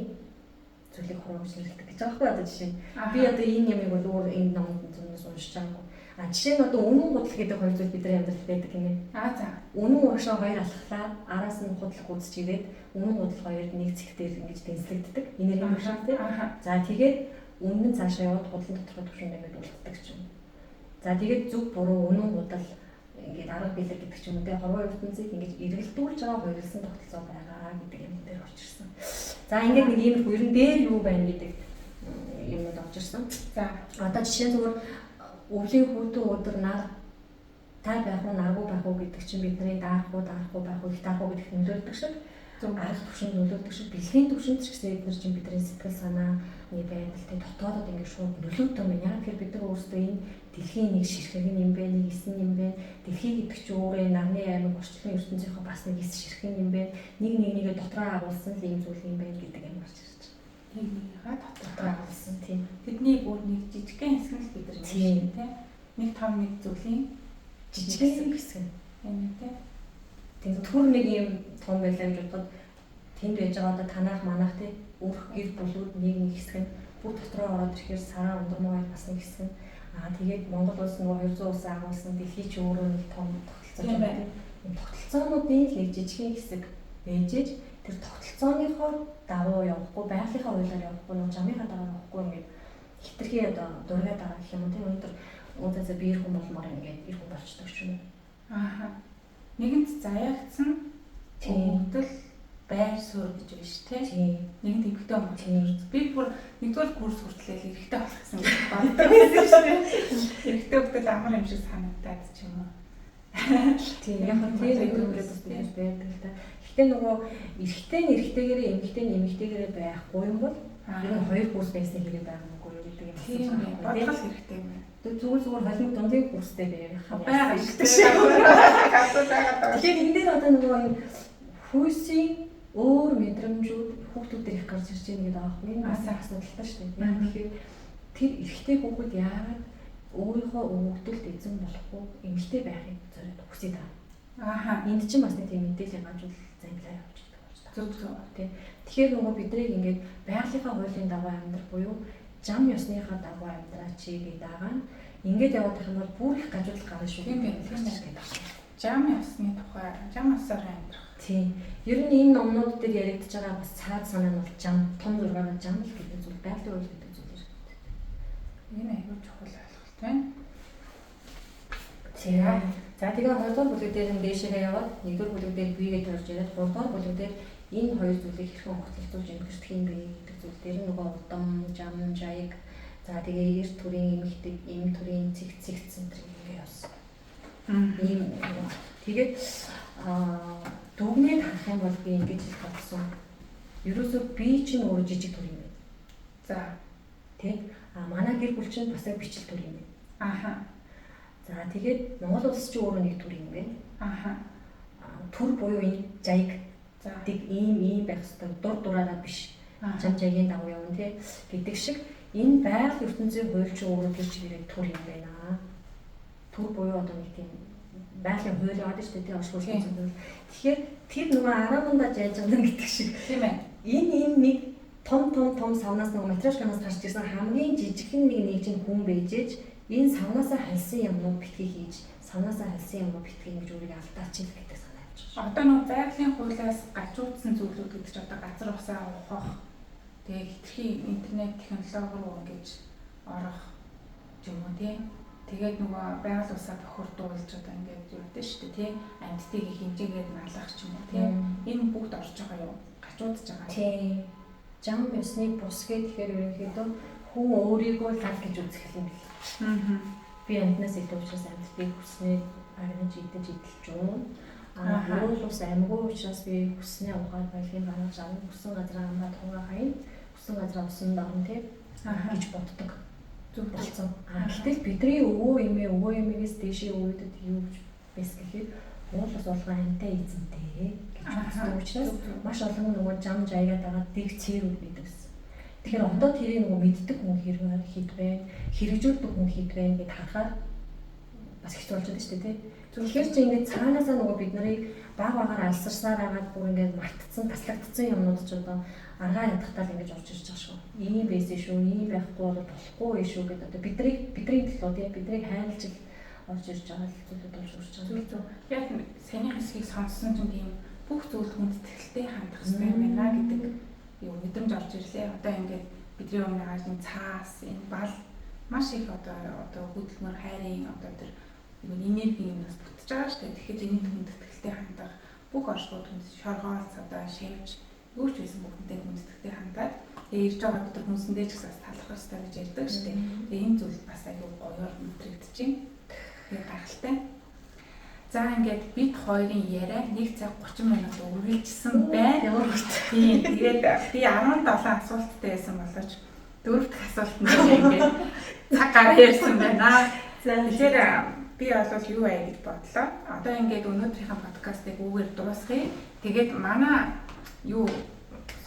зүйлийг хорвоо гэж нэрлэдэг гэж байгаа байхгүй одоо жишээ нь. Би одоо энэ ямыг бол өөр энэ номонд зүнээс уншиж байгаагүй. А жишээ нь одоо үнэн худал гэдэг хоёр зүйл бидний амьдралд байдаг гинэ. Аа за. Үнэн урагшаа хоёр алхлаа, араас нь худлах үзэж ирээд үнэн худал хоёр нэг цэг дээр ингэж дэнслэгддэг. Энерги юм шиг тий. За тэгээд үнэн нь цаашаа яваад худлын тодорхой түвшинд ингээд үлддэг ч юм. За тэгээд зөв буруу үнэн худал ингээд арга бэлэг гэдэг ч юм уу тий хорвоо ертөнцийг ингэж эргэлдүүлж байгаа хоёрлсон тогтолцоо байгаа гэдэг юм дээр орж ирсэн. За ингээд нэг иймэрхүү ер нь дээр юу байна гэдэг юмнууд орж ирсэн. За одоо жишээ нь зүгээр өвлийн хүүтэн өдөр нар та байх уу наргүй байх уу гэдэг чинь бидний даарах уу даарахгүй байх уу их даарах уу гэдэгт нөлөөлдөг шиг арга түвшинд нөлөөлдөг шиг бэлгийн түвшинд ч гэсэн эдгээр чинь бидний сэтгэл санааны байдал тэ дотоодод ингээд шууд нөлөөтэй юм байна. Яг тэгэхээр бид нар өөрсдөө энэ дэлхийн нэг ширхэг юм бэ, нэг эсэн юм бэ. Дэлхий гэдэг чинь өөрөө нарны аймаг орчлон ертөнцийнхөө бас нэг эс ширхэг юм бэ. Нэг нэг нэгээ дотроо агуулсан л ийм зүйл юм байна гэдэг юм гарч ирж байна. Нэг нэгийнхээ дотроо агуулсан. Тэдний бүр нэг жижигхэн хэсэг л бид нар юм шиг тий. Нэг том нэг зүйлийн жижигхэн хэсэг юм тий. Тийм төр нэг юм том байлаа гэж бодоход тэнд байж байгаа одоо танах манах тий өрх гэр бүлүүд нэг нэг хэсэг нь бүх дотроо ороод ирэхээр сараа ундрмаа бас нэг хэсэг нь тэгээд Монгол улс нөгөө 200 улс агуулсан дэлхий ч өөрөө нэг том тогтолцоо юм байна. Тогтолцоонуудын л нэг жижигхэн хэсэг бэжэж тэр тогтолцооныхоо дагуу явахгүй, байгалийнхаа хуулиар явахгүй, нөгөө жамынхаа дагуу явахгүй ингээд хитрхи одоо дургаа дагаа гэх юм уу тийм өнөөдөр ууцаа би эр хүн болмоор ингээд эр хүн болчдөг ч юм уу. Ааха. Нэгэнт заяагдсан өгөгдөл байр суурь гэж байна шүү тий. Нэгэнт эмэгтэй хүн. Би бүр нэгдүгээр курс хүртэл эрэгтэй болох гэсэн гэж боддог байсан шүү дээ. Эрэгтэй өгдөл амар юм шиг санагдаад ч юм уу. Тийм яг нь тийм мэдрэмжүүд бас байдаг л та. Гэхдээ нөгөө эрэгтэй нь эрэгтэйгээрээ эмэгтэй нь эмэгтэйгээрээ байхгүй юм бол ер нь хоёр курс байсан хэрэг байгаа юм уу гэдэг юм. Тийм бодлого хэрэгтэй юм байна. Зүгээр зүгээр холимог дундын курстэй байх байгаа шүү дээ. Тэгэхээр энэ дээр одоо нөгөө юм хүйсийн өөр мэдрэмжүүд хүүхдүүдээр их гарч ирж байгаа гэдэг аахгүй. Энэ бас асуудалтай шүү дээ. Яг тэгэхээр тэр эрэгтэй хүүхэд яагаад өөрийнхөө өгөгдөлд эзэн болохгүй эмэгтэй байхыг зориод хүсэж байгаа. Ааха. Энд чинь бас нэг тийм мэдээлэл гажуул замлаа явж идэг болж байна. Зөв зөв. Тий. Тэгэхээр нөгөө биднийг ингээд байгалийнхаа хуулийн дагуу амьдрах буюу жам ёсныхаа дагуу амьдраач гэдэг байгаа нь ингээд яваад байх юм бол бүр их гажуудал гарна шүү. Тийм байх гэдэг байна. Жам ёсны тухай, жам ёсоор амьдрах. Тийм. Ер нь энэ номнууд дээр яригдж байгаа бас цаад санаа нь бол жам, том зургаараа жам л гэдэг зүйл, байгалийн хууль гэдэг зүйл яригддаг. Энэ аюул чухал ойлголт байна. Тийм. За тэгээ 2 дугаар бүлэг дээр нь дээшээгээ яваад 1 дугаар бүлэг дээр биегээ төрж яриад 3 дугаар бүлэг дээр энэ хоёр зүйлийг хэрхэн огтлцуулж эмгэрдэх юм бэ гэдэг зүйл дээр нь нөгөө удам, жам, жаяг, за тэгээ эр төрийн эмэгтэй, эм төрийн цэг цэг центр ингэ явсан. Ийм тэгээд дүгнээд харах юм бол би ингэж хэлэх болсон. Ерөөсөө би чинь өөрөө жижиг төр юм байна. За тий. А манай гэр бүл чинь бас яг бичил төр юм байна. Аха. За тэгээд Монгол улс чинь өөрөө нэг төр юм байна. Аха. Төр буюу энэ жаяг. За тэг ийм байх ёстой. Дур дураараа биш. Жам жаягийн дагуу явна тий гэдэг шиг энэ байгаль ертөнцийн хууль чинь өөрөө тэр чигээрээ төр юм байна. Төр буюу одоо нэг тийм байгалийн хууль яваад шүү дээ тий оршуулгын зүйл. Тэгэхээр тэр нөгөө араамандаа жайж байгаа гэдэг шиг. Тийм ээ. Энэ нэг том том том савнаас нөгөө матрешканаас гарч ирсэн хамгийн жижигхэн нэг чинь хүн бэжэж энэ савнаасаа хальсан юмнууд битгий хийж, савнаасаа хальсан юмнууд битгий гэж өөрийгөө алдаачих гэдэг санаа явж байгаа. Одоо нөгөө байгалийн хуулиас гажуудсан зүйлүүд гэдэг чинь одоо газар усаа ухах, тэгээ хитрхи интернет технологи руу ингэж орох юм уу тий. Тэгээд нөгөө байгаль усаа бохирдуулж одоо ингээд юу гэдэг шүү дээ тий. Амьтдыг хэмжээгээр налах ч юм уу тий. Энэ бүгд орж байгаа юу? Гажуудж байгаа. Тий. Жам ёсны бус гэхээр ерөнхийдөө хүн өөрийгөө лал гэж үзэх юм бэл. Аа. Би амьтнаас илүү учраас амьтдыг хүснээ агнаж идэж идэлж уун. Аа уул ус амьгүй учраас би хүснээ ухаад баялгийн гаргаж авна. Хүссэн газараа амраад хунгаа хаяна. Хүссэн газараа усан дорно тий гэж боддог. Зөв болсон. А гэтэл бидний өвөө эмээ өвөө эмээгээс дээшээ өвөдөд юу гэж байсан гэхээр уул ус болгон амьтай эзэнтэй гэж боддог учраас маш олон нөгөө жам жаягаад байгаа дэг цэрүүд байдаг гэсэн. Тэгэхээр одоо тэрийг нөгөө мэддэг хүн хэд байна, хэрэгжүүлдэг хүн хэд байна гэд харахаар бас хэцүү болж байгаа шүү дээ тий. Тэгэхээр чи ингээд цаанаасаа нөгөө бид нарыг баг багаар алсарснаар агаад бүр ингээд мартцсан, таслагдсан юмнууд ч одоо аргаа ядахтаа л ингэж орж ирж байгаа шүү. Ийм байсан шүү, ийм байхгүй бол болохгүй шүү гэдэг одоо бидний төлөө тий биднийг хайлж орж ирж байгаа зүйлүүд болж үрж байгаа. Зөв зөв. Яг саяны хэсгийг сонссон чинь тийм бүх зүйл хүндэтгэлтэй хандах хэрэгтэй юм байна гэдэг юу мэдрэмж орж ирлээ. Одоо ингээд бидний өмнө байгаа энэ цаас, энэ бал маш их одоо хөдөлмөр хайрын одоо тэр энерги юмнаас бүтэж байгаа шүү дээ. Тэгэхээр энэ хүндэтгэлтэй хандах бүх оршихуйд хүнд шоргоол цадаа шивж юу ч байсан бүгдтэй хүндэтгэлтэй хандаад тэгээ ирж байгаа бид нар хүнсэндээ ч гэсэн талархах хэрэгтэй гэж ярьдаг шүү дээ. Тэгээ энэ зүйл бас аюу гоёор мэдрэгдэж байна. Тэгээ гайхалтай. За ингээд бид хоёрын яриа 1 цаг 30 минут үргэлжилсэн байна. Ямар хүрт. Тийм. Тэгээд би 17 асуулттай байсан боловч дөрөв дэх асуултанд ингээд цаг гараа ярьсан байна. За тэгэхээр би бол юу аа гэж бодлоо. Одоо ингээд өнөөдрийнхээ подкастыг үүгээр дуусгая. Тэгээд манай юу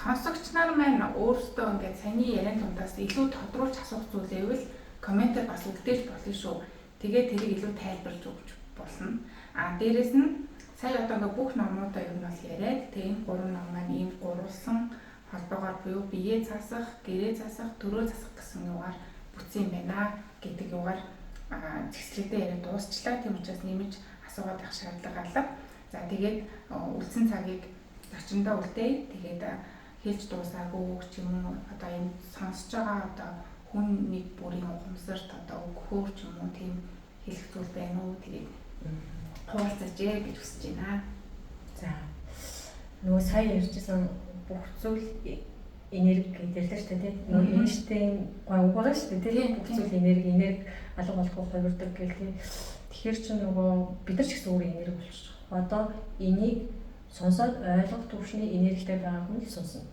Сонсогч нар маань өөрсдөө ингээд саяны яриан дундаас илүү тодруулж асуух зүйл байвал комментээр бас үлдээж болно шүү. Тэгээд тэрийг илүү тайлбарлаж өгч болно. А дээрэс нь сая одоо ингээд бүх номнуудаа ер нь бол яриад тэгээ энэ гурван ном маань ийм гурвалсан холбоогоор буюу биеэ засах, гэрээ засах, төрөө засах гэсэн юугаар бүтсэн юм байна гэдэг юугаар зэгслэгдээ яриад дуусчлаа. Тийм учраас нэмж асуугаад байх шаардлага алга. За тэгээд үлдсэн цагийг зочиндоо үлдээе. Тэгээд хэлж дуусаагүй ч юм уу одоо энэ сонсож байгаа одоо хүн нэг бүрийн ухамсарт одоо өгөхөөр ч юм уу тийм хэлэх зүйл байна уу, тэрийг хуваалцаач гэж хүсэж байна. За нөгөө сая ярьжсэн бүх зүйл энерги гэдэг л шүү дээ, тийм. Нөгөө Эйнштейн гой үг байгаа шүү дээ, тийм. Бүх зүйл энерги, энерги алга болохгүй хувирдаг гэл, тийм. Тэгэхээр чи нөгөө бид нар ч гэсэн өөрөө энерги болчих. Одоо энийг сонсоод ойлгох төвшний энергитэй байгаа хүн л сонсно.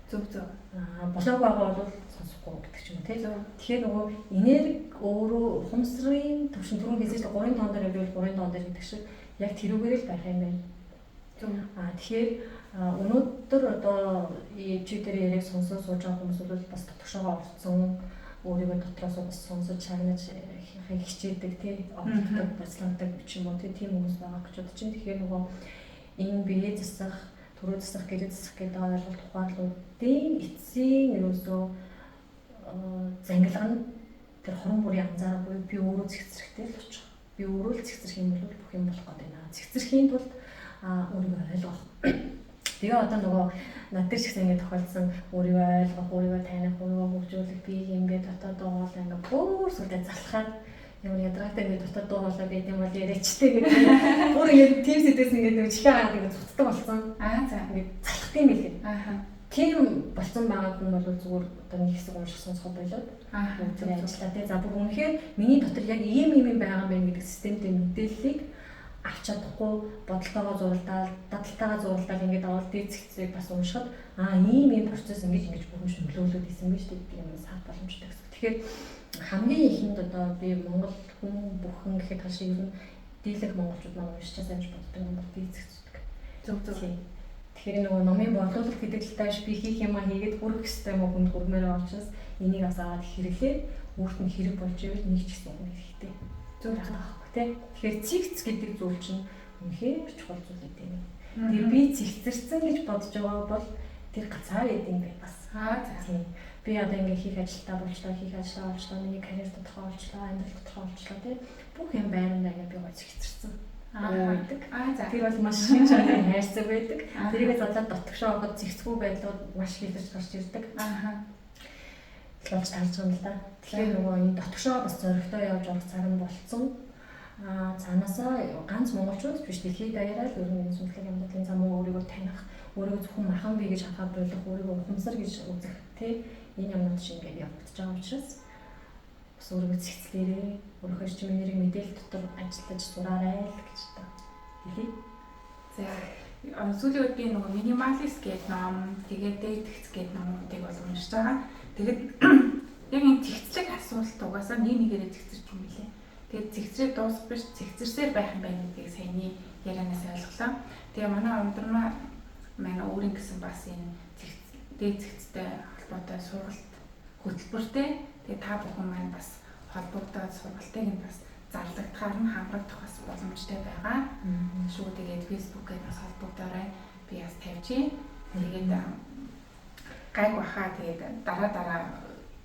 Зөв зөв. Аа болоог байгаа бол сонсохгүй гэдэг ч юм уу, тийм. Тэгэхээр нөгөө энерги өөрөө ухамсарын төвшин түрүүн хэлсэн чинь 3 тоон дээр явбал 3 тоон дээр гэдэг шиг яг тэрүүгээр л байх юм байна. Зөв. Аа тэгэхээр өнөөдөр одоо чи дээр яриаг сонсоо сууж байгаа хүмүүс бол бас дотгошоогоо орцсон, өөрийгөө дотроос бас сонсож шагнаж хичээдэг, тий, оролддог, бацландаг ч юм уу, тийм хүмүүс байгаа гэж бодож чинь. Тэгэхээр нөгөө энэ бие засах, төрөө засах, гэрээ засах гэдэг ойлголт ухаарлуудын эцсийн ерөөсөө зангилга нь тэр хорон бүрийн анзаарахгүй би өөрөө цэгцрэхтэй л очих. Би өөрөө л цэгцрэх юм бол бүх юм болох гэдэг байна. Цэгцрэхийн тулд өөрийгөө ойлгох. Тэгээ одоо нөгөө над дээр ч гэсэн ингэ тохиолдсон өөрийгөө ойлгох, өөрийгөө таних, өөрийгөө хөгжүүлэх, би юм бэ дотоод дугуйлаа ингэ бүр сүлдээ залхаад ямар ядаргаатай ингэ дотоод дугуйлаа байт юм бол яриачтэй гэдэг. Бүр ингэ тийм сэдвээс ингэ нөгөө чихээ гараад ингэ цуцдаг болсон. Аа за ингэ залхах юм билээ. Аа. Тийм болсон байгаа хүн бол зүгээр одоо нэг хэсэг унших сонсох болоод бүгд ажиллаа тий. За бүр үнэхээр миний дотор яг ийм ийм юм байгаа юм байна гэдэг системтэй мэдээллийг авч чадахгүй бодолтойгоо зуралдаал, дадалтайгаа зуралдаал ингээд аваад дээдсэгцийг бас уншихад аа ийм ийм процесс ингэж ингэж бүрэн шүмлүүлээд исэн байж гэдэг юм саад боломжтой гэсэн. Тэгэхээр хамгийн ихэнд одоо би Монгол хүн бүхэн гэхэд хашаа ер нь дийлэх монголчууд маань уншичаасаа гэж боддог юм бол дээдсэгцдэг. Зөв зөв. Тэгэхээр нөгөө номын борлуулалт гэдэг талтай биш би хийх юмаа хийгээд хүрэх ёстой юм уу хүнд хүрмээр байгаа учраас энийг бас аваад хэрэглээ өөрт нь хэрэг болж ивэл нэг ч гэсэн хүн хэрэгтэй. Зөв зөв. Тэ. Тэгэхээр цэгц гэдэг зүйл чинь үнэхээр чухал зүйл гэдэг юм. Тэгээ би цэгцэрсэн гэж бодож байгаа бол тэр гацаа гэдэг юм бэ бас. Аа за. Би одоо ингээ хийх ажилдаа болчлоо, хийх ажлаа болчлоо, миний карьер тодорхой болчлоо, амьдрал тодорхой болчлоо тий. Бүх юм байрандаа ингээ би гоо цэгцэрсэн. Аа гэдэг. Аа за. Тэр бол маш шинж чанарын хайрцаг байдаг. Тэрийгээ задлаад дотгошоо ороход цэгцгүй байдлууд маш хилэрч гарч ирдэг. Аа. Болж таарч байгаа юм л да. Тэгэхээр нөгөө энэ дотгошоо бас зоригтой явж орох цаг нь болцсон. Цаанаасаа ганц монголчууд биш дэлхийд даяараа л ер нь энэ сүнслэг амьдралын зам өөрийгөө таних, өөрийгөө зөвхөн махан бий гэж харахад болох, өөрийгөө ухамсар гэж үзэх тий энэ юмнууд чинь ингээд явагдаж байгаа учраас бас өөрийгөө цэгцлээрээ, өөрийнхөө эрчим энерги мэдээлэл дотор ажиллаж сураарай л гэж та хэлье. За сүүлийн үед би нөгөө минималист гэдэг ном, тэгээд дээдгц гэдэг номуудыг бол уншиж байгаа. Тэгээд яг энэ цэгцлэг асуулт угаасаа нэг нэгээрээ цэгцэрч юм билээ. Тэгээд цэгцрээ дуусах биш цэгцэрсээр байх юм байна гэдгийг саяны ярианаас ойлголоо. Тэгээ манай ундрмаа маань өөрийн гэсэн бас энэ дээд цэгцтэй холбоотой сургалт хөтөлбөртэй. Тэгээ та бүхэн маань бас холбогдоод сургалтыг нь бас зарлагдахаар нь хамрагдах бас боломжтой байгаа. Шүү. Тэгээд Facebook-ээр бас холбогдоорой. Би бас тавьчих. Тэгээд гайг баха тэгээд дараа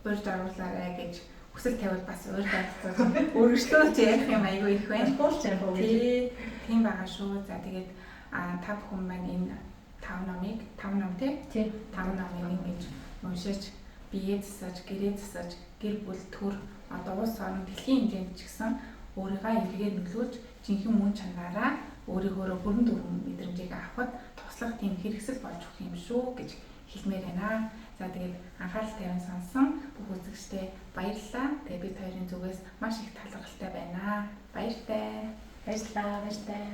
урьд оруулаарай гэж хүсэл тавиул бас урьд оролцож өргөжлүүлж ярих юм айгүй их байна. Хуулж ярих уу гэж. Тийм байгаа шүү. За тэгээд та бүхэн маань энэ 5 номыг 5 ном тий? 5 номыг ингэж уншиж биеэ засаж, гэрээ засаж, гэр бүл төр одоо улс орон дэлхийн хэмжээнд ч гэсэн өөрийгөө эргээр нөлөөлж жинхэнэ мөн чанараараа өөрийгөө бүрэн дүрм мэдрэмжийг авахад туслах тийм хэрэгсэл болж өгөх юм шүү гэж хэлмээр байна. За тэгээд анхаарал тавиан сонсон бүх үзэгчдээ баярлалаа. Тэгээд бид хоёрын зүгээс маш их талархалтай байна. Баяртай. Баярлалаа, баяртай.